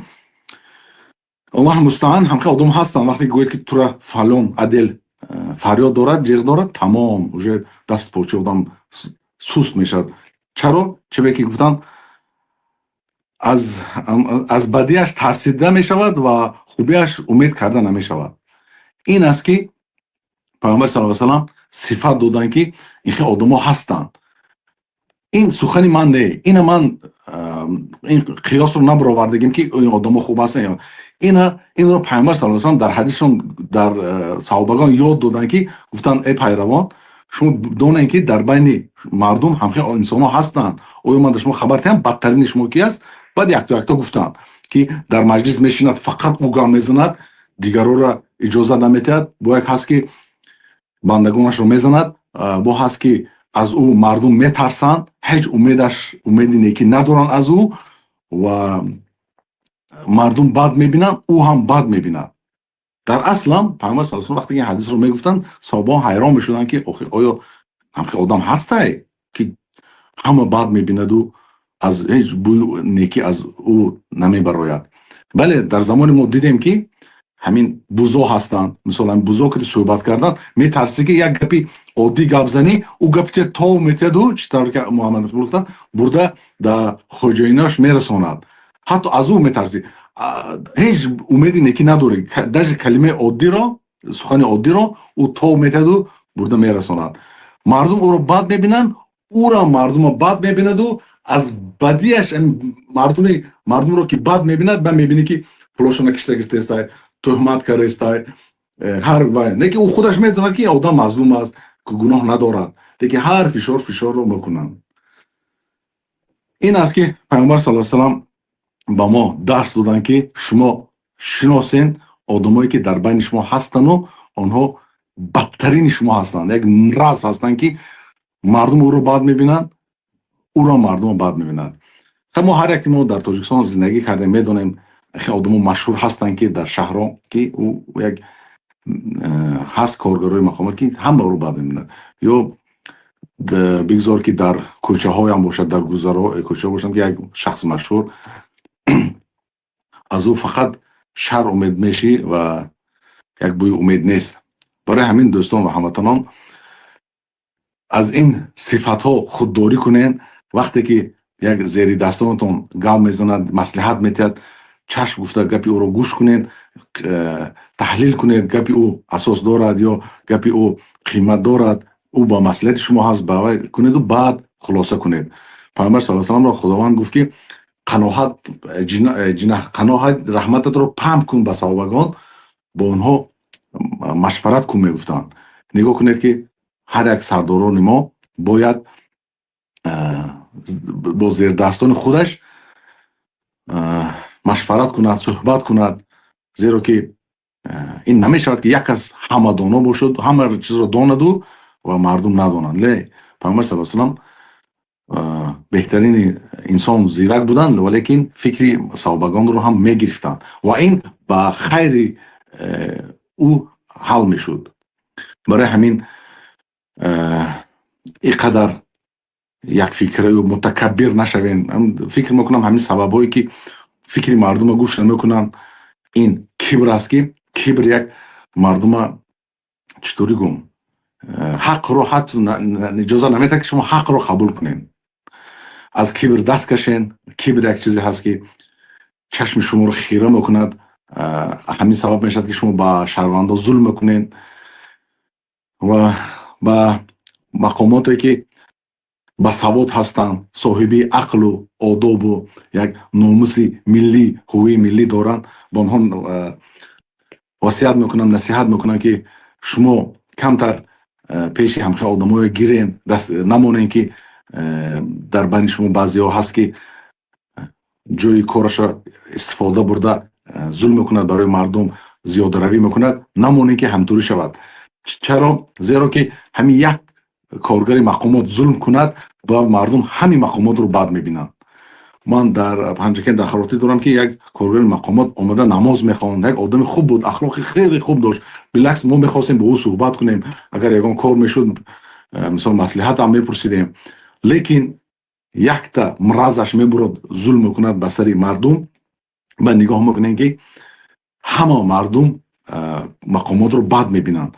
Аллоҳ мустаан, ҳамхел одам ҳастанд. Вақте гӯед, ки тура фалон отдел фарёд дорад, ҷиғ дорад, тамом, уже даст почи одам суст мешавад. Чаро? Чебе ки гуфтанд, аз бадиаш тарсида мешавад ва хубиаш умед карда намешавад. Ин аст, ки Паёмбар сал салам сифат доданд, ки ин хел одамо ҳастанд. Ин сухани ман не, ина ман ин қиёсро набаровардагим, ки ин одамо хуб ҳастанд. Ина инро Паёмбар сал салам дар ҳадисшон дар саҳобагон ёд доданд, ки гуфтанд: «Эй пайравон, шумо донед, ки дар байни мардум ҳамхел инсонҳо ҳастанд. Оё ман дар шумо хабар диҳам, бадтарини шумо ки аст?» Баъд якто якто гуфтанд, ки дар маҷлис мешинад, фақат ӯ гап мезанад, дигарора иҷозат наметиҳад. Бо як ҳаст, ки бандагонашро мезанад, бо ҳаст, ки аз ӯ мардум метарсанд, ҳеҷ умедаш, умеди некӣ надоранд аз ӯ ва мардум бад мебинанд, ӯ ҳам бад мебинад. Дар аслам Пайғамбар сал вақте ки ин ҳадисро мегуфтанд, саҳобаҳо ҳайрон мешуданд, ки оё ҳамхел одам ҳастай, ки ҳама бад мебинаду аз ҳеҷ бӯи некӣ аз ӯ намебарояд? Бале, дар замони мо дидем, ки ҳамин бузо ҳастанд. Мисол, ҳамин бузо ки суҳбат кардан метарсӣ, ки як гапи оддӣ гап занӣ, ӯ гапи тов метиҳаду, чӣ тавр ки Муҳаммад гуфтанд, бурда да хоҷаинош мерасонад. Ҳатто аз ӯ метарсӣ, ҳеҷ умеди некӣ надорӣ. Даже калимаи оддиро, сухани оддиро ӯ тов метиҳаду бурда мерасонад. Мардум ӯро бад мебинанд, ӯра мардума бад мебинаду аз бадиаш мардуми мардумро ки бад мебинад, ба мебинӣ, ки пулошона кишта гирифтаестай, тӯҳмат кардаестай, ҳар вай. Лекин ӯ худаш медонад, ки одам мазлум аст, гуноҳ надорад, лекин ҳар фишорро мекунанд. Ин аст, ки Пайғамбар сал салам ба мо дарс доданд, ки шумо шиносен одамое, ки дар байни шумо ҳастану онҳо бадтарини шумо ҳастанд, як мраз ҳастанд, ки мардум ӯро бад мебинанд, ӯро мардумо бад мебинанд. Мо ҳар яке мо дар Тоҷикистон зиндагӣ кардем, медонем, хеле одамо машҳур ҳастанд, ки дар шаҳрҳо, ки ӯ як ҳаст коргарои мақомот, ки ҳама ӯро бад мебинад. Ё бигзор, ки дар кӯчаҳоям бошад, дар гузарҳо, кӯчаҳо бошанд, ки як шахси машҳур, аз ӯ фақат шар умед мешӣ ва як бӯи умед нест. Барои ҳамин, дӯстон ва ҳамватанон, аз ин сифатҳо худдорӣ кунед. Вақте ки як зери дастонатон гап мезанад, маслиҳат метиҳад, чашм гуфта гапи ӯро гӯш кунед, таҳлил кунед, гапи ӯ асос дорад ё гапи ӯ қимат дорад. Ӯ ба маслиҳати шумо ҳаст, ба вай кунеду баъд хулоса кунед. Пайғамбар саллаллоҳу алайҳи васалламро Худованд гуфт, ки қаноҳат ҷинаҳ қаноҳат раҳмататро паҳн кун ба саҳобагон, бо онҳо машварат кун, мегуфтанд. Нигоҳ кунед, ки ҳар як сардорони мо бояд бо зердастони худаш машварат кунад, суҳбат кунад, зеро ки ин намешавад, ки як кас ҳама доно бошад, ҳама чизро донаду ва мардум надонанд. Ле Пайғамбар саллаллоҳу алайҳи васаллам беҳтарини инсон, зирак буданд, валекин фикри саҳобагонро ҳам мегирифтанд ва ин ба хайри ӯ ҳал мешуд. Барои ҳамин ин қадар якфикраю мутакаббир нашавем. Фикр мекунам, ҳамин сабабҳое ки фикри мардума гӯш намекунанд, ин кибр аст, ки кибр як мардума, чӣ гум, ҳақро ҳатто иҷоза наметиҳад, ки шумо ҳақро қабул кунед. Аз кибр даст кашен. Кибр як чизе ҳаст, ки чашми шуморо хира мекунад. Ҳамин сабаб мешавад, ки шумо ба шаҳрвандо зулм мекунед. Ва ба мақомоте ки басавод ҳастанд, соҳиби ақлу одобу як номуси миллӣ, ҳувии миллӣ доранд, ба онҳо васият мекунам, насиҳат мекунам, ки шумо камтар пеши ҳамхел одамое гирен, даст намонен, ки дар байни шумо баъзеҳо ҳаст, ки ҷои корашро истифода бурда зулм мекунад, барои мардум зиёдаравӣ мекунад. Намонем, ки ҳамтурӣ шавад. Чаро? Зеро ки ҳамин як коргари мақомот зулм кунад, ба мардум ҳамин мақомотро бад мебинанд. Ман дар Панҷакент дар хотир дорам, ки як коргари мақомот омада намоз мехонд. Як одами хуб буд, ахлоқи хеле хуб дошт. Билакс, мо мехостем бо ӯ суҳбат кунем, агар ягон кор мешуд, мисол, маслиҳатам мепурсидем. Лекин якта мразаш мебурад, зулм мекунад ба сари мардум ва нигоҳ мекунем, ки ҳама мардум мақомотро бад мебинанд.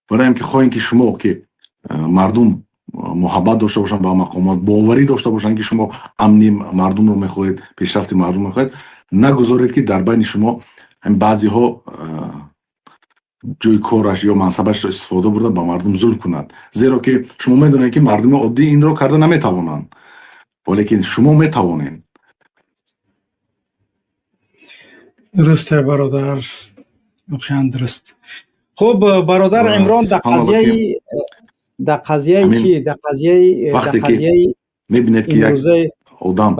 Барои ҳам ки хоҳем, ки шумо, ки мардум муҳаббат дошта бошанд ба мақомот, боварӣ дошта бошанд, ки шумо амни мардумро мехоҳед, пешрафти мардум мехоҳед, нагузоред, ки дар байни шумо баъзеҳо ҷои кораш ё мансабашро истифода бурда ба мардум зулм кунад. Зеро ки шумо медонед, ки мардуми оддӣ инро карда наметавонанд, валекин шумо метавонед. Дуруст, бародар, воқеан дуруст. Хуб, бародар Имрон, дар қазияи чӣ, дар қазияи вақте ки мебинед, ки як одам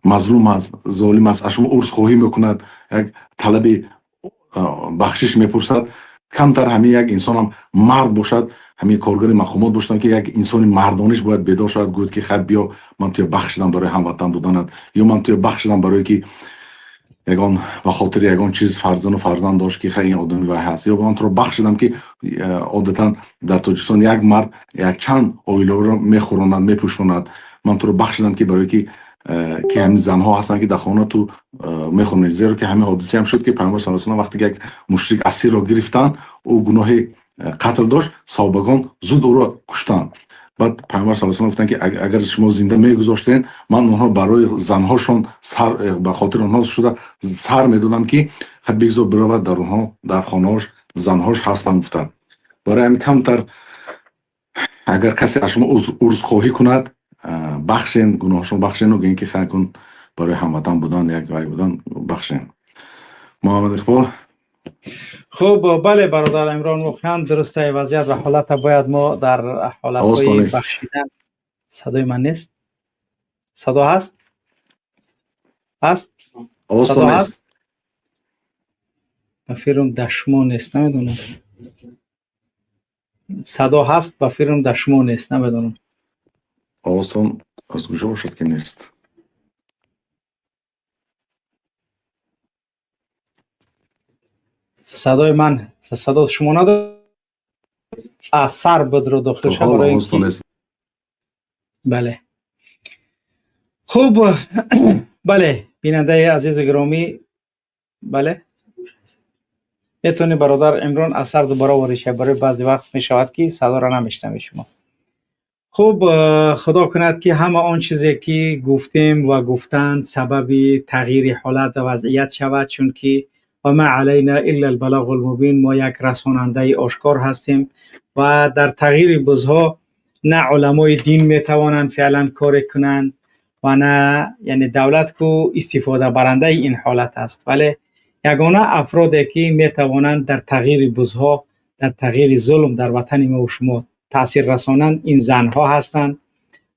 мазлум аст, золим аст, аз шумо узрхоҳӣ мекунад, як талаби бахшиш мепурсад, камтар ҳамин як инсонам мард бошад, ҳамин коргари мақомот бошад, ки як инсони мардониш бояд бедор шавад, гӯяд, ки хайр, биё, ман туя бахшидам барои ҳамватан буданат, ё ман туя бахшидам барое ки ягон ба хотири ягон чиз фарзанду фарзанд дошт, ки хай, ин одами вай ҳаст, ё ман туро бахшидам, ки одатан дар Тоҷикистон як мард якчанд оиларо мехӯронад, мепӯшонад, ман туро бахшидам, ки барое ки ҳамин занҳо ҳастанд, ки дар хона ту мехонӣ. Зеро ки ҳамин ҳодисаам шуд, ки Пайғамбар саллаллоҳу алайҳи васаллам вақте ки як мушрик асирро гирифтанд, ӯ гуноҳи қатл дошт, саҳобагон зуд ӯро куштанд. Баъд Пайғамбар саллаллоҳу алайҳи васаллам гуфтанд, ки агар шумо зинда мегузоштед, ман онҳо барои занҳошон сар, ба хотири онҳо шуда сар медодам, ки бигзор биравад, дар онҳо дар хонаҳош занҳош ҳастанд, гуфтанд. Барои ҳамин камтар агар касе аз шумо узрхоҳӣ кунад, бахшен, гуноҳшон бахшену гӯен, ки хай кун, барои ҳамватан будан, як вай будан бахшен. Муҳаммад Иқбол. Хуб, бале, бародар Имрон, воқеан дурустаи вазъият ва ҳолата бояд мо дар ҳолатҳои бахшидан. Садои ман нест? Садо ҳаст? Ҳаст, садо ҳаст. Ба фикрам, дар шумо нест, намедонам. Садо ҳаст, ба фикрам, дар шумо нест, намедонам. Овозтон аз куҷо бошад, ки нест? Садои ман, садо шумо надор, аз сар бидро дохил ша, барои бале. Хуб, бале, бинандаи азизу гиромӣ, бале, метавонӣ, бародар Имрон, аз сар дубора ворид шавӣ, барои баъзе вақт мешавад, ки садоро намешнавӣ шумо. Хуб, худо кунад, ки ҳама он чизе ки гуфтем ва гуфтанд, сабаби тағйири ҳолат ва вазъият шавад, чунки و ما علینا الا البلاغ المبین. ما یک رساننده آشکار هستیم و در تغییر بزها نه علمای دین میتوانند فعلا کار کنند و نه یعنی دولت کو استفاده برنده این حالت است، ولی یگانه افرادی که میتوانند در تغییر بزها، در تغییر ظلم در وطن ما و شما تاثیر رسانند این زنها هستند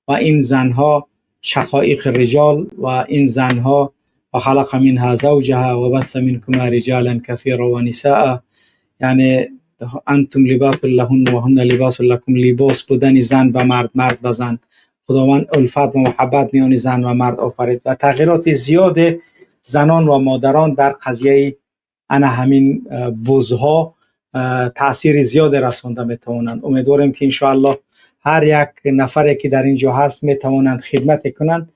و این زنها شقایق رجال و این زنها و خلق منها زوجها و بث منكما رجالا كثيرا و نساء، یعنی انتم لباس لهن و هن لباس لکم. لباس بودن زن به مرد، مرد به زن، خداوند الفت و محبت میان زن و مرد آفرید و تغییرات زیاد زنان و مادران در قضیه انا همین بزها تاثیر زیاد رسانده میتوانند. امیدواریم که انشاءالله هر یک نفری که در اینجا هست میتوانند خدمت کنند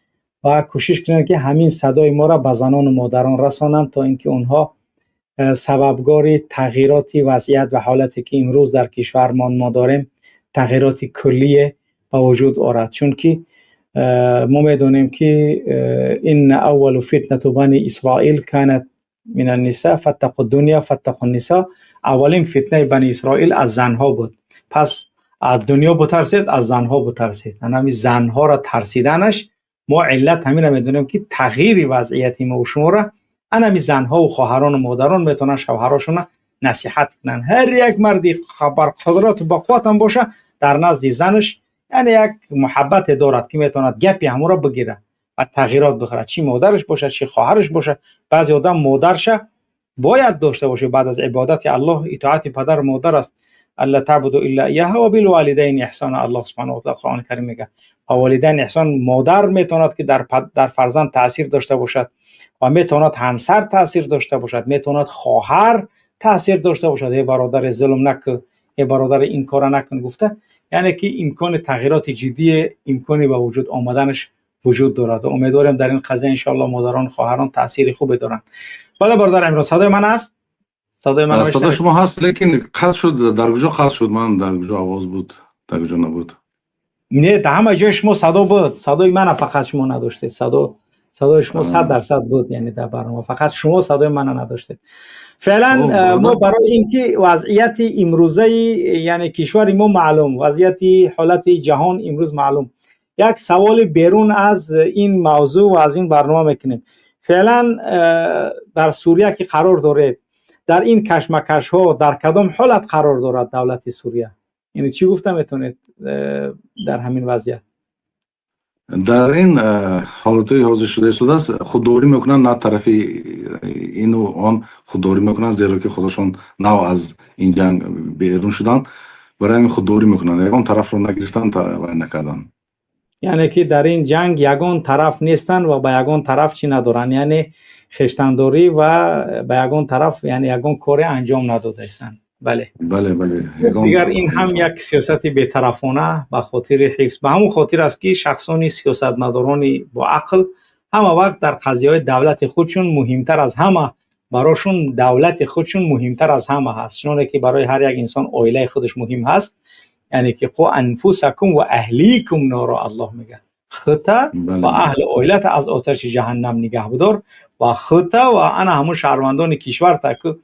و کوشش کنند که همین صدای ما را به زنان و مادران رسانند تا اینکه اونها سببگار تغییرات وضعیت و حالتی که امروز در کشورمان ما داریم تغییرات کلی به وجود آورد. چون که ما میدونیم که ان اول فتنه بنی اسرائیل كانت من النساء فاتقوا الدنیا فاتقوا النساء. اولین فتنه بنی اسرائیل از زنها بود. پس از دنیا بترسید، از زنها بترسید. همین زنها را ترسیدنش ما علت همین را میدونیم که تغییر وضعیت ما و شما را انمی زنها و خواهران و مادران میتونن شوهراشون نصیحت کنن. هر یک مردی خبر قدرت و با قوت هم باشه در نزد زنش یعنی یک محبت دارد که میتواند گپی همو را بگیره و تغییرات بخوره، چی مادرش باشه چی خواهرش باشه. بعضی آدم مادرش باید داشته باشه، بعد از عبادت الله اطاعت پدر و مادر است. الا تعبدوا الا ایاها و بالوالدین احسان. الله سبحانه و تعالی قرآن کریم میگه و والدین احسان. مادر میتواند که در فرزند تاثیر داشته باشد و میتواند همسر تاثیر داشته باشد، میتواند خواهر تاثیر داشته باشد. ای برادر ظلم نکن، ای برادر این کار نکن گفته، یعنی که امکان تغییرات جدی امکانی به وجود آمدنش وجود دارد و امیدواریم در این قضیه ان شاء الله مادران خواهران تاثیر خوبی دارند. بله برادر عمران، صدای من است؟ صدای من صدای شما هست لیکن قطع شد. در کجا قطع شد؟ من در کجا آواز بود در کجا نبود؟ نه در همه جای شما صدا بود، صدای من فقط شما نداشتید. صدای شما 100% بود، یعنی در برنامه فقط شما صدای من نداشتید. فعلا ما برای اینکه وضعیت امروزه یعنی کشور ما معلوم، وضعیت حالت جهان امروز معلوم، یک سوال بیرون از این موضوع و از این برنامه میکنیم. فعلا در سوریه که قرار دارید، در این کشمکش ها در کدام حالت قرار دارد دولت سوریه؟ یعنی چی گفته میتونید در همین وضعیت؟ در این حالتهای حاضر شده است خودداری میکنن، نه طرفی این و آن خودداری میکنن، زیرا که خودشون نو از این جنگ بیرون شدن، برای همین خودداری میکنن، یگان طرف رو نگرفتن و نکردن. یعنی که در این جنگ یگان طرف نیستن و به یگان طرف چی ندارن، یعنی خویشتنداری و به یگان طرف یعنی یگان کار انجام نداده هستند. بله بله بله. دیگر این هم یک سیاست بی‌طرفانه به خاطر حفظ، به همون خاطر است که شخصانی سیاستمداران با عقل همه وقت در قضیه های دولت خودشون مهمتر از همه، براشون دولت خودشون مهمتر از همه هست. چون که برای هر یک انسان عائله خودش مهم هست، یعنی که قو انفسکم و اهلیکم نارا، الله میگه خودت و اهل عائلت از آتش جهنم نگه بدار و خودت و انا همون شهروندان کشور تا که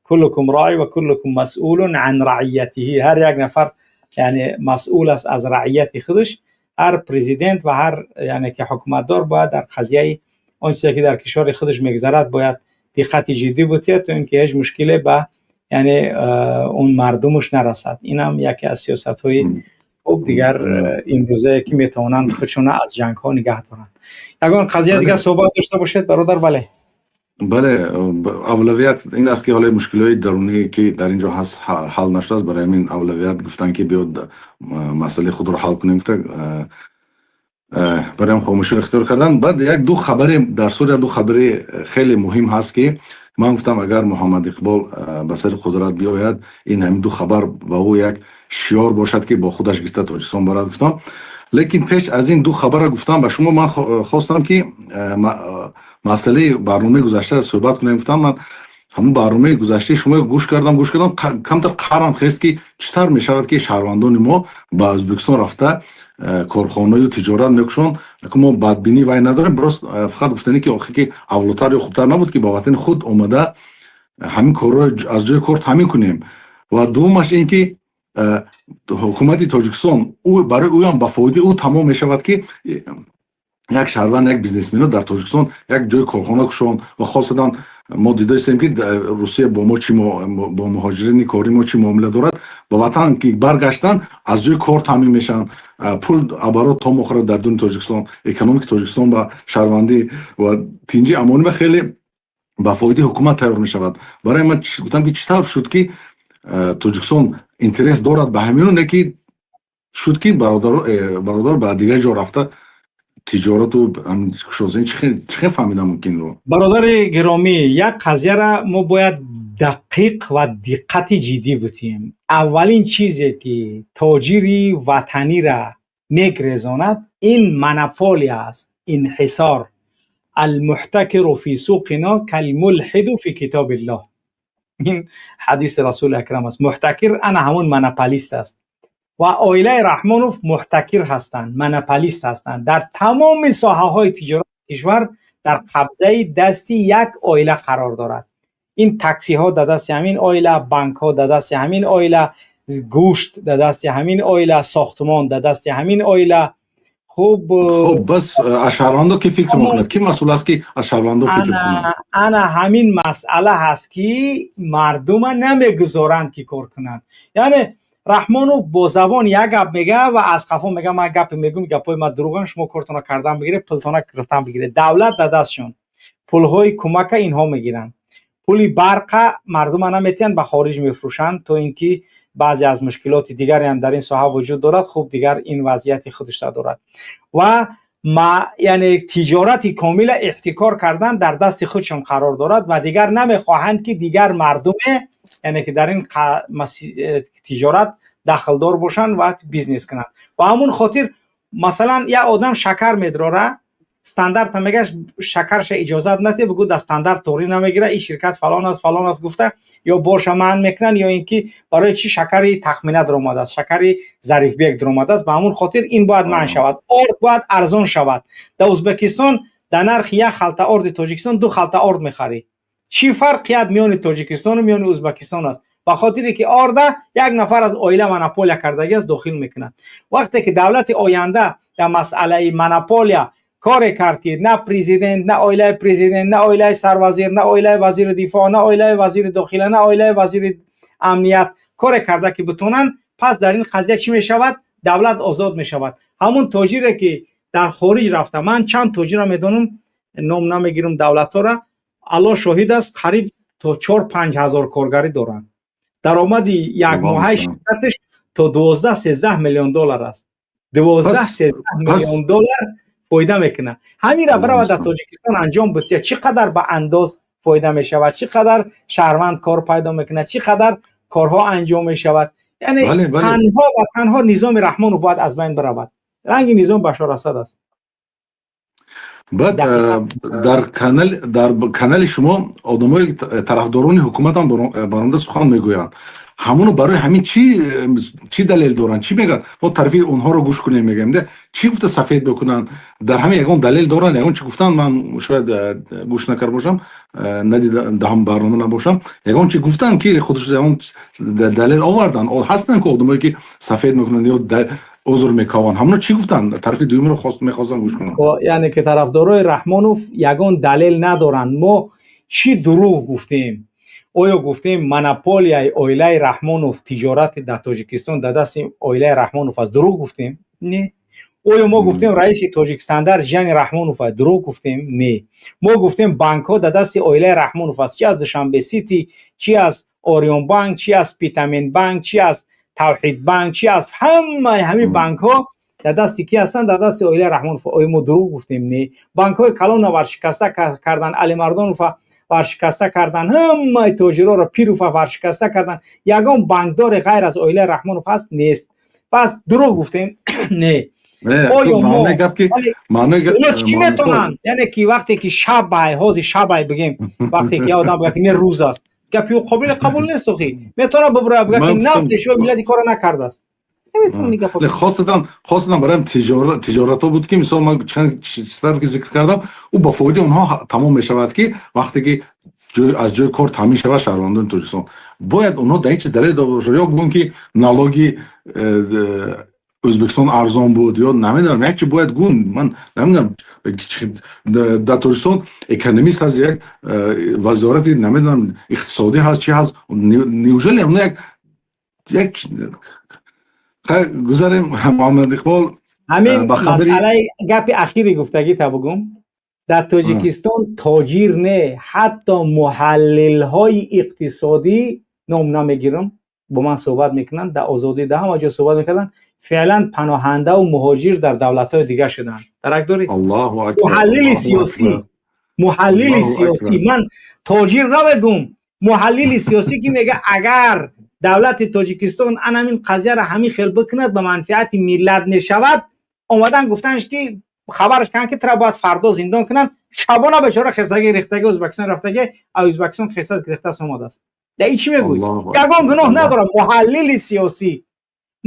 کلکم راعی و کلکم مسئول عن رعیته، هر یک نفر یعنی مسئول است از رعیت خودش. هر پرزیدنت و هر یعنی که حکومتدار باید در قضیه آن چیزی که در کشور خودش میگذرد باید دقت جدی بوده تا اینکه هیچ مشکلی به یعنی اون مردمش نرسد. اینم یکی از سیاست‌های خوب دیگر امروزه که میتوانند خودشون از جنگ ها نگه دارند. یگان قضیه دیگه صحبت داشته باشید برادر؟ بله بله، اولویت این است که حالا مشکلات درونی که در اینجا هست حل نشده است، برای همین اولویت گفتن که بیاد مسئله خود رو حل کنیم، برای هم خاموشی اختیار کردن. بعد یک دو خبر در سوریه، دو خبر خیلی مهم هست که من گفتم اگر محمد اقبال به سر قدرت بیاید این همین دو خبر به او یک شعار باشد که با خودش گرفته تاجیکستان برد گفتم. لیکن پیش از این دو خبر را گفتم به شما، من خواستم که مسئله برنامه گذشته صحبت کنیم. گفتم من همون برنامه گذشته شما گوش کردم کمتر قرم خیست که چطور میشود که شهروندان ما به ازبکستان رفته کارخانه و تجارت میکشون. که ما بدبینی وای نداریم، برست فقط گفتنی که آخه که اولتر یا خوبتر نبود که با وطن خود اومده Ҳамин корро аз ҷои кор таъмин кунем. Ва дуввумаш ин ки ҳукумати Тоҷикистон барои ӯям ба фоидаи ӯ тамом мешавад, ки як шаҳрванд, як бизнесмено дар Тоҷикистон як ҷои корхона кушон. Ва хосатан мо дидаистем, ки Русия бо мо чи, бо муҳоҷирини кори мо чӣ муомила дорад. Ба ватан ки баргаштанд, аз ҷои кор таъмин мешаванд, пул оборот то мохӯрад дар дуни Тоҷикистон, экономикаи Тоҷикистон ба шаҳрвандӣ ва тинҷи амонӣ ба хеле ба фоидаи ҳукумат тайёр мешавад. Барои ман гуфтам, ки чӣ тавр шуд, ки Тоҷикистон интерес дорад ба ҳамину, не ки шуд, ки бародар ба дигар ҷо рафта тиҷорату кушозин. Чӣ хел фаҳмида мумкинро? Бародари гиромӣ, як қазияра мо бояд дақиқ ва диққати ҷиддӣ бутем. Аввалин чизе, ки тоҷири ватанира мегрезонад, ин монополия аст, инҳисор. المحتكر في سوقنا كالملحد في كتاب الله. Ин ҳадиси Расули Акрам аст. Муҳтакир ана ҳамун монополист аст ва оилаи Раҳмонов муҳтакир ҳастанд, монополист ҳастанд. Дар тамоми соҳаҳои тиҷорати кишвар дар қабзаи дасти як оила қарор дорад. Ин таксиҳо дар дасти ҳамин оила, банкҳо дар дасти ҳамин оила, гӯшт дар дасти ҳамин оила, сохтмон дар дасти ҳамин оила. Хуб. Хуб, бас аз шаҳрвандо ки фикр мекунад? Ки масъул аст, ки аз шаҳрвандо фикр кунад? Ана ҳамин масъала ҳаст, ки мардума намегузоранд, ки кор кунанд. Яъне Раҳмонов бо забон як гап мега ва аз қафо мега: «Ман гапе мегӯм, гапҳои ман дурӯған, шумо кортона кардан бигиред, пултона гирифтан бигиред». Давлат дар дастшон, пулҳои кӯмака инҳо мегиранд, пули барқа мардума наметиҳанд, ба хориҷ мефурӯшанд, то ин ки баъзе аз мушкилоти дигаре ҳам дар ин соҳа вуҷуд дорад. Хуб, дигар ин вазъияти худашро дорад. Ва яъне тиҷорати комила эҳтикор кардан дар дасти худшон қарор дорад ва дигар намехоҳанд, ки дигар мардуме, яъне ки дар ин тиҷорат дахлдор бошанд ва бизнес кунанд. Ба ҳамун хотир, масалан, як одам шакар медрора, стандарта мегаш, шакарша иҷозат наде, бигӯ дар стандарт тоғрӣ намегира, ин ширкат фалон аст, фалон аст гуфта, ё борша манъ мекунанд, ё ин ки барои чӣ шакари Тахмина даромадааст, шакари Зарифбек даромадааст. Ба ҳамун хотир ин бояд манъ шавад. Орд бояд арзон шавад. Дар Ӯзбекистон дар нархи як халта орди Тоҷикистон ду халта орд мехарӣ. Чӣ фарқият миёни Тоҷикистону миёни Ӯзбекистон аст? Ба хотире ки орда як нафар аз оила монополия кардагӣ аст, дохил мекунад. Вақте ки давлати оянда дар масъалаи монополия коре кард, ки на президент, на оилаи президент, на оилаи сарвазир, на оилаи вазири дифоъ, на оилаи вазири дохила, на оилаи вазири амният коре карда ки битонанд, пас дар ин қазия чӣ мешавад? Давлат озод мешавад. Ҳамун тоҷире, ки дар хориҷ рафта, ман чанд тоҷиро медонам, ном намегирам давлатҳоро, Алло шоҳид аст, қариб то 4-5 ҳазор коргарӣ доранд. Даромади якмоҳаи ширкаташ то 12-13 миллион доллар аст. 12-13 миллион доллар фоида мекунад. Ҳаминра барава дар Тоҷикистон анҷом бутия, чӣ қадар ба андоз фоида мешавад, чӣ қадар шаҳрванд кор пайдо мекунад, чӣ қадар корҳо анҷом мешавад. Яъне танҳо ва танҳо низоми Раҳмонов бояд аз байн биравад. Ранги низом Башор Асад аст. Баъд дар канали шумо одамои тарафдорони ҳукуматам баромада сухан мегӯянд. Ҳамоно барои ҳамин чӣ далел доранд, чӣ мегӯянд? Мо тарафи онҳоро гӯш кунем мегӯем, де чӣ гуфта сафед бикунанд? Дар ҳамин ягон далел доранд, ягон чӣ гуфтанд? Ман шояд гӯш накарда бошам, надида барнома набошам. Ягон чӣ гуфтанд, ки худаш ягон далел оварданд? Ҳастанд ки одамое, ки сафед мекунанд ё узр мекаванд, ҳамоно чӣ гуфтанд? Тарафи дуюмро мехостам гӯш кунам. Яъне ки тарафдорои Раҳмонов ягон далел надоранд. Мо чӣ дурӯғ гуфтем? Оё гуфтем, монополияи оилаи Раҳмонов, тиҷорати дар Тоҷикистон дар дасти оилаи Раҳмонов аст? Дурӯғ гуфтем? Не. Оё мо гуфтем, раиси Тоҷикстандарт ҷияни Раҳмонов аст? Дурӯғ гуфтем? Не. Мо гуфтем, банкҳо дар дасти оилаи Раҳмонов аст, чи аз Душанбе Сити, чи аз Ориёнбанк, чи аз Спитаменбанк, чи аз Тавҳидбанк, чи аз ҳамаи ҳамин банкҳо дар дасти ки ҳастанд? Дар дасти оилаи Раҳмонов. Оё мо дурӯғ гуфтем? Не. Банкҳои калонро варшикаста кардан, Алимардонова варшикаста кардан, ҳамаи тоҷироро, Пирова варшикаста кардан. Ягон банкдоре ғайр аз оилаи Раҳмонов ҳаст? Нест. Пас дурӯғ гуфтем? Не. Оё мо чӣ метонанд? Яъне ки вақте ки шабай, ҳозир шабай бигем, вақте ки одам бигӯяд, ки не, рӯз аст, гапи ӯ қобили қабул нест. Охи метавонад бибурояд, бигӯяд, ки на, пешвои миллат ин корро накардааст? Хостадан бароям тиҷоратҳо буд, ки мисол ман чанд ки зикр кардам, ӯ ба фоидаи онҳо тамом мешавад, ки вақте ки Аз ҷои кор таъмин шавад шаҳрвандони Тоҷикистон. Бояд онҳо дар ин чиз далел дода бошад, ё гӯн, ки налоги Ӯзбекистон арзон буд, ё намедонам, як чи бояд гӯн. Ман намедонам, дар Тоҷикистон экономист ҳаст, як вазорати, намедонам, иқтисодӣ ҳаст, чи ҳаст. Неужели оно як гузарем, Муҳаммад Иқбол. Ҳамин масъалаи гапи ахири гуфтагита бугум: дар Тоҷикистон тоҷир не, ҳатто муҳаллилҳои иқтисодӣ, ном намегирам, бо ман суҳбат мекунанд, дар Озодӣ, дар ҳама ҷо суҳбат мекарданд, феълан паноҳандаву муҳоҷир дар давлатҳои дигар шуданд. Дарак дорӣ? Муҳаллили сиёсӣ, муҳаллили сиёсӣ, ман тоҷир намегум, муҳаллили сиёсӣ, ки мега, агар давлати Тоҷикистон анамин қазияро ҳамин хел бикунад, ба манфиати миллат мешавад. Омадан гуфтанш, ки хабараш кунанд, ки тура бояд фардо зиндон кунанд. Шабона бечора хесаги рехтаги Ӯзбекистон рафтаги, а Ӯзбекистон хесас гирехтас омадааст. Да ин чӣ мегӯй? Ягон гуноҳ надорам. Муҳаллили сиёсӣ,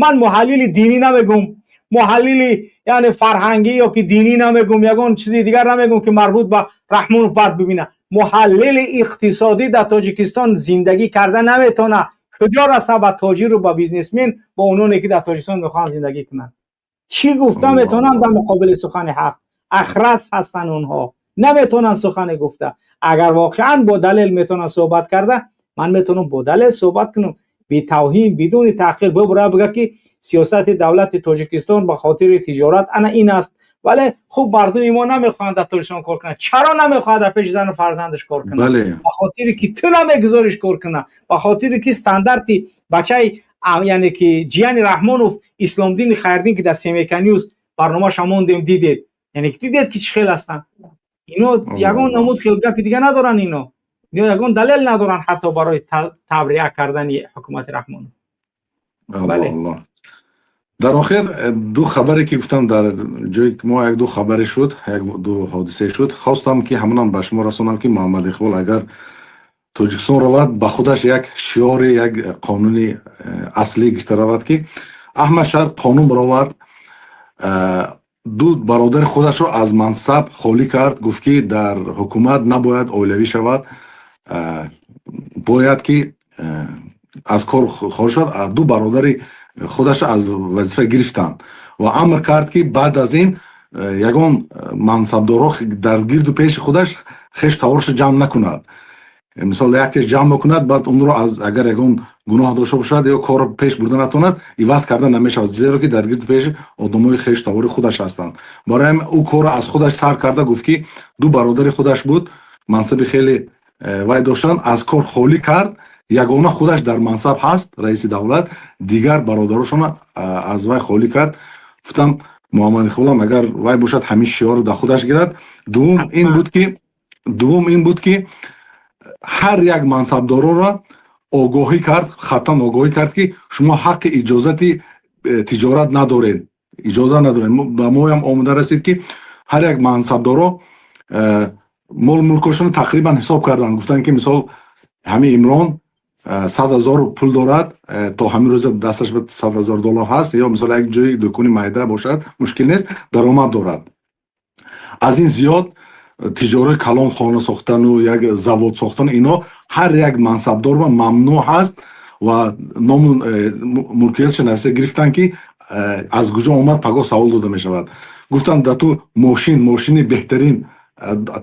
ман муҳаллили динӣ намегум, муҳаллили, яъне, фарҳангӣ ё ки динӣ намегум, ягон чизи дигар намегум, ки марбут ба Раҳмонов бад бибина. Муҳаллили иқтисодӣ дар Тоҷикистон зиндагӣ карда наметавона. Куҷо раса ба тоҷиру ба бизнесмен, ба ононе ки дар Тоҷикистон мехоҳанд зиндагӣ кунанд? Чӣ гуфта метавонанд дар муқобили сухани ҳақ? Ахрас ҳастанд онҳо, наметавонанд сухане гуфта. Агар воқеан бо далел метавонанд суҳбат карда, ман метавонам бо далел суҳбат кунам, бетавҳин, бидуни таҳқир, бибура бига, ки сиёсати давлати Тоҷикистон ба хотири тиҷорат ана ин аст. Вале хуб, мардуми мо намехоҳанд дар Тоҷикистон кор кунанд. Чаро намехоҳад дар пеши зану фарзандаш кор кунад? Ба хотире ки ту намегузориш кор кунад, ба хотире ки стандарти бачаи, яъне ки ҷияни Раҳмонов, Исломдини Хайрдин, ки дар Семейка Ньюс барномаша мондем, дидед, яъне ки дидед, ки чӣ хел ҳастанд ино. Ягон намуд хел гапи дига надоранд ино. Ино ягон далел надоранд ҳатто барои табриа кардани ҳукумати Раҳмонов. Дар охир ду хабаре, ки гуфтам, дар ҷое мо як ду хабаре шуд, як ду ҳодисае шуд, хостам, ки ҳамонам ба шумо расонам, ки Муҳаммад Иқбол агар Тоҷикистон равад, ба худаш як шиёри, як қонуни аслӣ гирифта равад, ки Аҳмад Шарқ қонун баровард, ду бародари худашро аз мансаб холӣ кард. Гуфт, ки дар ҳукумат набояд оилавӣ шавад, бояд ки аз кор хориҷ шавад. Ду бародари худашро аз вазифа гирифтанд ва амр кард, ки баъд аз ин ягон мансабдоро дар гирду пеши худаш хеш таворашро ҷамъ накунад. Мисол, яктеш ҷамъ бикунад, баъд онро аз агар ягон гуноҳ дошта бошад ё корро пеш бурда натавонад, иваз карда намешавад, зеро ки дар гирду пеши одамои хеш тавори худаш ҳастанд. Барои ҳамин ӯ корро аз худаш сар карда гуфт, ки ду бародари худаш буд, мансаби хеле вай доштанд, аз кор холӣ кард. Ягона худаш дар мансаб ҳаст, раиси давлат, дигар бародарошона аз вай холӣ кард. Гуфтам, Муҳаммад Иқболам агар вай бошад, ҳамин шиёрро дар худаш гирад. Дуввум ин буд, ки ҳар як мансабдороро огоҳӣ кард, хаттан огоҳӣ кард, ки шумо ҳаққи иҷозати тиҷорат надоред, иҷозат надоред. Ба моям омода расид, ки ҳар як мансабдоро мол мулкошонро тақрибан ҳисоб карданд. Гуфтанд, ки мисол, ҳамин Имрон 100 000 пул дорад, то ҳамин рӯза дасташ ба 100 000 доллар ҳаст, ё мисол, як ҷои дукони майда бошад, мушкил нест, даромад дорад. Аз ин зиёд тиҷораи калон, хона сохтану як завод сохтану ино ҳар як мансабдорба мамнӯъ ҳаст. Ва ному мулкиятша нависа гирифтанд, ки аз куҷо омад, пагоҳ савол дода мешавад. Гуфтанд, да ту мошин, мошини беҳтарин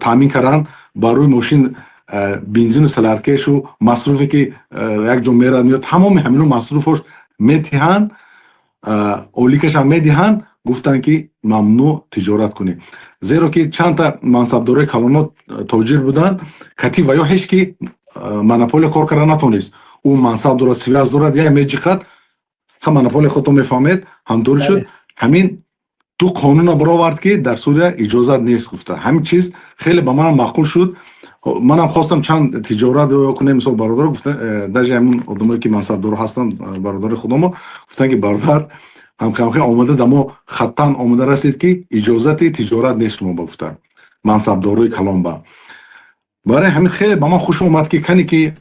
таъмин карданд, бар рӯи мошин бензину соляркашу масруфе, ки як ҷо мерад меёд, тамоми ҳамино масруфош метиҳанд, оликашам медиҳанд. Гуфтанд, ки мамнӯъ тиҷорат кунӣ, зеро ки чандта мансабдорои калоно тоҷир буданд, кати ва ё ҳеч ки монополия кор карда натонист. Ӯ мансаб дорад, связь дорад, як меҷиқад, ха, монополия худтон мефаҳмед, ҳамдорӣ шуд. Ҳамин ду қонуна баровард, ки дар Сурия иҷозат нест гуфта. Ҳамин чиз хеле ба манам маъқул шуд. Манам хостам чанд тиҷорат кунем. Мисол, бародар гуфта, даже ҳамин одамое, ки мансабдоро ҳастанд, бародари худамо, гуфтанд, ки бародар, ҳамхамхе омада да мо хаттан омода расид, ки иҷозати тиҷорат нест шумо ба гуфта мансабдорои калон ба. Барои ҳамин хеле ба ман хуш омад, ки кане ки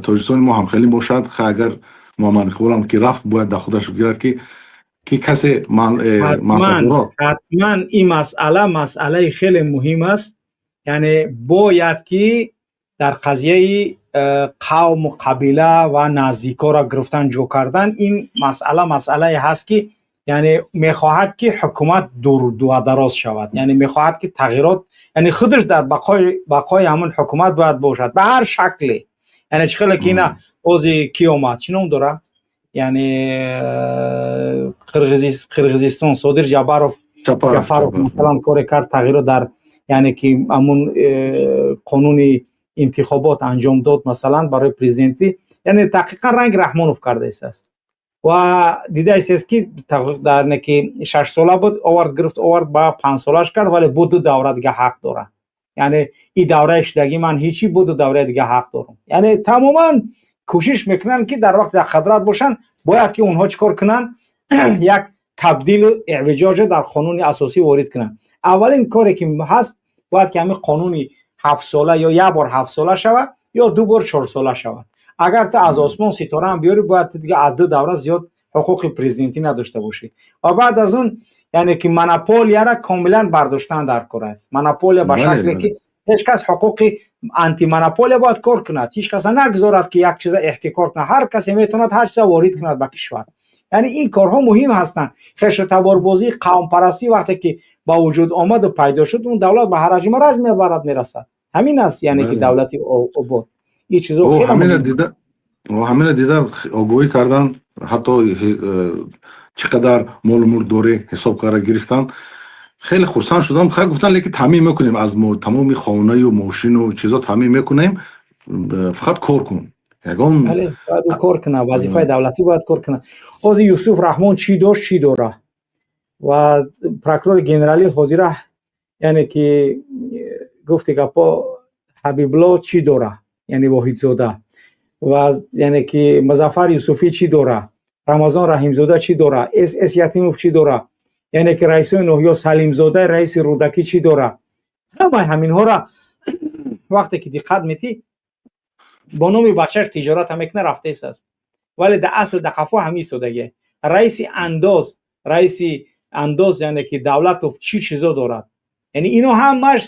Тоҷикистони мо ҳам хеле бошад. Ха, агар Муҳаммад Иқболам ки рафт, бояд дар худаш гирад, ки касе мансабдоро. Ҳатман, ин масъала масъалаи хеле муҳим аст. Яъне бояд ки Дар қазияи қавму қабила ва наздикоро гирифтан, ҷо кардан, ин масъала масъалае ҳаст, ки яъне мехоҳад, ки ҳукумат дурадароз шавад, яъне мехоҳад, ки тағйирот, яъне худаш дар бақои ҳамон ҳукумат бояд бошад ба ҳар шакле. Яъне чӣ хеле ки ина ози ки омад, чӣ ном дорад, яъне Қирғизистон, Содир Ҷабаров, Ҷафаров, масалан, коре кард, тағйирот дар, яъне ки ҳамун қонуни интихобот анҷом дод, масалан, барои президентӣ. Яъне дақиқан ранги Раҳмонов кардаистааст ва дидаистааст, ки дар ки 6 сола буд, овард, гирифт, овард, ба 5 солаш кард, вале бо ду давра дига ҳақ дорад. Яъне и давраи шудагӣ ман ҳичи, бо ду давраи дига ҳақ дорам. Яъне тамоман кӯшиш мекунанд, ки дар вақте дар қадрат бошанд, бояд ки онҳо чӣ кор кунанд? Як табдилу эъвиҷоҷа дар қонуни асосӣ ворид кунанд. Аввалин коре ки ҳаст, бояд ки ҳамин қонуни 7 сола ё як бор 7 сола шавад, ё ду бор 4 сола шавад. Агар ту аз осмон ситораам биёрӣ, бояд ту дига аз ду давра зиёд ҳуқуқи президентӣ надошта бошӣ. Ва баъд аз он, яъне ки монополияра комилан бардоштан дар кор аст, монополия ба шакле ки ҳеҷ кас ҳуқуқи, антимонополия бояд кор кунад, ҳеҷ каса нагузорад, ки як чиза эҳтикор кунад, ҳар касе метавонад ҳар чиза ворид кунад ба кишвар. Яъне ин корҳо муҳим ҳастанд. Хешутаборбозӣ, қавмпарастӣ вақте ки ба вуҷуд омаду пайдо шуд, он давлат ба ҳараҷу мараҷ мебарад, мерасад. Ҳамин аст, яъне ки давлати обод, ин чизо. Ҳамина дида, огоҳӣ кардан, ҳатто чӣ қадар молу мулк дорӣ, ҳисоб карда гирифтан. Хеле хурсанд шудам. Хай, гуфтан, лекин таъмин мекунем, аз тамоми хонаю мошину чизо таъмин мекунем, фақат кор кун. Ягон Бояд кор кунад, вазифаи давлатӣ бояд кор кунад. Ҳозир Юсуф Раҳмон чӣ дошт, чӣ дора? Ва прокурори генералӣ ҳозира, яъне ки гуфти гапо, Ҳабибло чӣ дора, яъне Воҳидзода, ва яъне ки Музаффар Юсуфӣ чӣ дора, Рамазон Раҳимзода чӣ дора, С С Ятимов чӣ дора, яъне ки раисои ноҳиё, Салимзода, раиси Рӯдакӣ чӣ дора? Ҳамаи ҳаминҳоро вақте ки диққат метӣ, бо номи бачаш тиҷората мекунад, рафтаист аст, вале дар асл дар қафо ҳамин истодагия. Раиси андоз, яъне ки Давлатов, чӣ чизо дорад? Яъне ино ҳамаш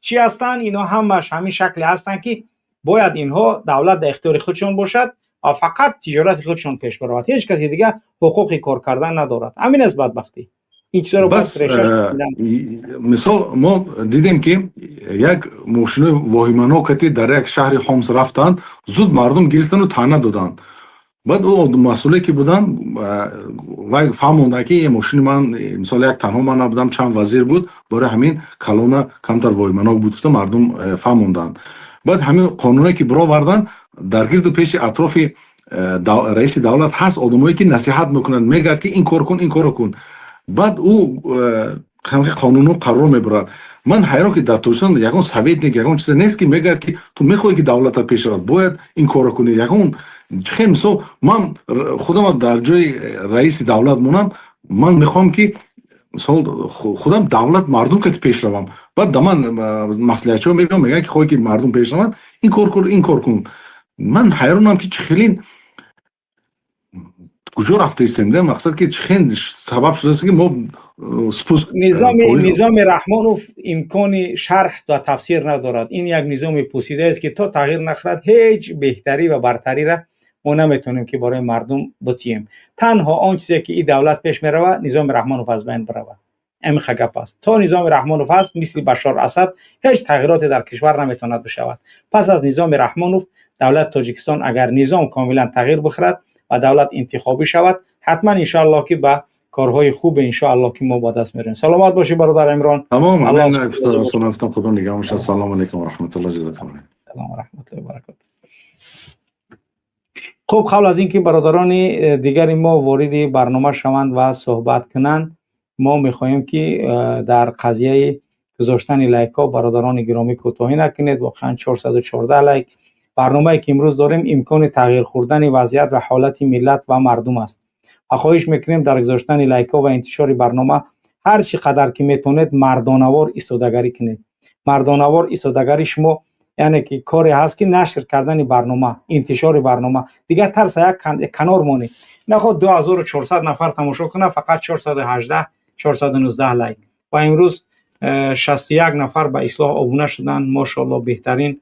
чӣ ҳастанд? Ино ҳамаш ҳамин шакле ҳастанд, ки бояд инҳо давлат дар ихтиёри худшон бошад ва фақат тиҷорати худшон пеш баравад, ҳеҷ каси дига ҳуқуқи кор кардан надорад. Ҳамин аст бадбахтӣ. Ин чизоро бас мисол, мо дидем, ки як мошинои воҳиманокати дар як шаҳри Ҳомс рафтанд, зуд мардум гирифтану таъна доданд. Баъд ӯ масъуле ки буданд, вай фаҳмонданд, ки мошини ман, мисол, як танҳо ман набудам, чанд вазир буд, барои ҳамин калона камтар воҳиманок буд, гуфта мардум фаҳмонданд. Баъд ҳамин қонуне ки бироварданд, дар гирду пеши атрофи раиси давлат ҳаст одамое, ки насиҳат мекунанд, мегӯяд, ки ин кор кун, ин корро кун. Баъд ӯ қонуну қарор мебарад. Ман ҳайрон, ки дар Тоҷикистон ягон советник, ягон чизе нест, ки мегӯяд, ки ту мехоҳӣ, ки давлата пеш равад, бояд ин корро кунӣ. Ягон хел, мисол, ман худам дар ҷои раиси давлат монам, ман мехоҳам, ки мисол, худам давлат мардум кати пеш равам. Баъд да ман маслиҳатчиҳо мебиём, мегӯянд, ки хоҳӣ, ки мардум пеш раванд, ин кор кун, ин кор кун. Ман ҳайронам, ки чӣ хелин куҷо рафтаистем, да мақсад, ки чӣ хел сабаб шудааст, ки мо спуск. Низоми Раҳмонов имкони шарҳ ва тафсир надорад. Ин як низоми пӯсидааст, ки то тағйир нахӯрад, ҳеҷ беҳтарӣ ва бартариро мо наметавонем, ки барои мардум бутием. Танҳо он чизе ки ин давлат пеш меравад, низоми Раҳмонов аз байн биравад. Ҳамин гап аст. То низоми Раҳмонов ҳаст, мисли Башор Асад, ҳеҷ тағйироте дар кишвар наметавонад бишавад. Пас аз низоми Раҳмонов давлати Тоҷикистон, агар низом комилан тағйир бихӯрад ва давлат интихобӣ шавад, ҳатман, иншоаллоҳ, ки ба корҳои хубе, иншоаллоҳ, ки мо ба даст меорем. Саломат бошӣ, бародар Имрон. Тамом, худо нигаҳ бошад. Салому алайкум ва раҳматуллоҳ, ҷазакаллоҳ. Салом ва раҳматуллоҳи ва баракотуҳ. Хуб, қабл аз ин ки бародарони дигари мо вориди барнома шаванд ва суҳбат кунанд, мо мехоҳем, ки дар қазияи гузоштани лайкҳо, бародарони гиромӣ, кӯтоҳӣ накунед. Воқеан 414 лайк. Барномае ки имрӯз дорем, имкони тағйир хӯрдани вазъият ва ҳолати миллат ва мардум аст ва хоҳиш мекунем, дар гузоштани лайкҳо ва интишори барнома ҳар чӣ қадар ки метавонед, мардонавор истодагарӣ кунед. Мардонавор истодагарӣ шумо, яъне ки коре ҳаст, ки нашр кардани барнома, интишори барнома, дигар тарса як канор монед. Наход 2400 нафар тамошо кунад, фақат 418, 419 лайк. Ва имрӯз 61 нафар ба Ислоҳ обуна шуданд. Мошоалло, беҳтарин.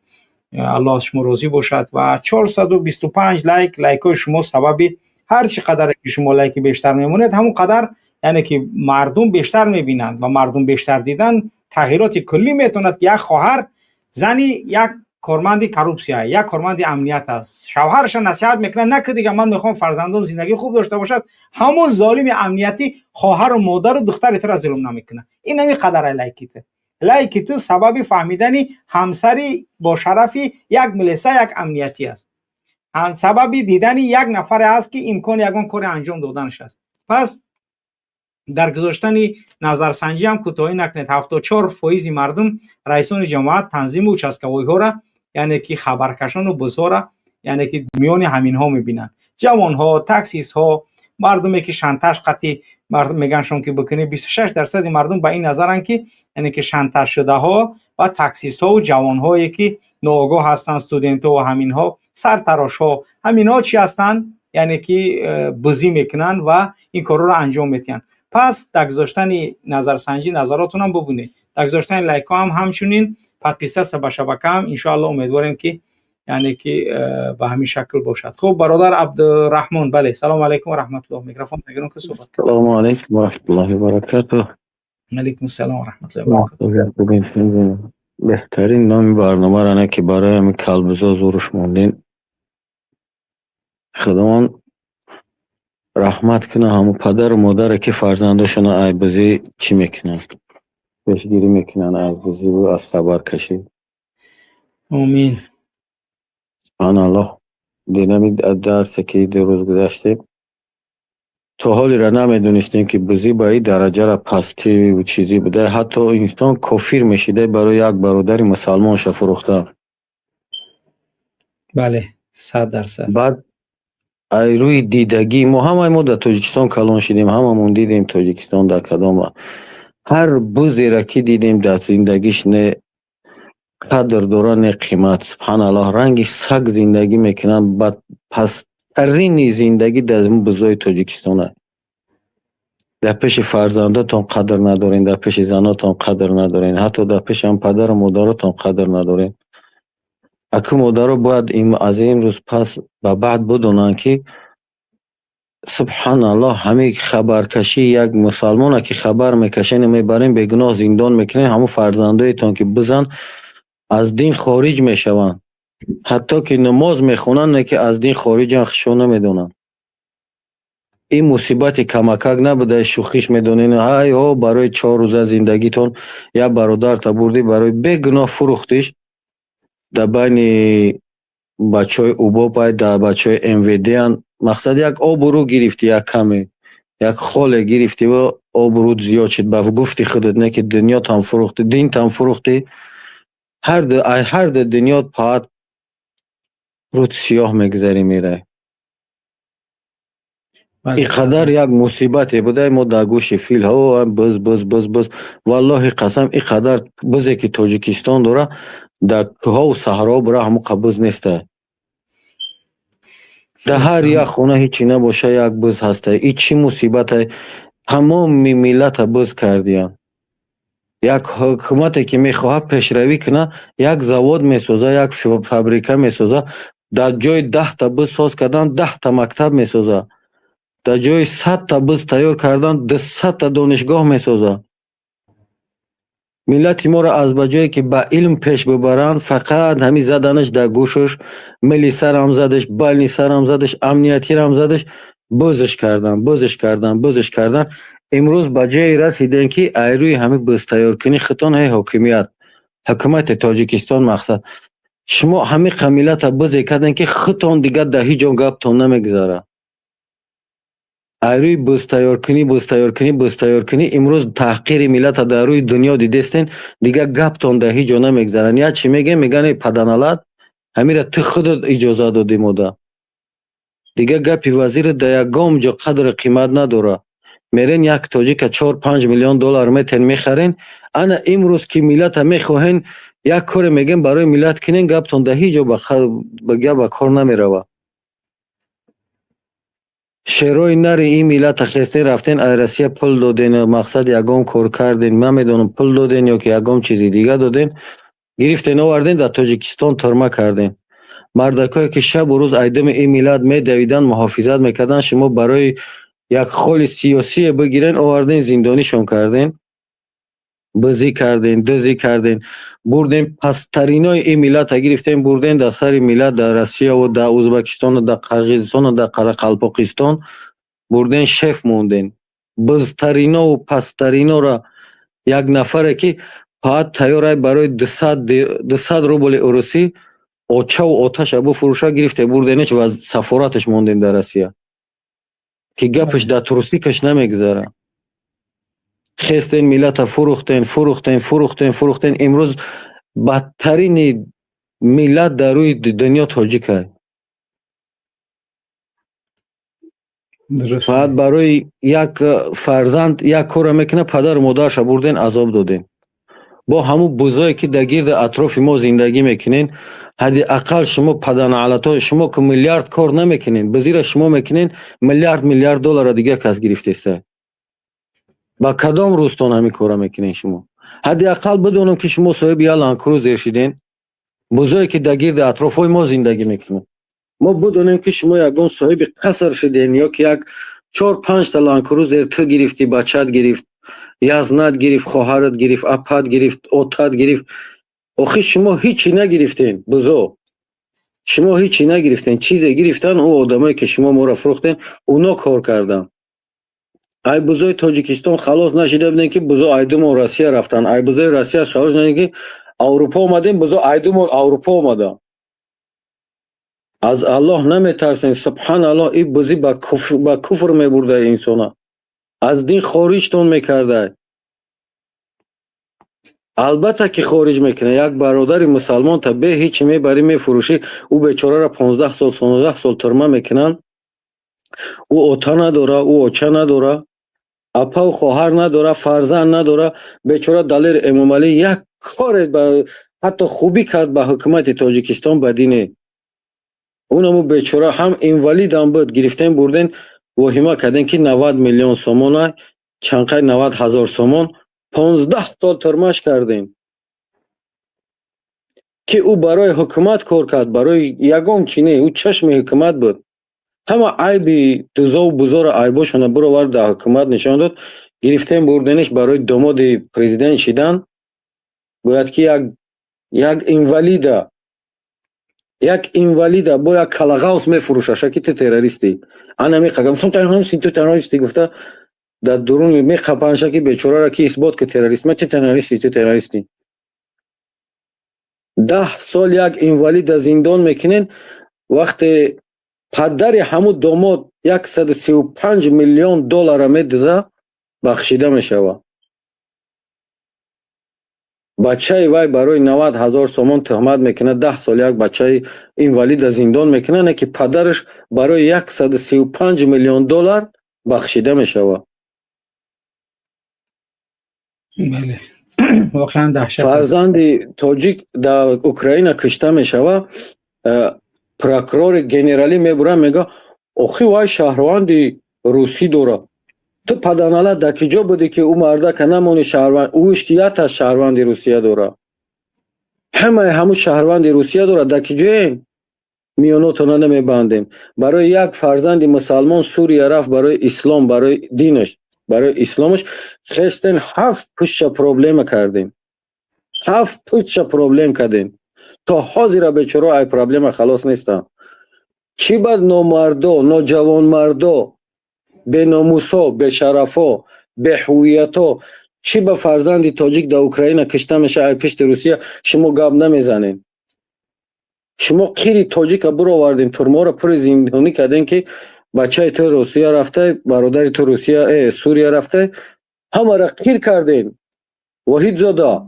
Аллоҳ аз шумо розӣ бошад. Ва 425 лайк, лайкҳои шумо сабаби ҳар чӣ қадаре ки шумо лайки бештар мемонед, ҳамон қадар, яъне ки мардум бештар мебинанд ва мардум бештар дидан тағйироти куллӣ метавонад, ки як хоҳар зани як корманди коррупсия, як корманди амният аст, шавҳараша насиҳат мекунад, на ки дига ман мехоҳам фарзандом зиндагии хуб дошта бошад, ҳамон золими амниятӣ хоҳару модару духтари тура зулм намекунад. Ин ҳамин қадар лайки ту, лайки ту сабаби фаҳмидани ҳамсари бошарафи як милиса, як амниятӣ аст, сабаби дидани як нафаре аст, ки имкони ягон коре анҷом доданаш аст. Пас дар гузоштани назарсанҷӣ ҳам кӯтоҳӣ накунед. 74 фоизи мардум раисони ҷамоат, танзиму участковой ҳоро, яъне ки хабаркашону бузҳоро, яъне ки миёни ҳаминҳо мебинанд. Ҷавонҳо, таксистҳо, мардуме ки шантаж қатӣ мегӯянд, ки бикунӣ. 26 дарсади мардум ба ин назаранд, ки яъне ки шантажшудаҳо ва таксистҳову ҷавонҳое ки ноогоҳ ҳастанд, студентҳо ва ҳаминҳо, сартарошҳо, ҳаминҳо чӣ ҳастанд? Яъне ки бузӣ мекунанд ва ин корҳоро анҷом медиҳанд. Пас дар гузоштани назарсанҷӣ назаротонам бубинед, дар гузоштани лайкҳо ҳам ҳамчунин, подписаться ба шабакаам. Иншоалло, умедворем, ки яъне ки ба ҳамин шакл бошад. Хуб, бародар Абдураҳмон, бале, салому алайкум ва раҳматуллоҳ, микрофон мегирам, ки суҳбат. Салому алайкум ва раҳматуллоҳи ва баракатуҳ. Алайкум салом ва раҳматуллоҳи ва баракатуҳ. Беҳтарин номи барномаро не ки барои ҳамин калбузо зуруш мондин. Худованд раҳмат кунад ҳамун падару модаре, ки фарзандошонро ай бузӣ чӣ мекунанд, пешгирӣ мекунанд аз бузиву аз хабаркашӣ. Омин. Субҳаналлоҳ, динами дарсе ки 2 рӯз гузаштем, то ҳолеро намедонистем, ки бузӣ ба ин дараҷара пастиву чизӣ буда, ҳатто инсон кофир мешида барои як бародари мусалмонша фурӯхта. Бале, 100%. Баъд ай рӯи дидагӣ мо, ҳамаи мо дар Тоҷикистон калон шидем, ҳамамон дидем Тоҷикистон дар кадом. Ҳар бузеро ки дидем, дар зиндагиш не қадр дора, не қимат. Субҳаналлоҳ, ранги саг зиндагӣ мекунанд. Ба пасттарини зиндагӣ дар бузои Тоҷикистон. Дар пеши фарзандотон қадр надорен, дар пеши занотон қадр надорен, ҳатто дар пеши ҳам падару модаротон қадр надорен. Аку модаро бояд аз имрӯз пас ба баъд бидонанд, ки субҳаналлоҳ, ҳамин хабаркашӣ, як мусалмона ки хабар мекашен, мебарем, бегуноҳ зиндон мекунем, ҳамун фарзандоетон ки бизан, аз дин хориҷ мешаванд. Ҳатто ки намоз мехонанд, не ки аз дин хориҷан, худшон намедонанд. Ин мусибати камакак набуда, шӯхиш медонед. Ҳай ҳо, барои 4 рӯза зиндагитон як бародарта бурдӣ, барои бегуноҳ фурӯхтиш дар байни бачаҳои УБОП, ай дар бачаҳои МВД ан. Мақсад, як обрӯ гирифтӣ, як каме як холе гирифтӣ ва обрӯт зиёд шуд. Ба гуфти худат, не ки дунётам фурӯхтӣ, динтам фурӯхтӣ, ҳарду дунёт паат рӯт сиёҳ мегузарӣ, мерай. Ин қадар як мусибате буда, мо дар гӯши фил ҳо буз, буз, буз, буз. Валлоҳи қасам, ин қадар бузе ки Тоҷикистон дора, дар кӯҳову саҳроҳо бура, ҳамон буз неста. Дар ҳар як хона ҳечи набоша, як буз ҳаста. И чӣ мусибате? Тамоми миллата буз кардиянд. Як ҳукумате ки мехоҳад пешравӣ кунад, як завод месоза, як фабрика месоза, дар ҷои 10-та буз соз кардан, 10-та мактаб месоза, дар ҷои 100-та буз тайёр кардан, 200-та донишгоҳ месоза. Миллати моро аз ба ҷое ки ба илм пеш бибаранд, фақат ҳамин заданаш дар гӯшаш, милисарам задаш, балнисарам задаш, амниятирам задаш, бузш кардан, бузш кардан, бузш кардан. Имрӯз ба ҷое расидем, ки ай рӯи ҳамин бузтайёркунӣ худтон, ҳей ҳокимият, ҳукумати Тоҷикистон, мақсад, шумо ҳамин қа миллата бузе кардем, ки худтон дигар дар ҳеҷ ҷо гаптон намегузарад. Ай рӯи бузтайёркунӣ, бузтайёркунӣ, бузтайёркунӣ имрӯз таҳқири миллата дар рӯи дунё дидестен, дигар гаптон дар ҳеҷ ҷо намегузарад. Як чӣ мегӯем, мегӯянд: «Эй паданалат, ҳамира ту худат иҷозат додӣ мода». Дигар гапи вазира дар ягон ҷо қадру қимат надорад. Мерен, як тоҷика 4-5 миллион доллар метен, мехарен. Ана имрӯз ки миллата мехоҳен, як коре мегӯем барои миллат кунен, гаптон дар ҳеҷ ҷо гап ба кор намеравад. Шерои нари ин миллата хестен, рафтен, ай Россия пул доден, мақсад, ягон кор карден, намедонам, пул доден ё ки ягон чизи дига доден. Гирифтен, оварден, дар Тоҷикистон тюрьма карден. Мардакое, ки шабу рӯз айдами ин миллат медавиданд, муҳофизат мекарданд, шумо барои як холи сиёсие бигирен, оварден, зиндонишон карден, бизӣ карден, дизӣ карден, бурден, пасттаринои ин миллата гирифтен, бурден, дар сари миллат дар Россияву дар Ӯзбекистону дар Қирғизистону дар Қарақалпоқистон бурден, шеф монден. Бизтаринову пасттаринора, як нафаре, ки фақат тайёрай барои 200 рубли урусӣ очаву оташа буфурӯша, гирифте, бурденеш ва сафораташ мондем дар Россия, ки гапаш дар трусикаш намегузара. Хестен, миллата фурӯхтен, фурӯхтен, фурӯхтен, фурӯхтен. Имрӯз бадтарини миллат дар рӯи дунё тоҷикай. Фақат барои як фарзанд як корро мекунад, падару модараша бурден, азоб додем. Бо ҳамун бузое, ки дар гирди атрофи мо зиндагӣ мекунен, ҳадди ақал шумо паданаълато, шумо ки миллиард кор намекунен, бизира шумо мекунен, миллиард миллиард доллара дигар кас гирифтеста. Ба кадом рӯзтон ҳамин корро мекунен шумо? Ҳадди ақал бидонам, ки шумо соҳиби як Ландкрузер шиден. Бузое, ки дар гирди атрофҳои мо зиндагӣ мекунанд, мо бидонем, ки шумо ягон соҳиби қаср шиден ё ки як чор панҷта Ландкрузер ту гирифтӣ, бачат гирифт, язнат гирифт, хоҳарат гирифт, апат гирифт, отат гирифт. Охир шумо ҳичи нагирифтен, бузо. Шумо ҳичи нагирифтен. Чизе гирифтан ӯ одамое, ки шумо моро фурӯхтен, уно кор карданд. Ай бузои Тоҷикистон халос нашида будем, ки бузо айдумон Россия рафтанд. Ай бузои Россияш халос нашидем, ки Аврупо омадем, бузо айдумон Аврупо омаданд. Аз Аллоҳ наметарсем. Субҳаналлоҳ, ин бузӣ ба куфр мебурда инсона. Аз дин хориҷтон мекарда. Албатта, ки хориҷ мекунад. Як бародари мусалмонта бе ҳичи мебарӣ, мефурӯшӣ, ӯ бечораро 15 сол, 16 сол тюрьма мекунанд. Ӯ ота надора, ӯ оча надора, апаву хоҳар надора, фарзанд надора. Бечора Далер Эмомалӣ як коре ҳатто хубӣ кард ба ҳукумати Тоҷикистон, ба дине. Унаму бечора ҳам инвалидам буд, гирифтем, бурден, воҳима кардем, ки 90 миллион сомона, чанқай 90 ҳазор сомон, 15 сол тюрьма ш кардем, ки ӯ барои ҳукумат кор кард, барои ягон чи не, ӯ чашми ҳукумат буд. Ҳама айби дузову бузоро, айбошона бировард, дар ҳукумат нишон дод. Гирифтем, бурдениш, барои домоди президент шидан бояд ки як инвалида, як инвалида бо як калағавс мефурӯшаша, ки ту террористӣ. Ана меқагам, ту террористӣ гуфта, дар дурун меқапанша, ки бечораро ки исбот ки террорист ма, ту террористӣ, ту террористӣ. 10 сол як инвалида зиндон мекунен. Вақте падари ҳамун домод 135 миллион доллара медиза, бахшида мешавад. Бачаи вай барои 90 ҳазор сомон туҳмат мекунад, 10 сол як бачаи инвалида зиндон мекунад, не ки падараш барои 135 миллион доллар бахшида мешавад. Бале, воқеан даҳшат. Фарзанди тоҷик дар Украина кушта мешавад, прокурори генералӣ мебурад, мега: «Охи, вай шаҳрванди русӣ дорад». Ту паданалат дар ки ҷо будӣ, ки ӯ мардака намони шаҳрванд? Ӯш ки якта шаҳрванди Русия дорад, ҳамаи ҳамун шаҳрванди Русия дорад. Дар ки ҷоем миёнотона намебандем? Барои як фарзанди мусалмон Сурия рафт, барои ислом, барои динаш, барои исломаш. Хестен, ҳафт пушта проблема кардем, ҳафт пушта проблем кардем. То ҳозира бечоро ай проблема халос нестанд. Чӣ бад номардо, ноҷавонмардо, беномусо, бешарафо, беҳувиятҳо? Чӣ ба фарзанди тоҷик дар Украина кишта меша ай пишти Русия, шумо гап намезанед? Шумо қири тоҷика буровардем, тюрьма ро пури зиндонӣ кардем, ки бачаи ту Русия рафта, бародари ту Русия, Сурия рафта, ҳамаро қир кардем. Воҳидзода,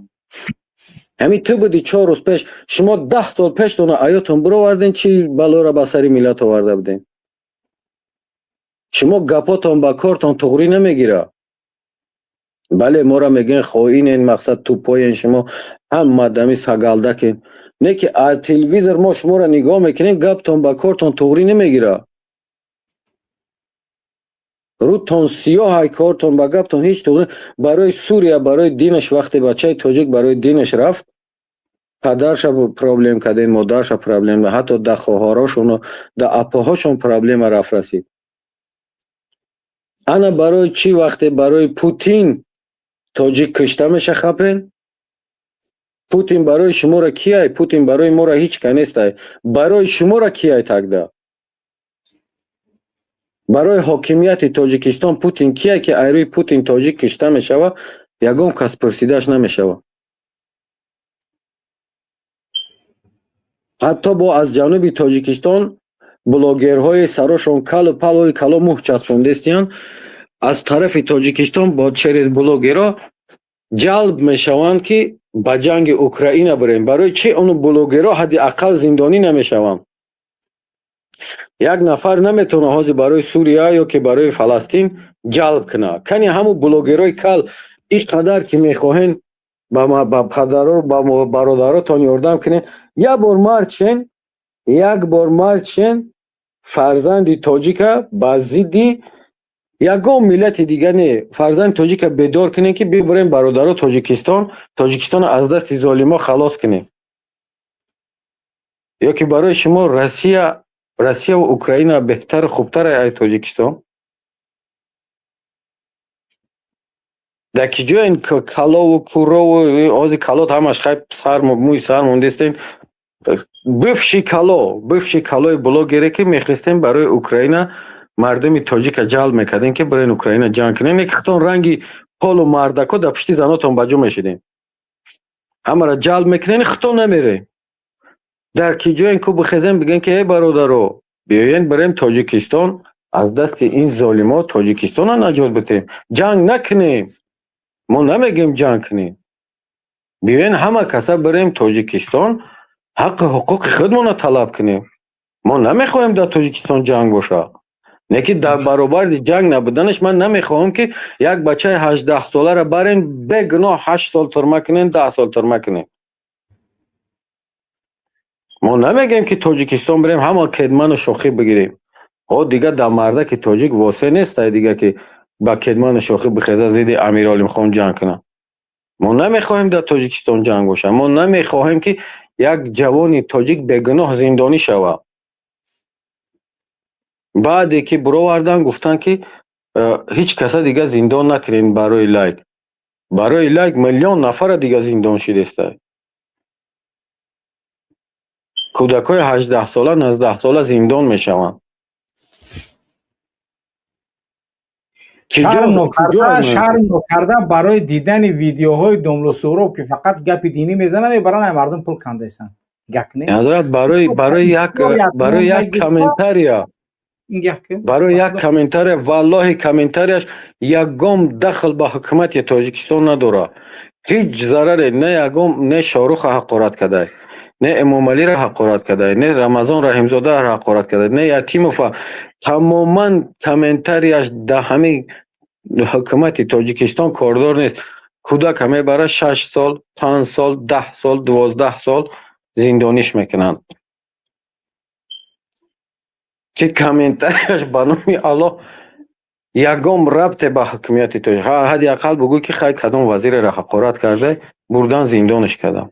ҳамин ту буди 4 рӯз пеш. Шумо 10 сол пештона аётон буровардем, чӣ балоро ба сари миллат оварда будем. Шумо гапотон ба кортон туғрӣ намегирад. Бале, моро мегӯен хоинен, мақсад тупоен, шумо ҳама дами сагалдакен. Не ки аз телевизор мо шуморо нигоҳ мекунем, гаптон ба кортон туғрӣ намегирад. Рӯтон сиёҳ, ай кортон ба гаптон ҳеҷ туғрӣ. Барои Сурия, барои динаш, вақте бачаи тоҷик барои динаш рафт. Падарша проблем кардем, модарша проблем, ҳатто да хоҳарошону да апоҳошон проблема рафт расид. Ана барои чӣ вақте барои Путин тоҷик кушта меша, хапен? Путин барои шуморо кияй? Путин барои моро ҳеҷ ка нестай. Барои шуморо кияй тогда? Барои ҳокимияти Тоҷикистон Путин кияй, ки айрӯи Путин тоҷик кушта мешава, ягон кас пурсидааш намешава? Ҳатто бо аз ҷануби Тоҷикистон блогерҳои сарошон калу палои кало мӯҳ часпондестиянд, аз тарафи Тоҷикистон бо через блогерҳо ҷалб мешаванд, ки ба ҷанги Украина бирем. Барои чӣ ону блогерҳо ҳадди ақал зиндонӣ намешаванд? Як нафар наметавона ҳозир барои Сурия ё ки барои Фаластин ҷалб кунад. Кани ҳамун блогерҳои кал ин қадар ки мехоҳен ба падаро, ба бародаротон ёрдам кунед, як бор мард шен, як бор мард шен, фарзанди тоҷика ба зидди ягон миллати дига не, фарзанди тоҷика бедор кунем, ки бибурем, бародаро, Тоҷикистон, Тоҷикистонро аз дасти золимо халос кунем. Ё ки барои шумо Россияву Украина беҳтару хубтар ай Тоҷикистон? Дар ки ҷоен калову курову ҳозир калот ҳамаш хай сар мӯи сар мондестем. Бывший кало, бывший калои блогере, ки мехестем барои Украина мардуми тоҷика ҷалб мекардем, ки барои Украина ҷанг кунем. Не, худтон ранги полу мардако дар пушти занотон ба ҷо мешидем. Ҳамаро ҷалб мекунем, худтон намерем. Дар ки ҷоен ку бихезем, бигӯем, ки эй бародаро, биёен барем Тоҷикистон, аз дасти ин золимо Тоҷикистонро наҷот бидиҳем. Ҷанг накунем. Мо намегӯем ҷанг кунем. Биёен ҳама каса барем Тоҷикистон, ҳаққу ҳуқуқи худмонро талаб кунем. Мо намехоҳем дар Тоҷикистон ҷанг бошад. Не ки дар баробари ҷанг набуданаш ман намехоҳам, ки як бачаи 18-соларо барен, бегуноҳ 8 сол турма кунем, 10 сол турма кунем. Мо намегӯем, ки Тоҷикистон бирем, ҳама кедману шохӣ бигирем. О, дига дар мардаки тоҷик восе нестай дига, ки ба кедману шохӣ бихезад, зидди Амиролимхон ҷанг кунад. Мо намехоҳем дар Тоҷикистон ҷанг бошад. Мо намехоҳем, ки як ҷавони тоҷик бегуноҳ зиндонӣ шавад. Баъде ки буровардан, гуфтанд, ки ҳеҷ каса дига зиндон накунед барои лайк. Барои лайк миллион нафара дига зиндон шидестай. Кӯдакҳои 18-сола, 19-сола зиндон мешаванд. Шарм нокарда барои дидани видеоҳои Домло Суҳроб, ки фақат гапи динӣ мезанад, мебаранд, ай мардум пул кандесанд. Ҳазрат, барои як комментария, барои як комментария, валлоҳи, комментарияш ягон дахл ба ҳукумати Тоҷикистон надорад. Ҳеҷ зараре не, ягон не Шоҳруха ҳақорат кардай, не Эмомалиро ҳақорат кардай, не Рамазон Раҳимзодаро ҳақорат кардай, не Ятимова. Тамоман комментарияш дар ҳамин ҳукумати Тоҷикистон кордор нест. Кӯдака мебарад, 6 сол, 5 сол, 10 сол, 12 сол зиндониш мекунанд, ки комментарияш, ба номи Аллоҳ, ягон рабте ба ҳукумияти тоҷик. Ҳадди ақал бугӯй, ки хай, кадом вазиреро ҳақорат карда, бурдан зиндониш кардам.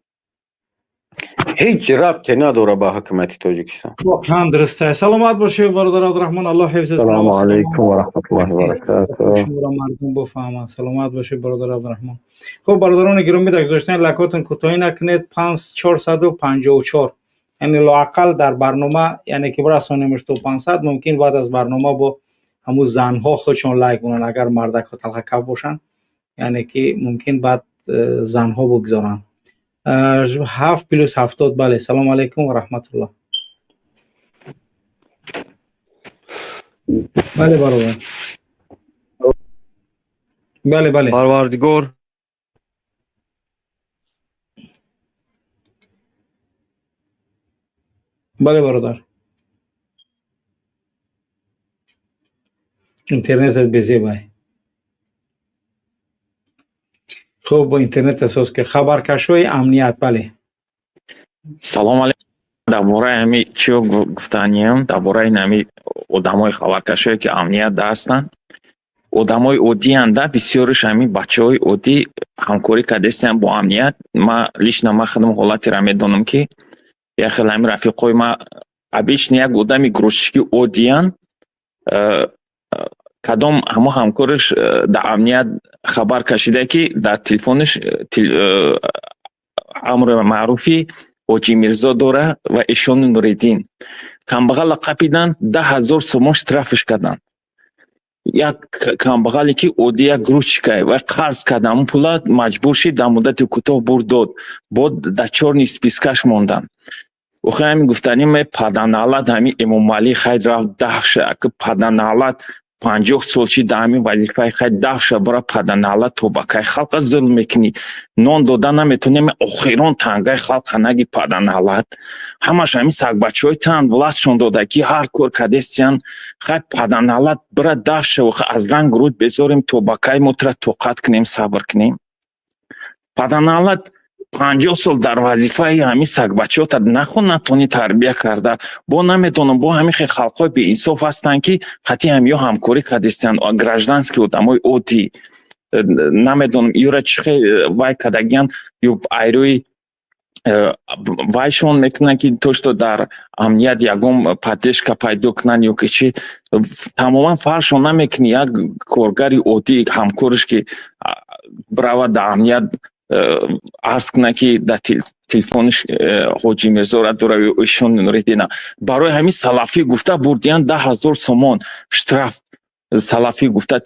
Ҳеҷ рабте надорад ба ҳукумати Тоҷикистон. Воқеан дуруст. Саломат бошед, бародар Абдураҳмон, Аллоҳ ҳифзат. Салому алайкум ва раҳматуллоҳи ва баракатуҳ. Шуморо мардум бофаҳманд. Саломат бошед, бародар Абдураҳмон. Хуб, бародарони гиромӣ, дар гузоштани лайкотон кӯтоҳӣ накунед. 454, яъне лоақал дар барнома, яъне ки бирасонемш то 500. Мумкин баъд аз барнома бо ҳамун занҳо худшон лайк монанд, агар мардакҳо талхакаф бошанд, яъне ки мумкин баъд занҳо бигзоранд. 7+70. Бале, салому алайкум ва раҳматуллоҳ. Бале, бародар, бале, бале. Парвардигор. Бале, бародар, интернетат безебай. Хуб, бо интернет асос ки хабаркашҳои амният, бале. Салом алейкум. Дар бораи ҳами чиё гуфтаниям, дар бораи ҳами одамои хабаркашое, ки амният ҳастанд. Одамои оддиянд да, бисёриш ҳамин бачаҳои оддӣ ҳамкорӣ кардастиянд бо амният. Ма лично ма худам ҳолатеро медонам, ки як хел ҳамин рафиқҳои ма обычный як одами грузчики оддиянд, кадом ҳамо ҳамкориш дар амният хабар кашида, ки дар телефониш амри маъруфи Ҳоҷи Мирзо дора ва Эшони Нуриддин. Камбағала қапидан, 10 000 сомон штрафш карданд. Як камбағале, ки оддӣ як грузчикае ва қарз кард, ҳамун пула маҷбур шид, дар муддати кӯтоҳ бурд дод, бо дар чёрный спискаш монданд. Охир ҳамин гуфтанӣ ме, паданалат ҳамин Эмомалӣ хайд рафт дафша, аки паданалат 50 сол чи дар ҳамин вазифаи хайд дафша бара. Паданалат, то ба кай халқа зулм мекунӣ? Нон дода наметонӣ, ҳамин охирон тангаи халқа наги. Паданалат, ҳамаш ҳамин сагбачаҳои тан властшон дода, ки ҳар кор кардестиян. Хай, паданалат, бира дафша, аз ранг рӯд безорем. То ба кай мо тура тоқат кунем, сабр кунем? Паданалат, 50 сол дар вазифаи ҳамин сагбачаҳота нахон натонӣ тарбия карда. Бо намедонам, бо ҳамин хел халқҳои беинсоф ҳастанд, ки қатъи ҳамиё ҳамкорӣ кардистиянд, гражданский одамои оддӣ. Намедонам, юра чӣ хел вай кардагиян ё айрӯи вайшон мекунанд, ки то что дар амният ягон поддержка пайдо кунанд ё ки чӣ. Тамоман фарқшон намекунӣ, як коргари оддӣ ҳамкориш ки биравад дар амният арз кунад, ки дар телефониш Ҳоҷи Мирзора дора ё Ишони Нуриддина. Барои ҳамин салафӣ гуфта бурдиян, 10 000 сомон штраф. Салафӣ гуфта,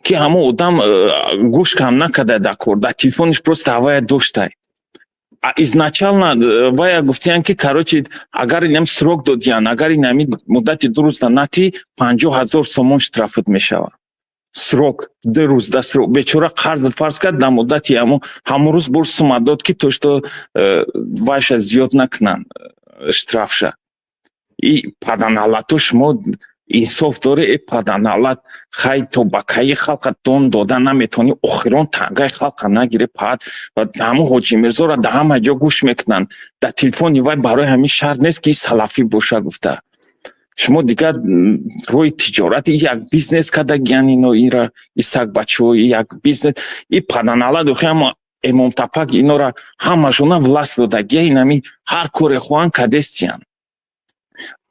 ки ҳамон одам гӯш кам накарда дар кор, дар телефониш просто ҳавая доштай. Изначально вая гуфтиян, ки, короче, агар инам срок додиян, агар инами муддати 2 рӯзда натӣ, 50 000 сомон штрафат мешавад. Срок 2 рӯз да срок. Бечора қарз фарз кард, дар муддати ҳамон рӯз бур сума дод, ки то что вайша зиёд накунанд, штрафша. И паданалато, шумо инсоф доре? Э, паданалат, хай, то ба каи халқа дон дода наметавонӣ? Охирон тангаи халқа нагире. Пад ва ҳамон Ҳоҷи Мирзоро дар ҳама ҷо гӯш мекунанд, дар телефони вай. Барои ҳамин шарт нест, ки салафӣ боша гуфта. Шумо дигар роҳи тиҷорати як бизнес кардагиян ино, ира и сагбачаҳо як бизнес. И паданалат, охи ҳама Эмомтапак инора ҳамашона власть додагия, инами ҳар коре хоҳанд кардестиян.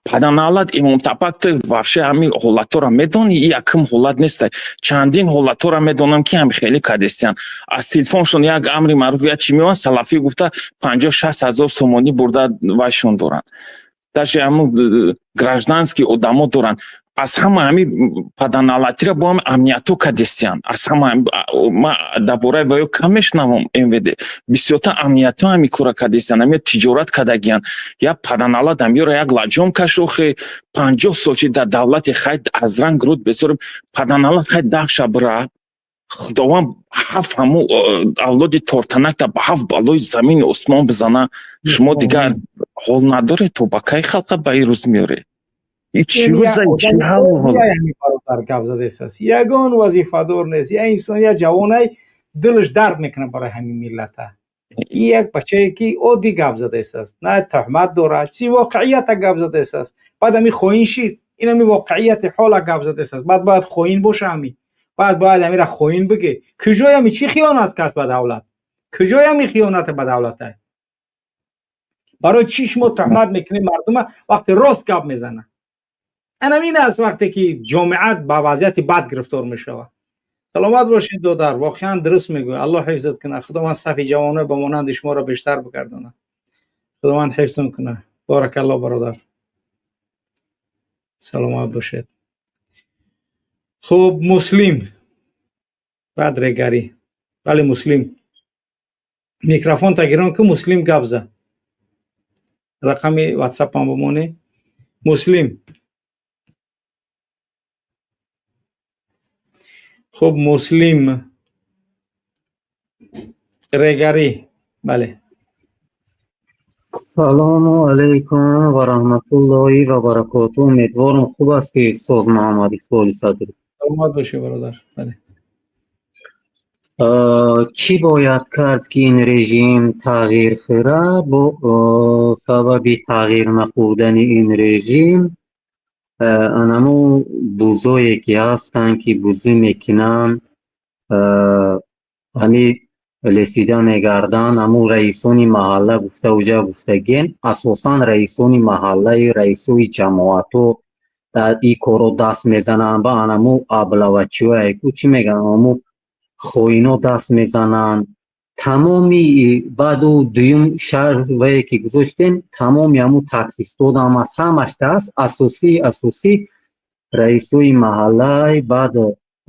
Паданалат Имомтапак, ту вообще ҳамин ҳолатҳоро медонӣ? Якум ҳолат неста, чандин ҳолатҳоро медонам, ки ҳами хеле кардестиян. Аз телефоншон як амри маъруф, як чӣ меоянд, салафӣ гуфта, 50-60 ҳазор сомонӣ бурда вайшон доранд. Даже ҳамун гражданский одамо доранд. Аз ҳама ҳами паданалатиро бо ҳами амниятҳо кардестиян. Аз ҳама ма дар бораи ваё кам мешунавам. МВД бисёртар амниятҳо ҳами кора кардестиян, ҳами тиҷорат кардагиян. Як паданалат ҳамёро як лаҷом кашохе, 50 сол чи дар давлати хай аз ранг руд бесорим. Паданалат, хай, даҳша бира. Худованд ҳафт ҳаму авлоди тортанакта ба ҳафт балои замини осмон бизана. Шумо дигар ҳол надоред? То ба кай халқа ба ин рӯз меоред? Чӣ рӯза, чӣ ҳал? Бародар гап задестааст, ягон вазифадор нест, я инсон, я ҷавонай, дилаш дард мекунад барои ҳамин миллата. Ин як бачае, ки оддӣ гап задестааст, на туҳмат дорад, чи воқеията гап задестааст. Баъд ами хоин шид, ин ами воқеияти ҳола гап задестааст. Баъд бояд хоин боша, ами баъд бояд амира хоин бигӣ. Куҷои ами чӣ хиёнат кард ба давлат? Куҷои ами хиёнате ба давлата? Барои чӣ шумо туҳмат мекунед мардума, вақте рост гап мезанад? Анамин аст, вақте ки ҷомеа ба вазъияти бад гирифтор мешавад. Саломат бошед, додар, воқеан дуруст мегӯяд. Аллоҳ ҳифзат кунад, Худованд сафи ҷавоно ба монанди шуморо бештар бигардонад. Худованд ҳифзтон кунад. Боракалло, бародар, саломат бошед. Хуб, Муслим, баъд Регарӣ. Бале, Муслим, микрофонта гирон ки, Муслим, гап за. Рақами ватсапам бимонӣ, Муслим. Хуб, Муслим Регарӣ, бале. Салому алайкум ва раҳматуллоҳи ва баракоту. Умедворам, хуб ҳастӣ, устоз Муҳаммад Иқболи Садрӣ. Саломат бошӣ, бародар, бале. Чӣ бояд кард, ки ин режим тағйир хӯрад? Бо сабаби тағйир нахӯрдани ин режим. Анамо бузое ки ҳастанд, ки бузӣ мекунанд, ҳами лесида мегарданд, ҳамун раисони маҳалла гуфта уҷа гуфтагиен, асосан раисони маҳаллаи раисои ҷамоатҳо дар ин корро даст мезананд. Ба анамо аблавачиҳое ку, чӣ мегӯянд, амо хоино даст мезананд тамоми. Баъду дуюм шаҳр вае ки гузоштем, тамоми ҳамун таксистодам аст, ҳамаш даст. Асосӣ раисои маҳаллай, баъд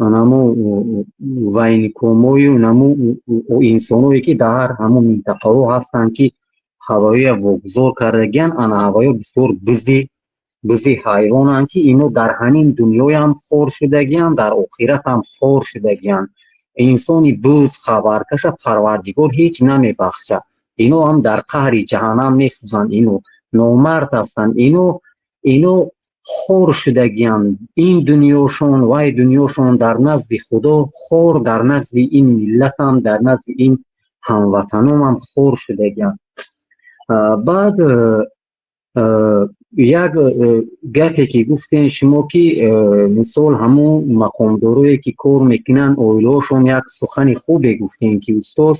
анамо военкомою анамо инсоное ки дар ҳамун минтақаҳо ҳастанд, ки ҳавоия вогузор кардагиянд. Ана ҳавоё бисёр бузи ҳайвонанд, ки ино дар ҳамин дунёям хор шудагиянд, дар охиратам хор шудагиянд. Инсони буз хабаркаша Парвардигор ҳеҷ намебахшад. Ино ҳам дар қаҳри ҷаҳаннам месӯзанд. Ино номард ҳастанд, ино хор шудагиянд. Ин дунёшон, вай дунёшон дар назди Худо хор, дар назди ин миллатам, дар назди ин ҳамватанонам хор шудагиянд. Баъд як гапе ки гуфтем шумо, ки мисол ҳамун мақомдорое ки кор мекунанд, оилаҳошон, як сухани хубе гуфтем, ки устоз,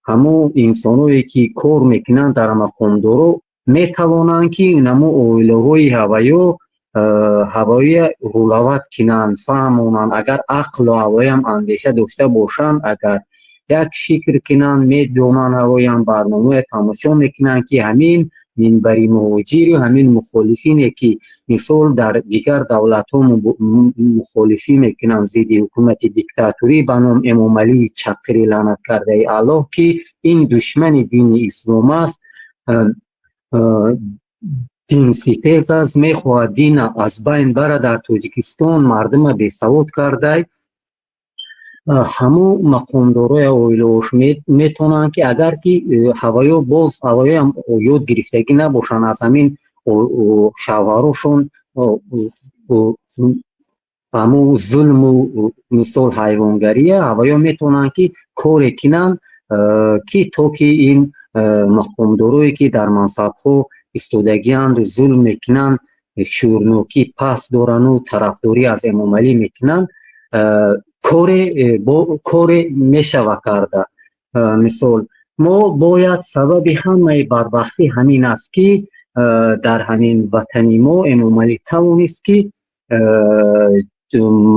ҳамун инсоное ки кор мекунанд дар мақомдоро, метавонанд ки ҳамун оилаҳои ҳаваё ҳавоя руловать кунанд, фаҳмонанд. Агар ақлу ҳавоям андеша дошта бошанд, агар як фикр кунанд, медонанд, ҳавоям барномаро тамошо мекунанд, ки ҳамин минбари муҳоҷиру ҳамин мухолифине ки мисол дар дигар давлатҳо мухолифӣ мекунанд зидди ҳукумати диктаторӣ ба ном Эмомалии Чақири лаънаткардаи Аллоҳ, ки ин душмани дини ислом аст, динситез аст, мехоҳад дина аз байн барад, дар Тоҷикистон мардума бесавод кардай. Ҳамун мақомдороя оилаош метавонанд, ки агар ки ҳавоё боз ҳавоёам ёд гирифтагӣ набошанд аз ҳамин шавҳарошон, ҳамун зулму мисол ҳайвонгария, ҳавоё метавонанд, ки коре кунанд, ки то ки ин мақомдорое ки дар мансабҳо истодагианду зулм мекунанд, шӯрнокӣ паст дорану тарафдорӣ аз Эмомалӣ мекунанд, коре мешава карда. Мисол, мо бояд, сабаби ҳамаи бадбахтӣ ҳамин аст, ки дар ҳамин ватани мо Эмомалӣ тавонист, ки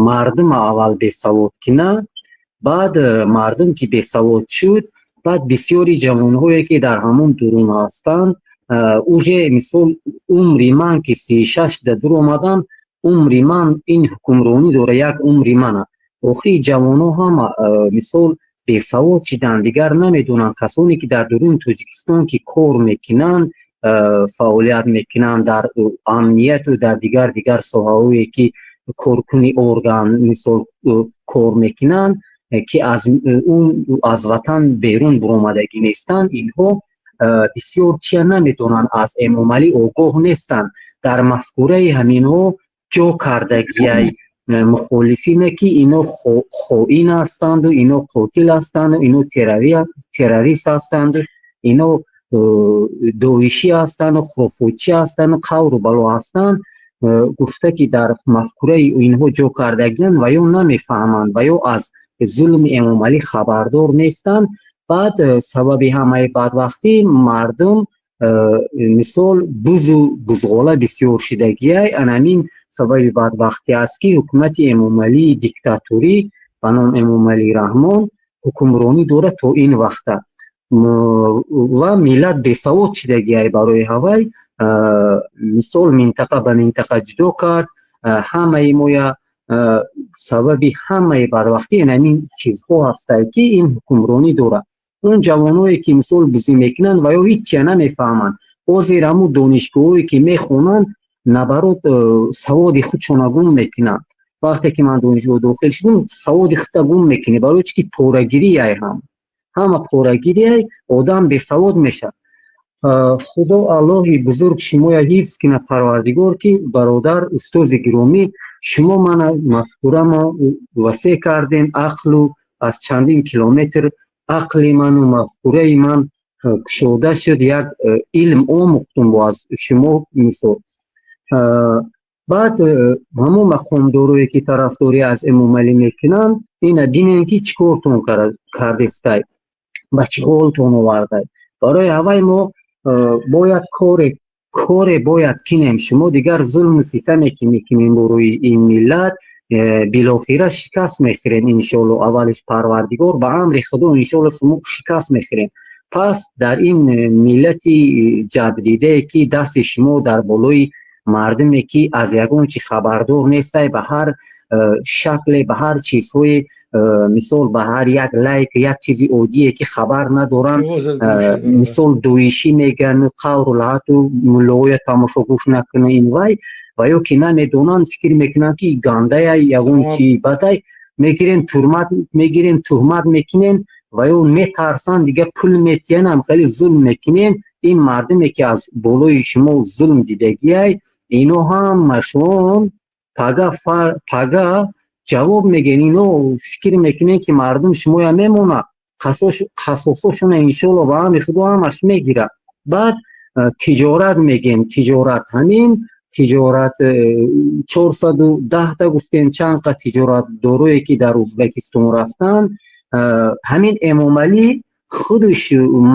мардума аввал бесавод кунад. Баъд мардум ки бесавод шуд, баъд бисёри ҷавонҳое ки дар ҳамон дурун ҳастанд, уже мисол умри ман ки 36 да дур омадам, умри ман ин ҳукмронӣ дора, як умри мана. Охири ҷавонҳо ҳама мисол бесавод шиданд, дигар намедонанд. Касоне ки дар дуруни Тоҷикистон ки кор мекунанд, фаъолият мекунанд дар амнияту дар дигар соҳаҳое ки коркуни орган мисол кор мекунанд, ки аз он аз ватан берун буромадагӣ нестанд, инҳо бисёр чия намедонанд, аз Эмомалӣ огоҳ нестанд. Дар мафкураи ҳаминҳо ҷо кардагиай мухолифине, ки ино хоин ҳастанду, ино қотил ҳастанду, ино террорист ҳастанду, ино доишӣ ҳастанду, хурофотчӣ ҳастанду, қавру бало ҳастанд гуфта, ки дар мафкураи инҳо ҷо кардагианд ва ё намефаҳманд ва ё аз зулми Эмомалӣ хабардор нестанд. Баъд сабаби ҳамаи бадбахтӣ, мардум мисол бузу бузғола бисёр шидагиай. Анамин сабаби бадбахтӣ аст, ки ҳукумати Эмомалии диктаторӣ ба ном Эмомалӣ Раҳмон ҳукмронӣ дорад то ин вақта ва миллат бесавод шидагиай. Барои ҳавай мисол минтақа ба минтақа ҷудо кард ҳамаи моя. Сабаби ҳамаи бадбахтӣ ҳамин чизҳо ҳастанд, ки ин ҳукмронӣ дорад. Он ҷавоное ки мисол бузӣ мекунанд ва ё ҳиччия намефаҳманд. Ҳозир ҳамун донишгоҳҳое ки мехонанд, наоборот, саводи худшона гум мекунанд. Вақте ки ман донишгоҳ дохил шудам, саводи худта гум мекунӣ. Барои чӣ ки порагирияй, ҳама порагирияй, одам бесавод мешавад. Худо Аллоҳи бузург шумоя ҳифз кунад, Парвардигор, ки бародар, устози гиромӣ, шумо мана мафкурамо васеъ кардем, ақлу аз чандин километр ақли ману мафкураи ман кушода шуд, як илм омӯхтум бо аз шумо. Мисол. Баъд ҳамон мақомдорое ки тарафдорӣ аз Эмомалӣ мекунанд, ина бинен ки чӣ кортон кардестай, ба чӣ ҳолтон овардай. Барои ҳавай мо бояд коре бояд кинем. Шумо дигар зулму ситаме ки мекунем барои ин миллат, билохира шикаст мехӯрем иншоалло. Аввалиш Парвардигор ба амри Худо иншоалло шумо шикаст мехӯрем. Пас дар ин миллати ҷабрдидае ки дасти шумо дар болои мардуме ки аз ягон чи хабардор нестай, ба ҳар шакле, ба ҳар чизҳое, мисол ба ҳар як лайк, як чизи оддие ки хабар надоранд, мисол доишӣ мегӯянд, қавру лаҳату муллоҳоя тамошо гӯш накунад ин вай, ва ё ки намедонанд, фикр мекунанд ки гандая, ягон чи бадай, мегирен турмат мегирен, туҳмат мекунен ва ё метарсанд, дигар пул метиҳанд, хеле зулм мекунен. Ин мардуме ки аз болои шумо зулм дидагиай, ино ҳамашон пага ҷавоб мегӯянд. Ино фикр мекунанд ки мардум шумоя мемонад, қасосошона иншоалло ба амри Худо ҳамаш мегирад. Баъд тиҷорат мегӯем, тиҷорат ҳамин тиҷорат 410-та гуфтем, чанд қа тиҷоратдорое ки дар Ӯзбекистон рафтанд. Ҳамин Эмомалӣ худаш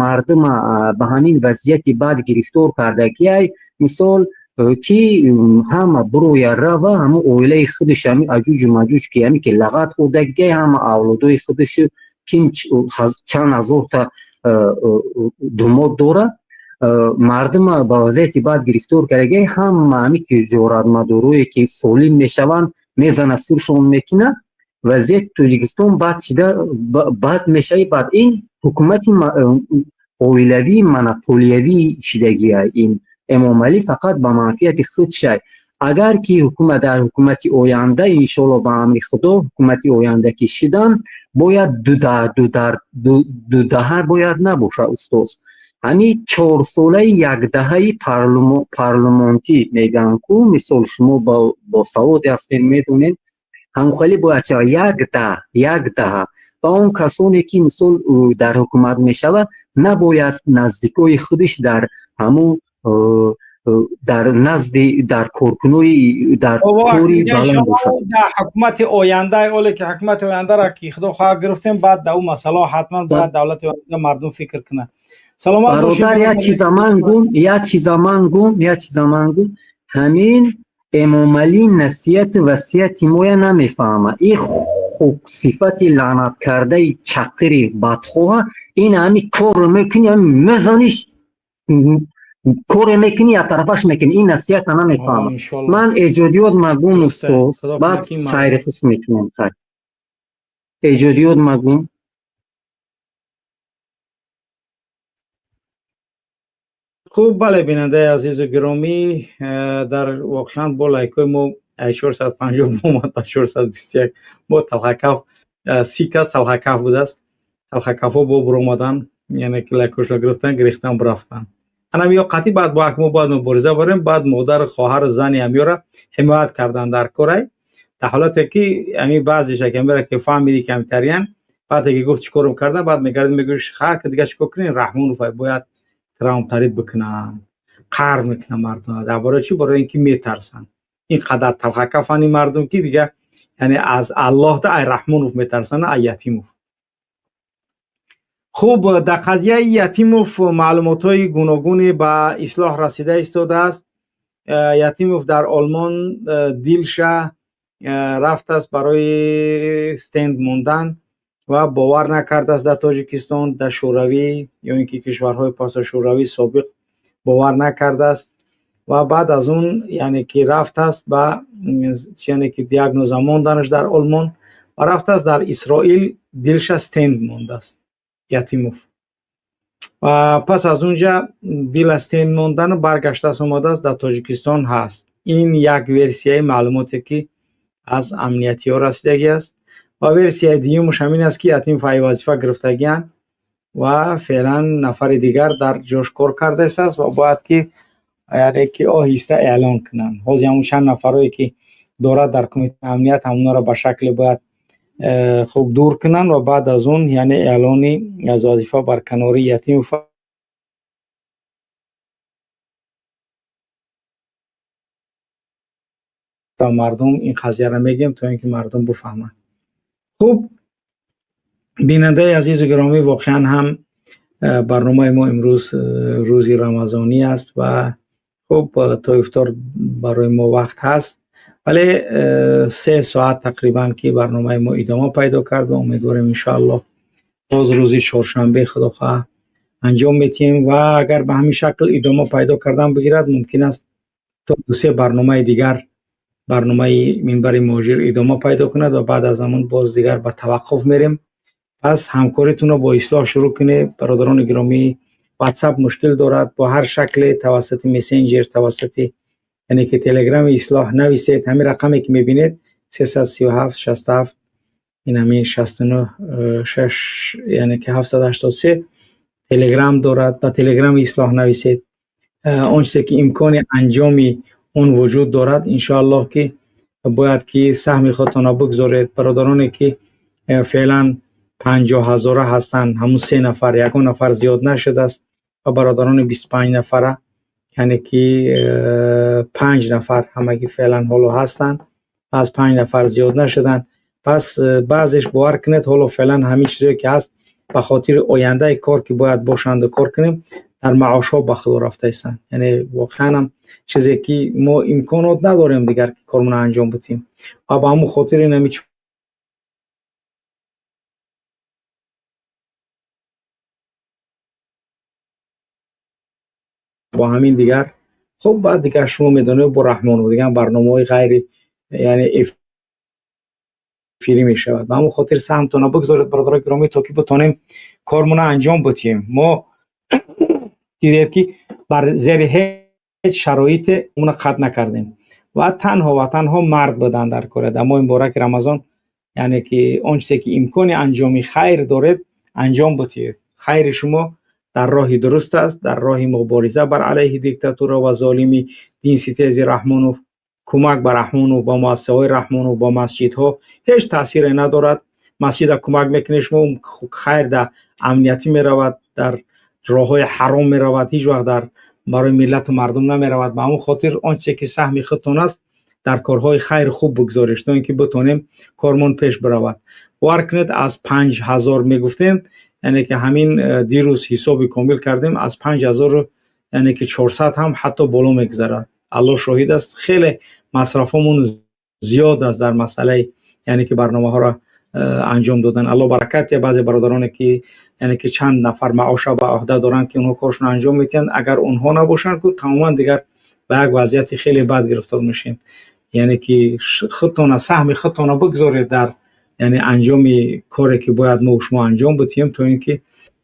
мардума ба ҳамин вазъияти бад гирифтор кардагиай, мисол ки ҳама буроя рава, ҳамун оилаи худаш, ҳамин аҷуҷу маҷуҷ ки ҳамин ки лағат хӯрдагиай, ҳама авлодои худаш ким чанд ҳазорта думод дорад, мардума ба вазъияти бад гирифтор кардагиай. Ҳама ҳамин тиҷоратмадорое ки солим мешаванд, мезана, суршон мекунад, вазъияти Тоҷикистон бад шида бад мешавад. Баъд ин ҳукумати оилавӣ монополиявӣ шидагиай. Ин Эмомалӣ фақат ба манфиати худ шай. Агар ки ҳукумат дар ҳукумати оянда иншоалло ба амри Худо ҳукумати оянда ки шидан, бояд дудаҳа бояд набошад, устоз. Ҳамин чорсолаи якдаҳаи парлумонтӣ мегӯянд ку, мисол шумо босаводе ҳастед, медонед, ҳамхелӣ бояд шавад як даҳ, як даҳа. Ва он касоне ки мисол дар ҳукумат мешавад, набояд наздикои худаш дар ҳамун дар назди дар коркунои дар кори баланд бошад. Ҳукумати оянда, оле ки ҳукумати ояндаро ки Худо хоҳад гирифтем, баъд дар ӯ масъалаҳо ҳатман бояд давлати оянда мардум фикр кунад. Саломат. Бародар, як чиза ман гум, як чиза ман гум, як чиза ман гум. Ҳамин Эмомалӣ насиҳату васияти моя намефаҳмад. Ин хуксифати лаънаткардаи чақири бадхоҳа, ин ҳамин корро мекунӣ, ҳамин мезаниш, коре мекунӣ, як тарафаш мекунӣ, ин насиҳата намефаҳмад. Ман эҷодиёт магум, устоз, баъд хайри хис мекунем. Хайр, эҷодиёт магум. Хуб, бале, бинандаи азизу гиромӣ, дар воқеан бо лайкҳои мо 450 омад ба 421. Мо талхакаф 30 кас талхакаф будааст, талхакафҳо бо буромадан, яъне ки лайкҳошро гирифтан, гирифтан, бурафтан. Анам ё қатъи баъд бо мо бояд мубориза барем. Баъд модару хоҳару зани ҳамёра ҳимоят кардан дар корай, дар ҳолате ки ами баъзеша ки амира ки фаҳмиди камтариян, баъде ки гуфт чӣ корм кардан, баъд мегардем, мегӯш ха ки дига чӣ кор кунем, Раҳмонов бояд травмтарид бикунанд, қаҳр мекунанд мардум. Дар бораи чӣ? Барои ин ки метарсанд. Ин қадар талхакафани мардум ки дига, яъне аз Аллоҳ да ай Раҳмонов метарсанд, ай Ятимов. Хуб, дар қазияи Ятимов маълумотҳои гуногуне ба ислоҳ расида истодааст. Ятимов дар Олмон дилша рафтааст барои стенд мондан ва бовар накардааст дар Тоҷикистон, дар Шӯравӣ ё ин ки кишварҳои пасошӯравӣ собиқ бовар накардааст. Ва баъд аз он, яъне ки рафтааст ба, яъне ки диагноза монданаш дар Олмон ва рафтааст дар Исроил, дилша стенд мондааст Ятимов. Ва пас аз он ҷа дила стенд мондану баргаштааст, омадааст, дар Тоҷикистон ҳаст. Ин як версияи маълумоте ки аз амниятиҳо расидагӣ аст. Ва версияи дуюмаш ҳамин аст, ки Ятимов ай вазифа гирифтагианд ва феълан нафари дигар дар ҷош кор кардааст ва бояд ки, яъне ки оҳиста эълон кунанд. Ҳозир ҳамун чанд нафарое ки дорад дар кумитаи амният, ҳамонҳоро ба шакле бояд хуб дур кунанд ва баъд аз он, яъне эълони аз вазифа барканории Ятимов. Мардум ин қазияро мегӯем, то ин ки мардум бифаҳманд. Хуб, бинандаи азизу гиромӣ, воқеан ҳам барномаи мо имрӯз рӯзи рамазонӣ аст ва хуб, то ифтор барои мо вақт ҳаст, вале 3 соат тақрибан ки барномаи мо идома пайдо кард ва умедворем, иншоаллоҳ, боз рӯзи чоршанбе, худо хоҳа, анҷом метиҳем ва агар ба ҳамин шакл идома пайдо кардан бигирад, мумкин аст то дусе барномаи дигар барномаи Минбари муҳоҷир идома пайдо кунад ва баъд аз ҳамон боз дигар ба таваққуф мерем. Пас ҳамкоритонро бо Ислоҳ шурӯъ кунед, бародарони гиромӣ. Ватсап мушкил дорад, бо ҳар шакле тавассути мессенҷер, тавассути, яъне ки, Телеграми Ислоҳ нависед. Ҳамин рақаме ки мебинед, 337 67, ин ҳамин 69 6, яъне ки 783, Телеграм дорад. Ба Телеграми Ислоҳ нависед. Он чизе ки имкони анҷоми он вуҷуд дорад, иншоаллоҳ, ки бояд ки саҳми худтонро бигзоред. Бародароне ки феълан 50 ҳазора ҳастанд, ҳамун се нафар, ягон нафар зиёд нашудааст ва бародарони 25 нафара, яъне ки панҷ нафар ҳамагӣ феълан ҳоло ҳастанд, аз панҷ нафар зиёд нашуданд. Пас баъзеш, бовар кунед, ҳоло феълан ҳамин чизое ки ҳаст, ба хотири ояндаи кор ки бояд бошанду кор кунем, дар маошҳо ба худо рафта истанд. Яъне воқеанам чизе ки мо имконот надорем дигар ки кормона анҷом бидиҳем ва ба ҳамон хотир ин ҳами бо ҳамин дигар. Хуб, баъд дигар шумо медонед, бо Раҳмонов дигар барномаҳои ғайри, яъне, эфирӣ мешавад. Ба ҳамон хотир саҳмтона бигзоред, бародарои гиромӣ, то ки битонем кормона анҷом бидиҳем. Мо дидед ки бар зери ҳеҷ шароите онро қатъ накардем ва танҳо ва танҳо мард буданд дар кора. Дар моҳи мубораки Рамазон, яъне ки, он чизе ки имкони анҷоми хайр доред, анҷом бидиҳед. Хайри шумо дар роҳи дуруст аст, дар роҳи мубориза бар алайҳи диктатура ва золими динситези Раҳмонов. Кӯмак ба Раҳмонов, ба муассисаҳои Раҳмонов, ба масҷидҳо ҳеҷ таъсире надорад. Масҷида кӯмак мекунед шумо, хайр дар амниятӣ меравад, дар роҳҳои ҳаром меравад, ҳеҷ вақт дар барои миллату мардум намеравад. Ба ҳамон хотир он чизе ки саҳми худтон аст, дар корҳои хайри хуб бигзоред, то ин ки битонем кормон пеш биравад. Бовар кунед, аз 5000 мегуфтем, яъне ки ҳамин дирӯз ҳисоби комил кардем, аз 5000-у, яъне ки, 400 ҳам ҳатто боло мегузарад. Аллоҳ шоҳид аст, хеле масрафҳомон зиёд аст дар масъалаи, яъне ки, барномаҳоро анҷом додан. Аллоҳ баракат диҳад баъзе бародароне ки, яъне ки, чанд нафар маоша ба ӯҳда доранд, ки онҳо коршонро анҷом медиҳанд. Агар онҳо набошанд ку, тамоман дигар ба як вазъияти хеле бад гирифтор мешем. Яъне ки, худтона, саҳми худтона бигзоред дар, яъне, анҷоми коре ки бояд мо шумо анҷом бидиҳем, то ин ки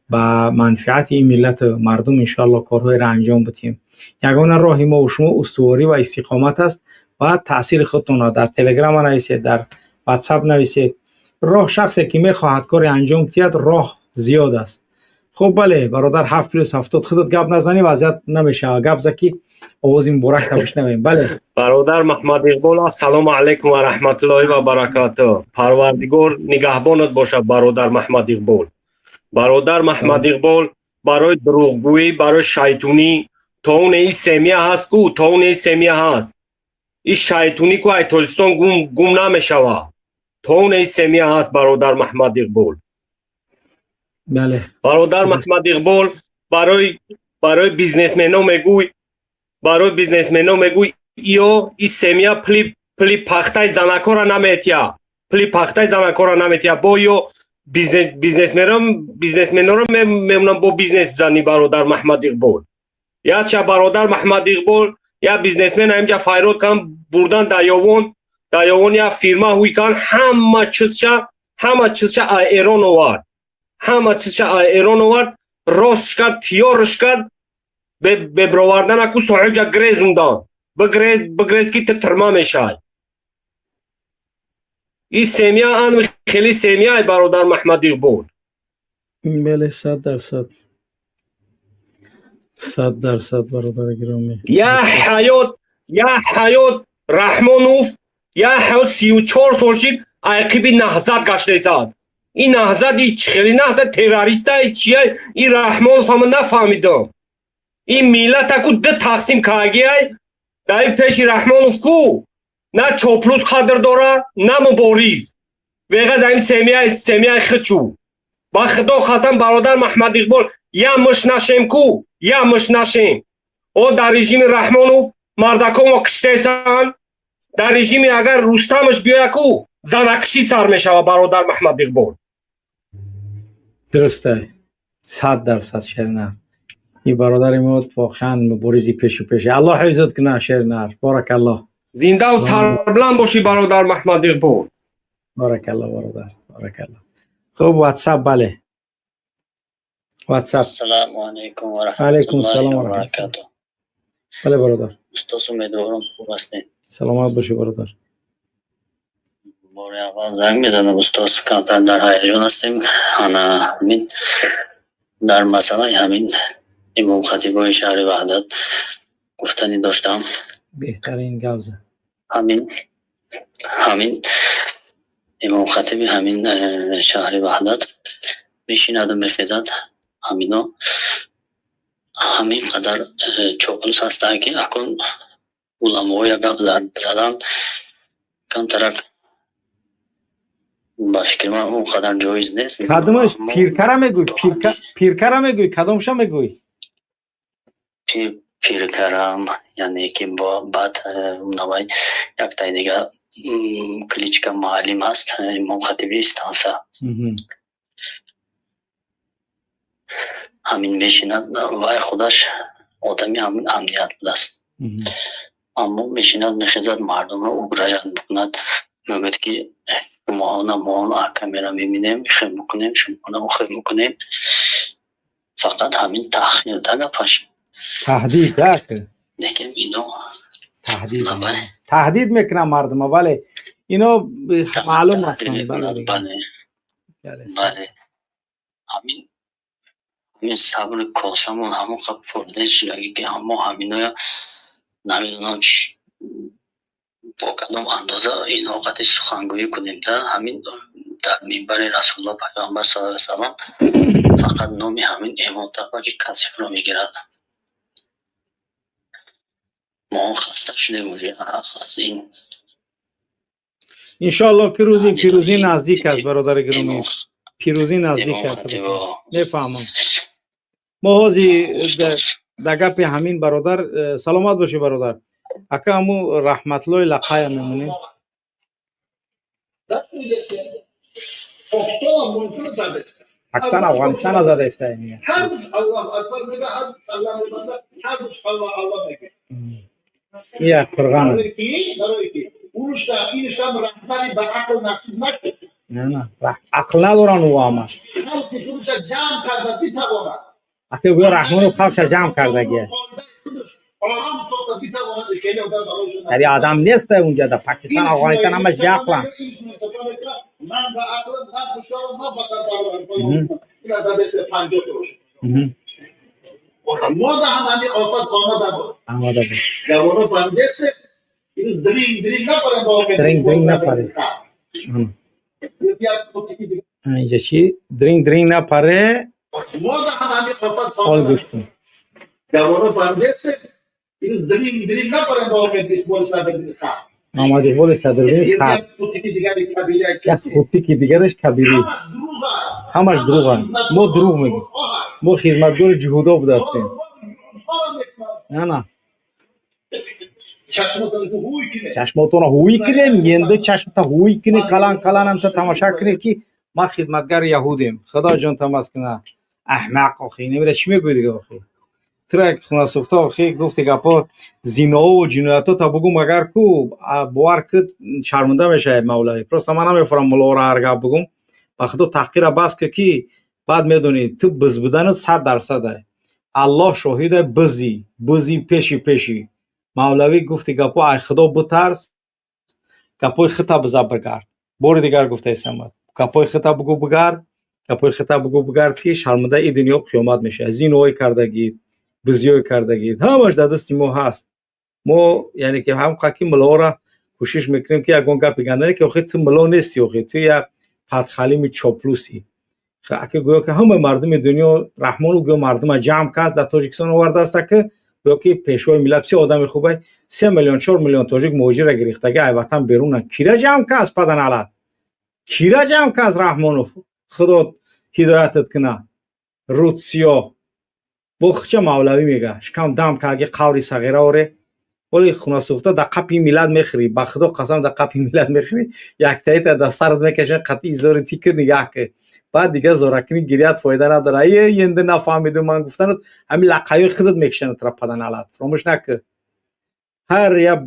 ба манфиати ин миллату мардум, иншоаллоҳ, корҳоеро анҷом бидиҳем. Ягона роҳи мо шумо устуворӣ ва истиқомат аст ва таъсири худтонро дар Телеграма нависед, дар Ватсап нависед. Роҳ, шахсе ки мехоҳад коре анҷом диҳад, роҳ зиёд аст. Хуб, бале, бародар, 7 плюс 70, худат гап назанӣ, вазъият намешавад. Гап за ки овози муборакта бишнавем. Бале. Бародар Маҳмад Иқбол, ассалому алайкум ва раҳматуллоҳи ва баракатуҳ. Парвардигор нигаҳбонат бошад, бародар Маҳмад Иқбол. Бародар Маҳмад Иқбол, барои дурӯғгӯӣ, барои шайтунӣ, то он и семья ҳаст ку, то он и семья ҳаст, и шайтунӣ ку ай Тоҷикистон гум намешавад. То он и семья ҳаст, бародар Маҳмад Иқбол. Бале. Бародар Маҳмад Иқбол, барои бизнесмено мегӯй, барои бизнесмено мегӯй, ё и семья пули пахтаи занакора наметия, пули пахтаи занакора наметия, бо ё бизнесменоро мемонам бо бизнес зани. Бародар Маҳмад Иқбол, якча, бародар Маҳмад Иқбол, як бизнесмен ҳаминҷа файрод кан, бурдан даёвон, даёвон як фирма ҳуй кан, ҳама чизша Эрон овард, ҳама чизша Эрон овард, ростш кард, тиёрш кард, беброварданаку соҳибҷа грезундан, бигрез ки ту тирма мешай. И семья ан хеле семья, бародар Маҳмад Иқбол. Бале, 100%, 100%, бародари гиромӣ. Я ҳаёт, я ҳаёт Раҳмонов, я ҳаёт 34 сол шид, айқиби Наҳзат гаштаистад. Ин Наҳзат и хеле Наҳзат террориста чия? И Раҳмонов ҳама нафаҳмидам. Ин миллата ку ду тақсим кагиай дар пеши Раҳмонов ку. На чоплус қадр дора, на мубориз. Веғаз ҳамин семьяи хичу. Ба худо қасам, бародар Маҳмад Иқбол, я муш нашем ку, я муш нашем. О, дар режими Раҳмонов мардакомо киштесанд, дар режими агар Рустамаш биёя ку, занакшӣ сар мешава, бародар Маҳмад Иқбол. Дурусте, 100% шернар. Ин бародари мо воқеан муборизи пешу пеши. Аллоҳ ҳифзат кунад, шернар. Боракаллоҳ. Зиндаву сарбуланд бошӣ, бародар Маҳмад Иқбол. Боракаллоҳ, бародар, боракаллоҳ. Хуб, WhatsApp, бале. WhatsApp. Ассалому алайкум ва Алайкум раҳматуллоҳи ассалом ва ва баракатуҳ. Бале, бародар. Устоз, умедворам, хуб ҳастед. Саломат бошӣ, бародар. Бори аввал занг мезанам, устоз, камтар дар ҳаяҷон ҳастем. Ана ҳамин дар масъалаи ҳамин имомхатибои шаҳри Ваҳдат гуфтанӣ доштам. Беҳтарин, гавза. Ҳамин имомхатиби ҳамин шаҳри Ваҳдат мешинаду мехезад, ҳамино ҳамин қадар чоплус ҳастанд, ки акун уламоя гап задан камтарак, ба фикри ман, он қадар ҷоиз нест. Кадомаш? Аммо Пиркара мегӯй? то Пирка, пиркара мегӯй, кадомша мегӯй? Пиркарам, яъне ки бо баъд навай яктаи дига кличка муаллим ҳаст, имомхатиби станса. Ҳамин мешинад, вай худаш одами ҳамин амният будааст. Аммо мешинад, мехезад, мардумро угрожать мекунад, мегӯяд, ки шумоҳона мо камера мебинем, хел мекунем, шумоҳона хел мекунем. Фақат ҳамин таҳқир да гапаш. Таҳдид так. Лекин ино таҳдид. Бале. Таҳдид мекунам мардума, бале, ино маълум таҳдид ҳастанд, бале. мекунад, Дига. Бале. Бале. Бале, ҳамин сабри косамон ҳамон қад пурда шудагӣ, ки мо ҳаминоя намедонам бо кадом андоза инҳо қати сухангӯӣ кунем. Да ҳамин дар минбари Расулулло Пайғамбар саллаллоҳу алайҳи васаллам фақат номи ҳамин эмонтапа, ки касифро мегирад. Мо хаста шудем уже аз ин. Иншоаллоҳ, ки рӯзи пирӯзӣ таҳдидҳои наздик аст, бародари гиромӣ. Пирӯзӣ наздик аст. имомхатибо. Мефаҳмам. Мо ҳози Устоз. Да гапи ҳамин бародар, саломат бошӣ, бародар. Ака, ҳаму Раҳматлои лақая мемонем. Пакистон Афғонистона зада истая мега. Ҳар рӯз Аллоҳ Акбар мега, ҳар рӯз Аллоҳ мебанда, ҳар рӯз Аллоҳ Аллоҳ мега. Як қурғана. Барои ки? Барои ки? Унушта, инуштам раҳбари ба ақл насиб накард. Не, не, ақл надоран ӯ ҳамаш. Халқи худша ҷамъ карда битавонад. Ака, гӯё Раҳмонов халқша ҷамъ кардагия. Ором сохта битавонад, хеле одам барояшон Яъне одам нест унҷа, дар Пакистон, Афғонистон ҳамаш ҷақлан. Ман ба ақлам, ман хушҳолам, ман ватанпарварам. Ин аз адреси 50 бош. Мо да ҳам ҳамин офат омада буд. Омада буд. Ҷавоно фаҳмидесте? Имрӯз дринг дринг напарем ба омед. Дринг дринг напаре. Як қутики дига. Инҷа чӣ? Дринг дринг напаре. Мо да ҳам ҳамин офат Ҳол омада. гӯш кун. Ҷавоно фаҳмидесте? Имрӯз дринг дринг напарем ба омед Иқболи Садриддин хан. Муҳаммад Иқболи Садриддин хан. Як қутики дигари кабира. Як қутики дигараш кабирӣ. Ҳамаш дурӯғ аст. Ҳамаш дурӯғ аст. Мо дурӯғ мегӯем. Мо хизматгори ҷуҳудо будаастем. Не, на. Чашмотонро ҳуй кунем, енду чашмта ҳуй кунӣ, калан калан ҳамта тамоша кунӣ, ки ма хизматгари яҳудем. Худо ҷон тамаз куна. Аҳмақ охи, намира чӣ мегӯӣ дига охи? Тура як хунасӯхта охи, гуфти гапо зиноу ҷиноятҳо та бугум агар ку, бовар ку, шарманда мешавед, мавлавӣ. Просто ман намефорам муллоро ҳар гап бугум. Ба худо таҳқира бас ку, ки баъд медонӣ ту биз буданат 100% ай. Аллоҳ шоҳида, бизӣ, бизӣ пеши пеши. Мавлавӣ, гуфти гапо, ай худо бутарс, гапои хита биза бигард. Бори дигар гуфтаисамад. Гапои хита бугу бигард, гапои хита бугу бигард, ки шарманда и дунё қиёмат мешавад. Зиноҳое кардагид, бизиёе кардагид, ҳамаш дар дасти мо ҳаст. Мо яъне ки ҳам ки муллоро кӯшиш мекунем, ки ягон гапи ганда, ки охи ту мулло нести, охи ту як падхалими чоплуси. Ака, гӯё ки ҳамаи мардуми дунё Раҳмону гӯё мардума ҷамъ кард, дар Тоҷикистон овардааст, ки Гӯё ки пешвои миллат бисёр одами хубай. 3 миллион, 4 миллион тоҷик муҳоҷира гирифтага, ай ватан берунан. Кира ҷамъ каз, паданалат? Кира ҷамъ каз, Раҳмонов? Худо ҳидоятат куна, рӯд сиёҳ. Бо хича мавлавӣ мега, шикам дам карги қаври сағира оре. Оли хунасӯхта да қапи миллат мехӯрӣ, ба худо қасам, да қапи миллат мехӯрӣ. Яктаита да сарат мекашан, қатъи изори тика нигаҳ ки. Баъд дига зоракунӣ гирят фоида надора. Е, енде нафаҳмиду ман гуфтанат, ҳамин лақаёи худат мекушанад тра, паданалат. Фаромӯш накӣ, ҳар як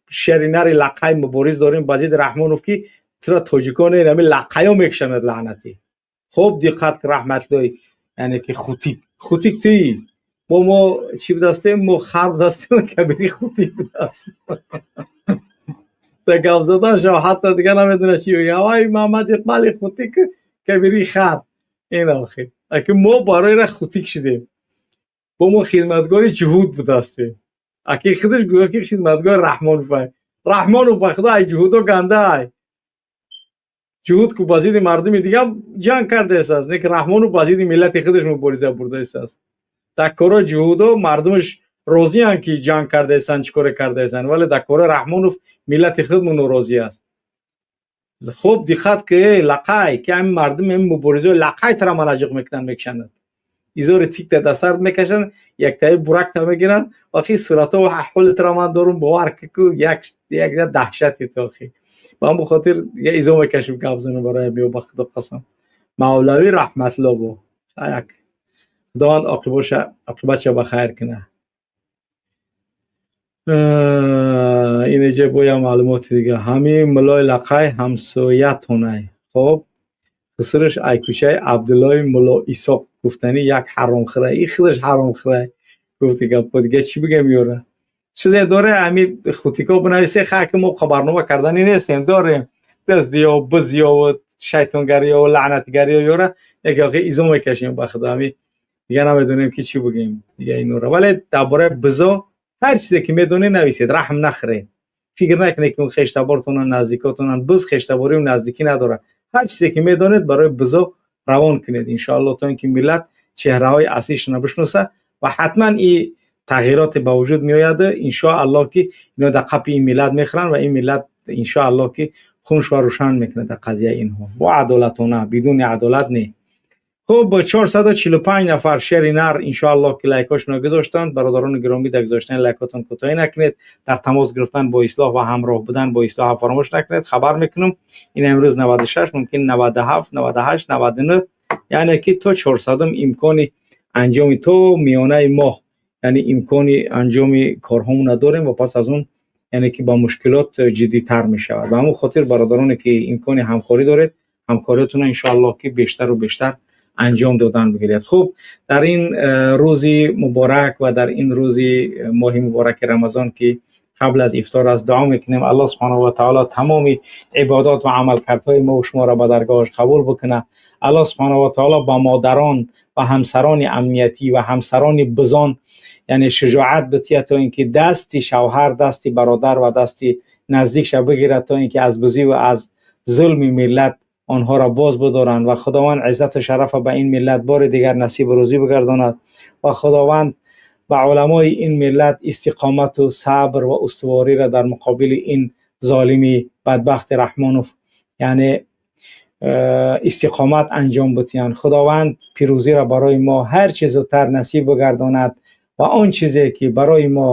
шеринари лақаи мубориз дорем ба зидди Раҳмонов, ки тура тоҷикон ҳамин лақаё мекушанад, лаънатӣ. Хуб, диққат, раҳматлои, яъне ки хутик, хутик тии. Бо мо чӣ будастем? Мо хар будастем, кабири хутик будаст. Да гап задан шав, ҳатто дига намедона чӣ бигам. Ай Муҳаммад Иқбали хутик, кабири хар. Ин охи аки мо барои ра хутик шудем. Бо мо хидматгори ҷуҳуд будастем, аки худаш гӯё ки хидматгори Раҳмонов. Ай Раҳмонов, ба худо, ай ҷуҳудо ганда. Ай ҷуҳуд ку ба зидди мардуми дига ҷанг кардааст, не ки Раҳмонов ба зидди миллати худаш мубориза бурдааст. Дар кори ҷуҳудо мардумаш розиянд, ки ҷанг кардаестанд, чӣ коре кардаестанд, вале дар кори Раҳмонов миллати худмон норозӣ аст. Хуб, диққат ки, лақай, ки ҳамин мардум, ҳамин муборизаи лақай тара манаҷиқ мекунанд, мекушанд, изори тикта дар сар мекашанд, яктаи буракта мегиранд. Охи суратҳо ва аҳволи тара ман дорум, бовар ку, як даҳшати то охи. Ба ҳамон хотир дига изо мекашем гап занем барои биё. Ба худо қасам, мавлавӣ раҳматло бо як худованд оқибатша ба хайр кунад. Инеҷа бо як маълумоти дига: ҳамин мулои лақай ҳамсоятонай. Хоб, хусураш ай кӯчаи Абдуллои мулло Исоқ гуфтанӣ, як ҳаромхӯра, и худаш ҳаромхӯра гуфти. Гапо дига чӣ бигем? Ёра чизе доре, ҳами хутико бинависе. Ха, ки мо барнома карданӣ нестем, дорем даздиё, бизиё, шайтонгариё, лаънатгариё. Ёра яке охи изо мекашем, ба худо, ҳами дига намедонем, ки чӣ бигем дига инора. Вале дар бораи бизо ҳар чизе ки медонед, нависед, раҳм нахӯред. Фикр накунед, ки он хештабортонан, наздикотонан. Биз хештаборию наздикӣ надорад. Ҳар чизе ки медонед, барои бизо равон кунед, иншоалло, то ин ки миллат чеҳраҳои аслишона бишноса ва ҳатман и тағйироте ба вуҷуд меояд, иншоалло, ки ино дар қапи ин миллат мехӯранд ва ин миллат, иншоалло, ки хуншва рӯшан мекунад дар қазияи инҳо бо адолатона, бидуни адолат не. Хуб, 445 нафар шери нар, иншоалло, ки лайкҳошонро гузоштанд. Бародарони гиромӣ, дар гузоштани лайкотон кӯтоҳӣ накунед, дар тамос гирифтан бо ислоҳ ва ҳамроҳ будан бо ислоҳ фаромӯш накунед. Хабар мекунам, ин имрӯз 96, мумкин 97, 98, 99, яъне ки то 400-ум имкони анҷоми, то миёнаи моҳ, яъне имкони анҷоми корҳомона дорем ва пас аз он, яъне ки ба мушкилот ҷиддитар мешавад. Ба ҳамон хотир, бародароне ки имкони ҳамкорӣ доред, ҳамкориятонро, иншоаллоҳ, ки бештару бештар анҷом додан бигиред. Хуб, дар ин рӯзи муборак ва дар ин рӯзи моҳи мубораки Рамазон, ки қабл аз ифтор аст, дуо мекунем, Аллоҳ субҳанаҳу ва таъоло тамоми ибодот ва амалкардҳои мо шуморо ба даргоҳаш қабул бикунад. Аллоҳ субҳанаҳу ва таъоло ба модарон ва ҳамсарони амниятӣ ва ҳамсарони бизон, яъне шуҷоат битиҳад, то ин ки дасти шавҳар, дасти бародар ва дасти наздикша бигирад, то ин ки аз бузӣ ва аз зулми миллат онҳоро боз бидоранд. Ва Худованд иззату шарафа ба ин миллат бори дигар насибу рӯзӣ бигардонад ва Худованд ба уламои ин миллат истиқомату сабр ва устувориро дар муқобили ин золими бадбахти Раҳмонов, яъне истиқомат анҷом битиҳанд. Худованд пирӯзиро барои мо ҳар чӣ зудтар насиб бигардонад ва он чизе ки барои мо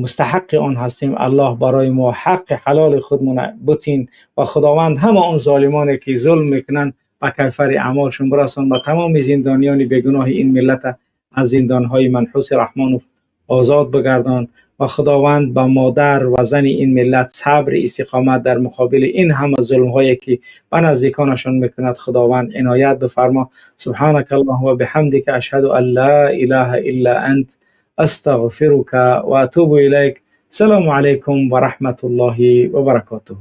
мустаҳаққи он ҳастем, Аллоҳ барои мо ҳаққи ҳалоли худмона бутин. Ва Худованд ҳама он золимоне ки зулм мекунанд, ба кайфари аъмолшон бирасон ва тамоми зиндониёни бегуноҳи ин миллата аз зиндонҳои манҳуси Раҳмонов озод бигардон. Ва Худованд ба модар ва зани ин миллат сабри истиқомат дар муқобили ин ҳама зулмҳое ки ба наздиконашон мекунад, Худованд иноят бифармо. سبحانك اللهم وبحمدك، أشهد أن لا إله إلا أنت، أستغفرك وأتوب إليك. السلام عليكم ورحمة الله وبركاته.